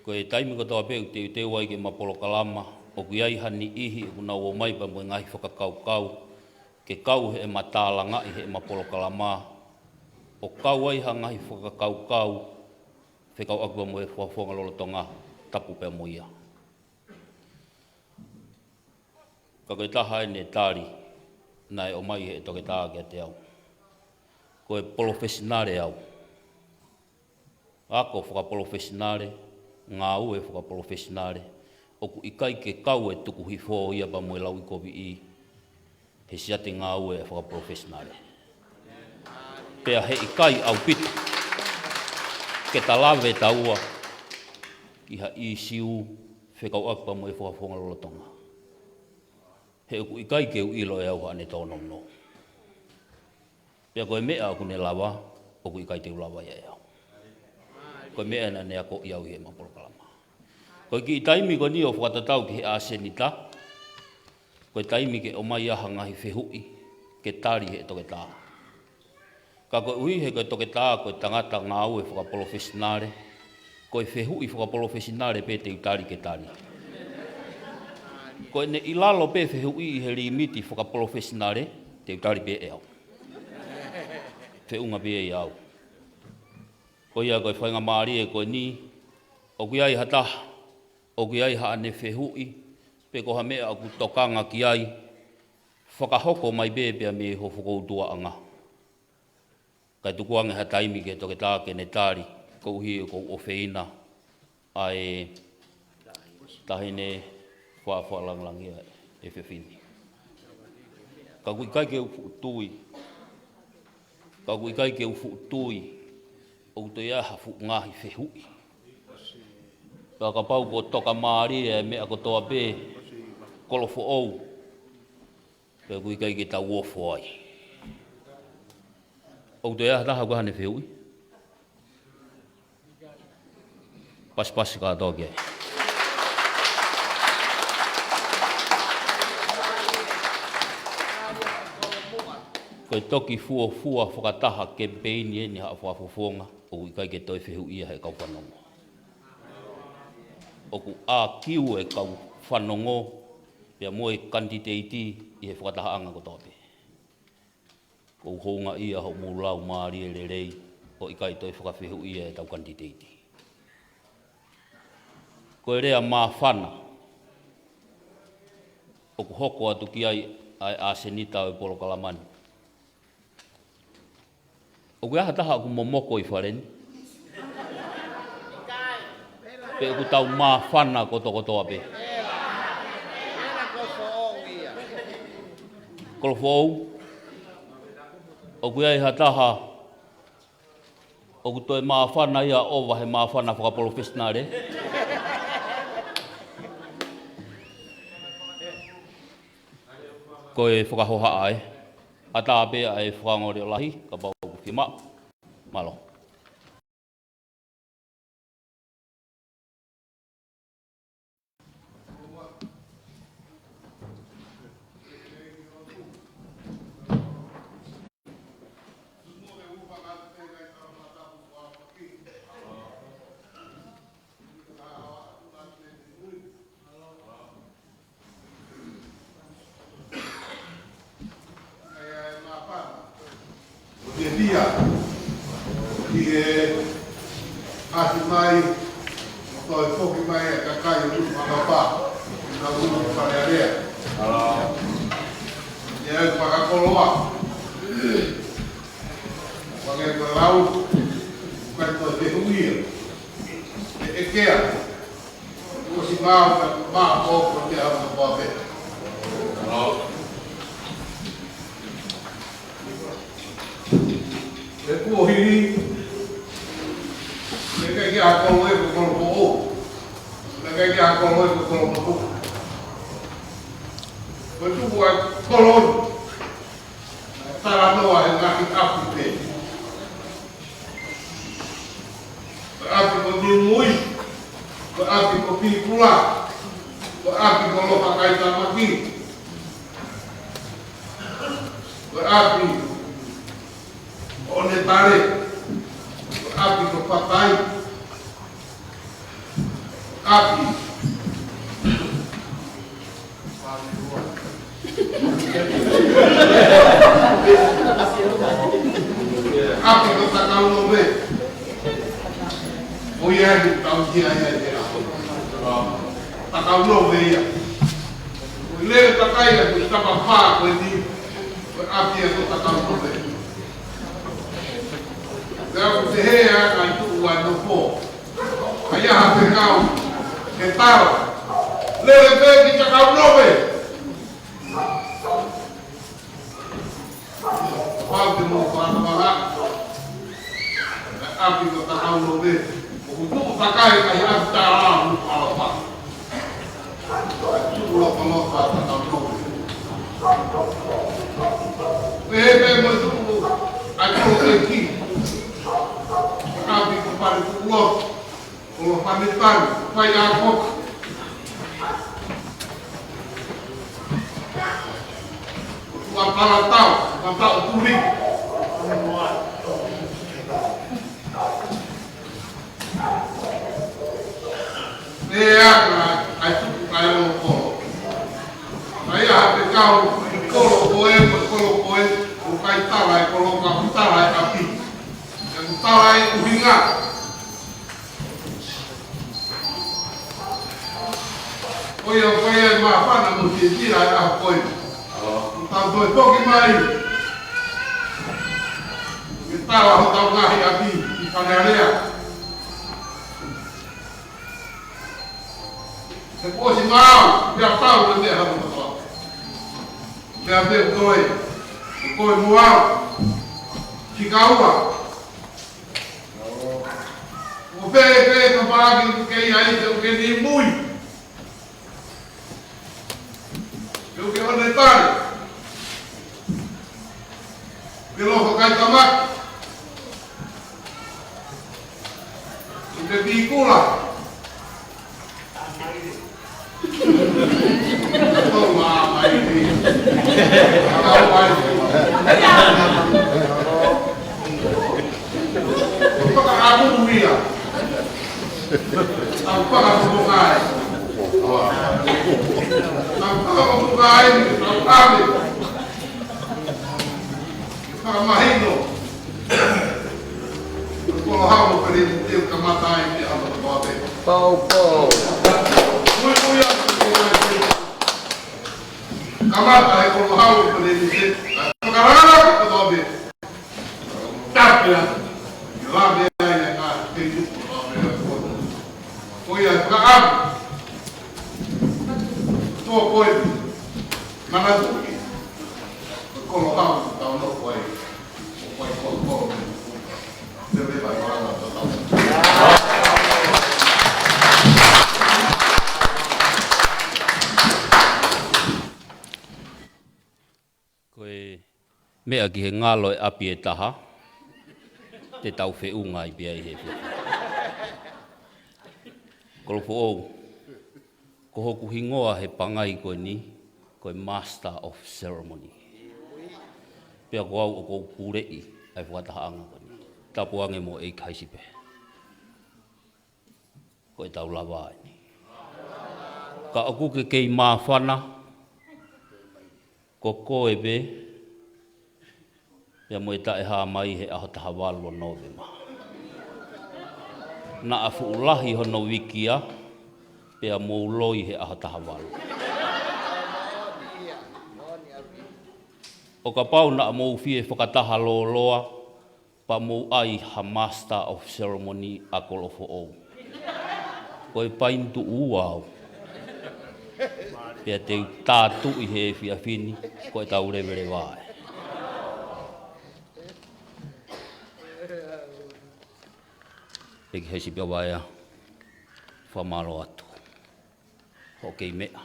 Ko e taimi kotoa pē ʻoku teuteu ai ke ʻema polokalama, ʻoku ʻi ai ha niʻihi ʻoku nau ō mai pea mo e ngaahi fakakaukau ke kau heʻema tālangaʻi heʻema polokalama, ʻo kau ai ha ngaahi fakakaukau fekauʻaki pea mo e fakafofonga lolotonga, tapu pea mo ia. Ka ko e taha ʻene tali naʻe ʻomai ʻe he Toketā kiate au, ko e palofesinale au. Ako fakapalofesinale, ngāue fakapalofesinale, ʻoku ʻikai ke kau e tukuhifo ia pea mo e lauʻikoviʻi he siate ngāue fakapalofesinale. Pea he ʻikai ʻaupito ke ta lave taua ki ha ʻīsiu fekauʻaki pea mo e fakafofonga lolotonga. He ʻoku ʻikai ke u ʻilo ʻe au haʻane tōnounou. Pea ko e meʻa ʻoku ne lava, ʻoku ʻikai te u lava ia ʻe au. Ko e meʻa naʻa ne akoʻi au ʻi heʻema polokalama. Ko e kiʻi taimi ko eni ʻo fakatatau ki he ʻasenita, ko e taimi ke ʻomai ai ha ngaahi fehuʻi ke tali ʻe he Toketā. Ka koeʻuhi he ko e Toketā ko e tangata ngāue fakapalofesinale, ko e fehuʻi fakapalofesinale pē te u tali ke tali. Ko ʻene ʻi lalo pē fehuʻi ʻi he limiti fakapalofesinale, te u tali pē ʻe au. Feʻunga pē ia ʻia au. Ko ia ko e faingamālie ko eni, ʻoku ʻi ai ha taha ʻoku ʻi ai haʻane fehuʻi, pe ko ha meʻa ʻoku tokanga ki ai, fakahoko mai pē pea mei ho fokoutuaʻanga. Kae tuku ange ha taimi ki he Toketā ke ne tali, koeʻuhi ʻoku ou ʻofeina ʻa e taʻahine fakafofonga langilangi ʻa e fefine. Ka ʻoku ʻikai ke u fuʻu tui. Ka ʻoku ʻikai ke u fuʻu tui ʻoku toe ʻi ai ha fuʻu ngaahi fehuʻi. Pea kapau kuo tokamālie e meʻa kotoa pē, Kolofoʻou, pea ʻoku ʻikai ke tau ofo ai. ʻOku toe ʻi ai ha taha ʻoku ʻi ai haʻane fehuʻi? Pasipasi kātoa ki ai. Ko e toki fuofua fakataha kemipeini eni ʻa e fakafofonga, ʻoku ʻikai ke toe fehuʻia ʻe he kau fanongo. ʻOku ʻākiu e kau fanongo pea mo e kanititeiti ʻi he fakatahaʻanga kotoa pē. ʻOku ou houngaʻia hoʻomou lau mālie lelei ʻo ʻikai toe fakafehuʻia ʻetau kanititeiti. Ko e lea māfana ʻoku hoko atu ki ai ʻa e ʻasenita ʻo e polokalama ni. ʻOku ʻi ai ha taha ʻoku momoko ʻi fale ni? Pe ʻoku tau māfana kotokotoa pē? Kolofoʻou, ʻoku ʻi ai ha taha ʻoku toe māfana ia ʻo ʻova he māfana fakapalofesinale? Ko e fakahohaʻa ē. ʻAtā pē ʻa e fakaongoongo leʻo lahi, kapau ʻoku fiemaʻu. Mālō. ʻI he ʻasi mai, ʻo toe foki mai ʻa e kakai ʻo Tuʻuʻapapa, ʻi he ʻū Fale Alea. ʻI ai fakakoloa. Fanga ko e lau, ʻikai toe fehuʻia. ʻE ʻekea. Kuo ʻosi maau, maʻa ʻo ko te ʻalu ko pē. ʻE kuo hili, ʻe ʻikai ke ʻi ai ha kolo ʻe ko e kolo foʻou. ʻE ʻikai ke ʻi ai ha kolo ʻe ko e kolo mapuka. Ko e tuʻu ʻa e kolo ni. Talanoa he ngaahi ʻapi pē. Ko e ʻapi ko Niumui, ko e ʻapi ko Pikula, ko e ʻapi ko Lofakaitamaki, ko e ʻapi ko ʻOnetale, ko e ʻapi ko Patai, ʻapi. ʻApi ko Takaunove. ʻO ia ʻoku tau ʻi ai ʻi he ʻaho. Takaunove ia. Ko e lele takai ʻa e tapafā ko eni. Ko e ʻapi ia ko Takaunove. Pea ʻoku te hea ai tuʻu ai nofo. ʻA ia ha fekau, he tala. Lele pē ki Takaunove. Pau te mau fānau manga. ʻApi ko Takaunove. ʻOku tuʻu takai ai ʻa e tala mu alapa. Tuʻu lopolopa Takaunove. Pehē pē mo tuʻu ai kolo keiki. ʻApi ko Pale Kukuloto. Kolo Fanitani, fai ʻa koka. Ua talatau, matau tuli. Pea ka ai tuku kai o kolo. Ai a te kau i kolo ko e, ko e kolo ko e, ʻoku ʻikai tala e kolo ka ʻoku tala e ʻapi. ʻOku tala e ʻuhinga. Ko ia, ko ia ʻe māfana mo te tira e ʻaho ko ē. ʻOku tau toe foki mai. Ke tala hotau ngaahi ʻapi ʻi Fale Alea. He kuo ʻosi maau, pea pau na te hau katoa. Pea te koe, koe mo au. Ki kaua. ʻO pē, pē, ka paaki ʻoku ke ʻi ai te ʻoku ke Niumui. Te ʻoku ke Onetale. Ke Lofakaitamaki. ʻOku ke Pikula. Tau mā mai ni. Tau mai. Paka amu ia. Tau paka kukungai. Tau paka kukungai, tau ame. Fakamahino. Kolo Hau, pele ni te kamata ai te ʻalu ko pē. Pau, pau. Mui, mui, a, kamata ai Kolo Hau, pele ni te. Fakalala ko pē. Tapia. Lave ai na te tuku ko pē. Ko ia ka a. Tō koe. Manatuʻi. Kolo Hau, tau nofo ai. Ko e meʻa ki he ngalo e ʻapi ʻe taha, te tau feʻunga ai pē ʻi he fefe. Kolo foʻou. Ko hoku hingoa he pangai ko eni, ko e Master of Ceremony. Pea ko au ʻoku ou puleʻi ʻa e fakatahaʻanga ko eni. Tapu ange mo ʻEiki Haisi pē. Ko e tau lava eni. Ka ʻoku ke kei māfana, ko koe pē, pea mo e taʻehāmai he ʻaho taha valu ʻo Nōvema. Naʻa fuʻu lahi hono wikia, pea mou loi he ʻaho taha valu. ʻO kapau naʻa mou fie fakataha lōloa, pea mou ʻai ha Master of Ceremony ʻa Kolofoʻou. Ko e paini tuʻu ua au. Pea te u tātuʻi he efiafi ni, ko e tau leveleva ē. ʻEiki Haisi Pea Vaea, fakamālō atu hoʻo kei meʻa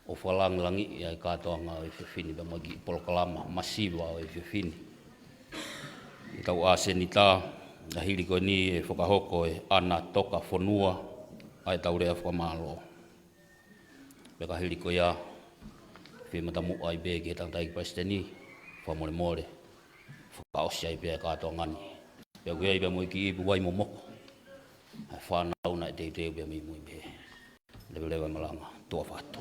ʻo fakalangilangiʻi ʻa e kātoanga ʻo e efiafi ni pea mo e kiʻi polokalama masiva ʻo e efiafi ni. ʻE tau ʻasenita, ʻa hili ko eni ʻe fakahoko ʻe ʻAna Toka Fonua ʻa e tau lea fakamālō. Pea ka hili ko ia, fie matamuʻa ai pē ki he tangataʻeiki palesiteni, fakamolemole, fakaʻosi ai pē ʻa e kātoanga ni. Pea ʻoku ʻi ai pē mo e kiʻi ipu vai momoko ʻa e fānau naʻe teuteu pē mei mui pē. Leveleva e malanga, tuʻa ʻofa atu.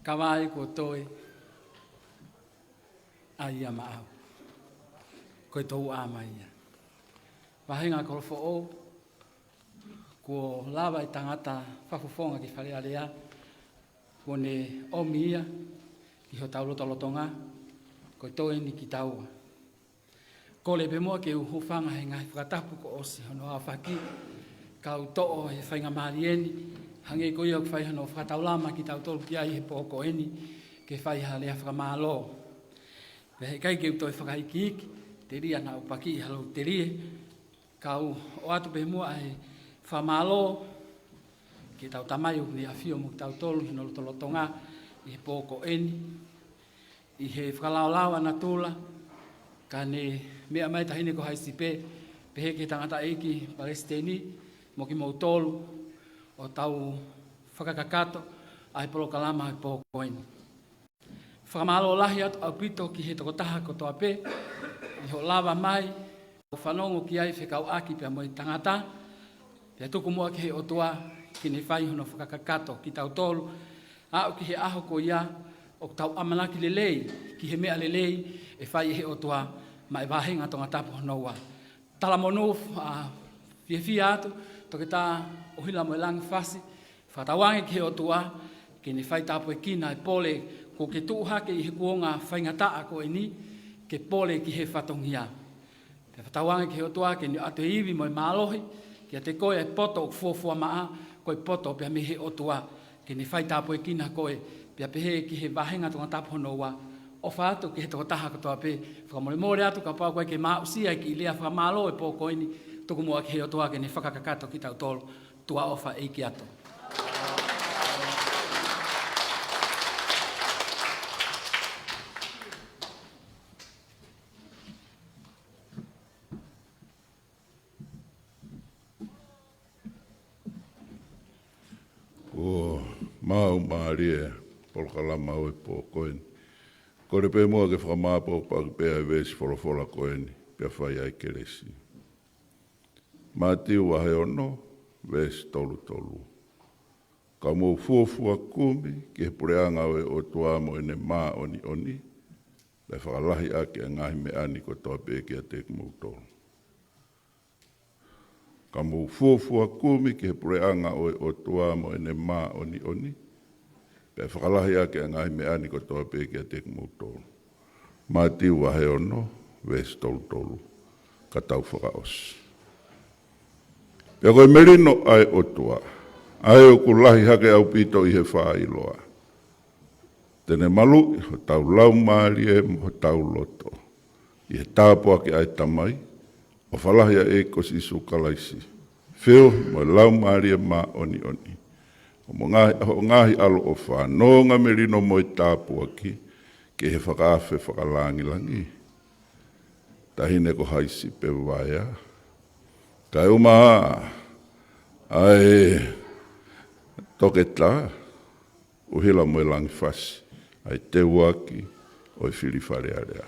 Ka vaʻai kuo toe ʻa ia maʻau. Ko e tō ʻa mai ia. Vāhenga Kolofoʻou, kuo lava e tangata fakafofonga ki Fale Alea, kuo ne ʻomi ia ki hotau lotolotonga, ko e toe ni kitaua. Kole pē muʻa ke u hūfanga he ngaahi fakatapu kuo ʻosi hono aofaki, kau toʻo he faingamālie ni, hangē ko ia ʻoku fai hono fakataulama kitautolu ki ai he pō ko eni, ke fai ha lea fakamālō. Pea heʻikai ke u toe fakaikiiki, telia naʻa ʻoku pakiʻi ha loutelie, kau ʻoatu pē muʻa ʻa e fakamālō ki heʻetau Tamai ʻoku ne ʻafio mo kitautolu ʻi hono lotolotonga ʻi he pō ko eni. ʻI he fakalaolao ʻa natula, ka ne meʻa mai e Taʻahine ko Haisi pē, pehē ki he tangataʻeiki palesiteni, mo kimoutolu, ʻo tau fakakakato ʻa e polokalama ʻo e pō ko eni. Fakamālō lahi atu ʻaupito ki he tokotaha kotoa pē, ʻi hoʻo lava mai, ʻo fanongo ki ai fekauʻaki pea mo e tangata, pea tuku muʻa ki he ʻOtua, ke ne fai hono fakakakato kitautolu, aʻu ki he ʻaho ko ia, ʻoku tau ʻamanaki lelei, ki he meʻa lelei, ʻe fai ʻe he ʻOtua, maʻa e vāhenga Tongatapu hono ua. Talamonū, ʻa, fiefia atu, Toketā ʻUhilamoelangi Fasi, fakatauange ki he ʻOtua, ke ne fai tāpuekina e pole, kuo ke tuʻu hake ʻi he kuonga faingataʻa ko eni, ke pole ki he fatongia. Pea fakatauange ki he ʻOtua ke ne ʻoatu e ivi mo e mālohi, kiate koe e poto ʻoku fuofua maʻa, ko e poto pea mei he ʻOtua, ke ne fai tāpuekina koe, pea pehē ki he vāhenga Tongatapu hono ua, ʻofa atu ki he tokotaha kotoa pē, fakamolemole atu kapau ko e ke maʻusia e kiʻi lea fakamālō e pō ko eni, tuku muʻa ki he ʻOtua ke ne fakakakato kitautolu, tuʻa ʻofa ʻEiki atu. Kuo maau mālie e polokalama ʻo e pō ko eni. Kole pē muʻa ke fakamāʻopoʻopo ʻaki pē ʻa e veesi folofola ko eni, pea fai ai e kelesi. Mātiu vahe ono, veesi tolu tolu. Ka mou fuofua kumi ki he puleʻanga ʻo e ʻOtua mo ʻene māʻoniʻoni, pea fakalahi ʻaki ʻa e ngaahi meʻa ni kotoa pē kiate kimoutolu. Ka mou fuofua kumi ki he puleʻanga ʻo e ʻOtua mo ʻene māʻoniʻoni, pea fakalahi ʻaki ʻa e ngaahi meʻa ni kotoa pē kiate kimoutolu. Mātiu vahe ono, veesi tolu tolu, ka tau fakaʻosi. Pea ko e melino ʻa e ʻOtua, ʻa ē ʻoku lahi hake ʻaupito ʻi he faʻa ʻiloa, te ne maluʻi hotau laumālie mo hotau loto ʻi he tāpuaki ʻa e Tamai, ʻofa lahi ʻa e ʻEiki ko Sīsū Kalaisi, feohi mo e Laumālie Māʻoniʻoni, ʻo mo ngaahi, hoʻo ngaahi ʻaloʻofa, nonga, melino mo e tāpuaki, ki he fakaafe fakalangilangi. Taʻahine ko Haisi Pea Vaea. Kae ʻumaʻā ʻa e Toketā ʻUhilamoelangi Fasi, ʻa e teuaki ʻo e fili Fale Alea.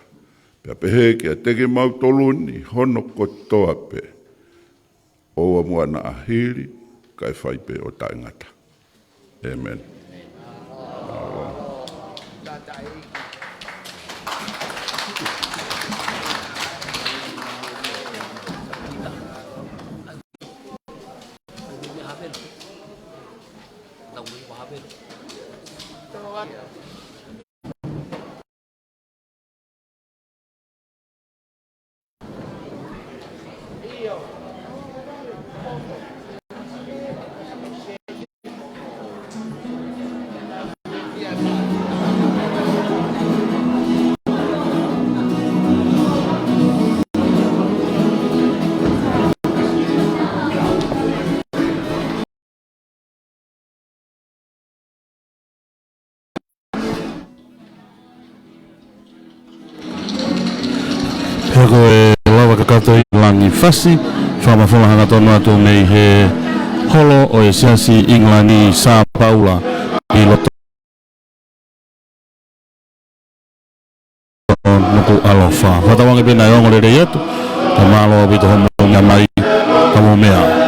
Pea pehē kiate kimautolu ni hono kotoa pē, ʻoua muʻa naʻa hili, kae fai pē ʻo taʻengata. ʻĒmeni. He ko e lava kakato ʻi Langi Fasi, fakamafola hangatonu atu mei he holo ʻo e Siasi ʻIngilani Sā Paula ʻi loto Nukuʻalofa. Fakatauange pē naʻe ongo lelei atu, ka mālō ʻaupito hoʻomou meʻa mai, ka mou meʻa.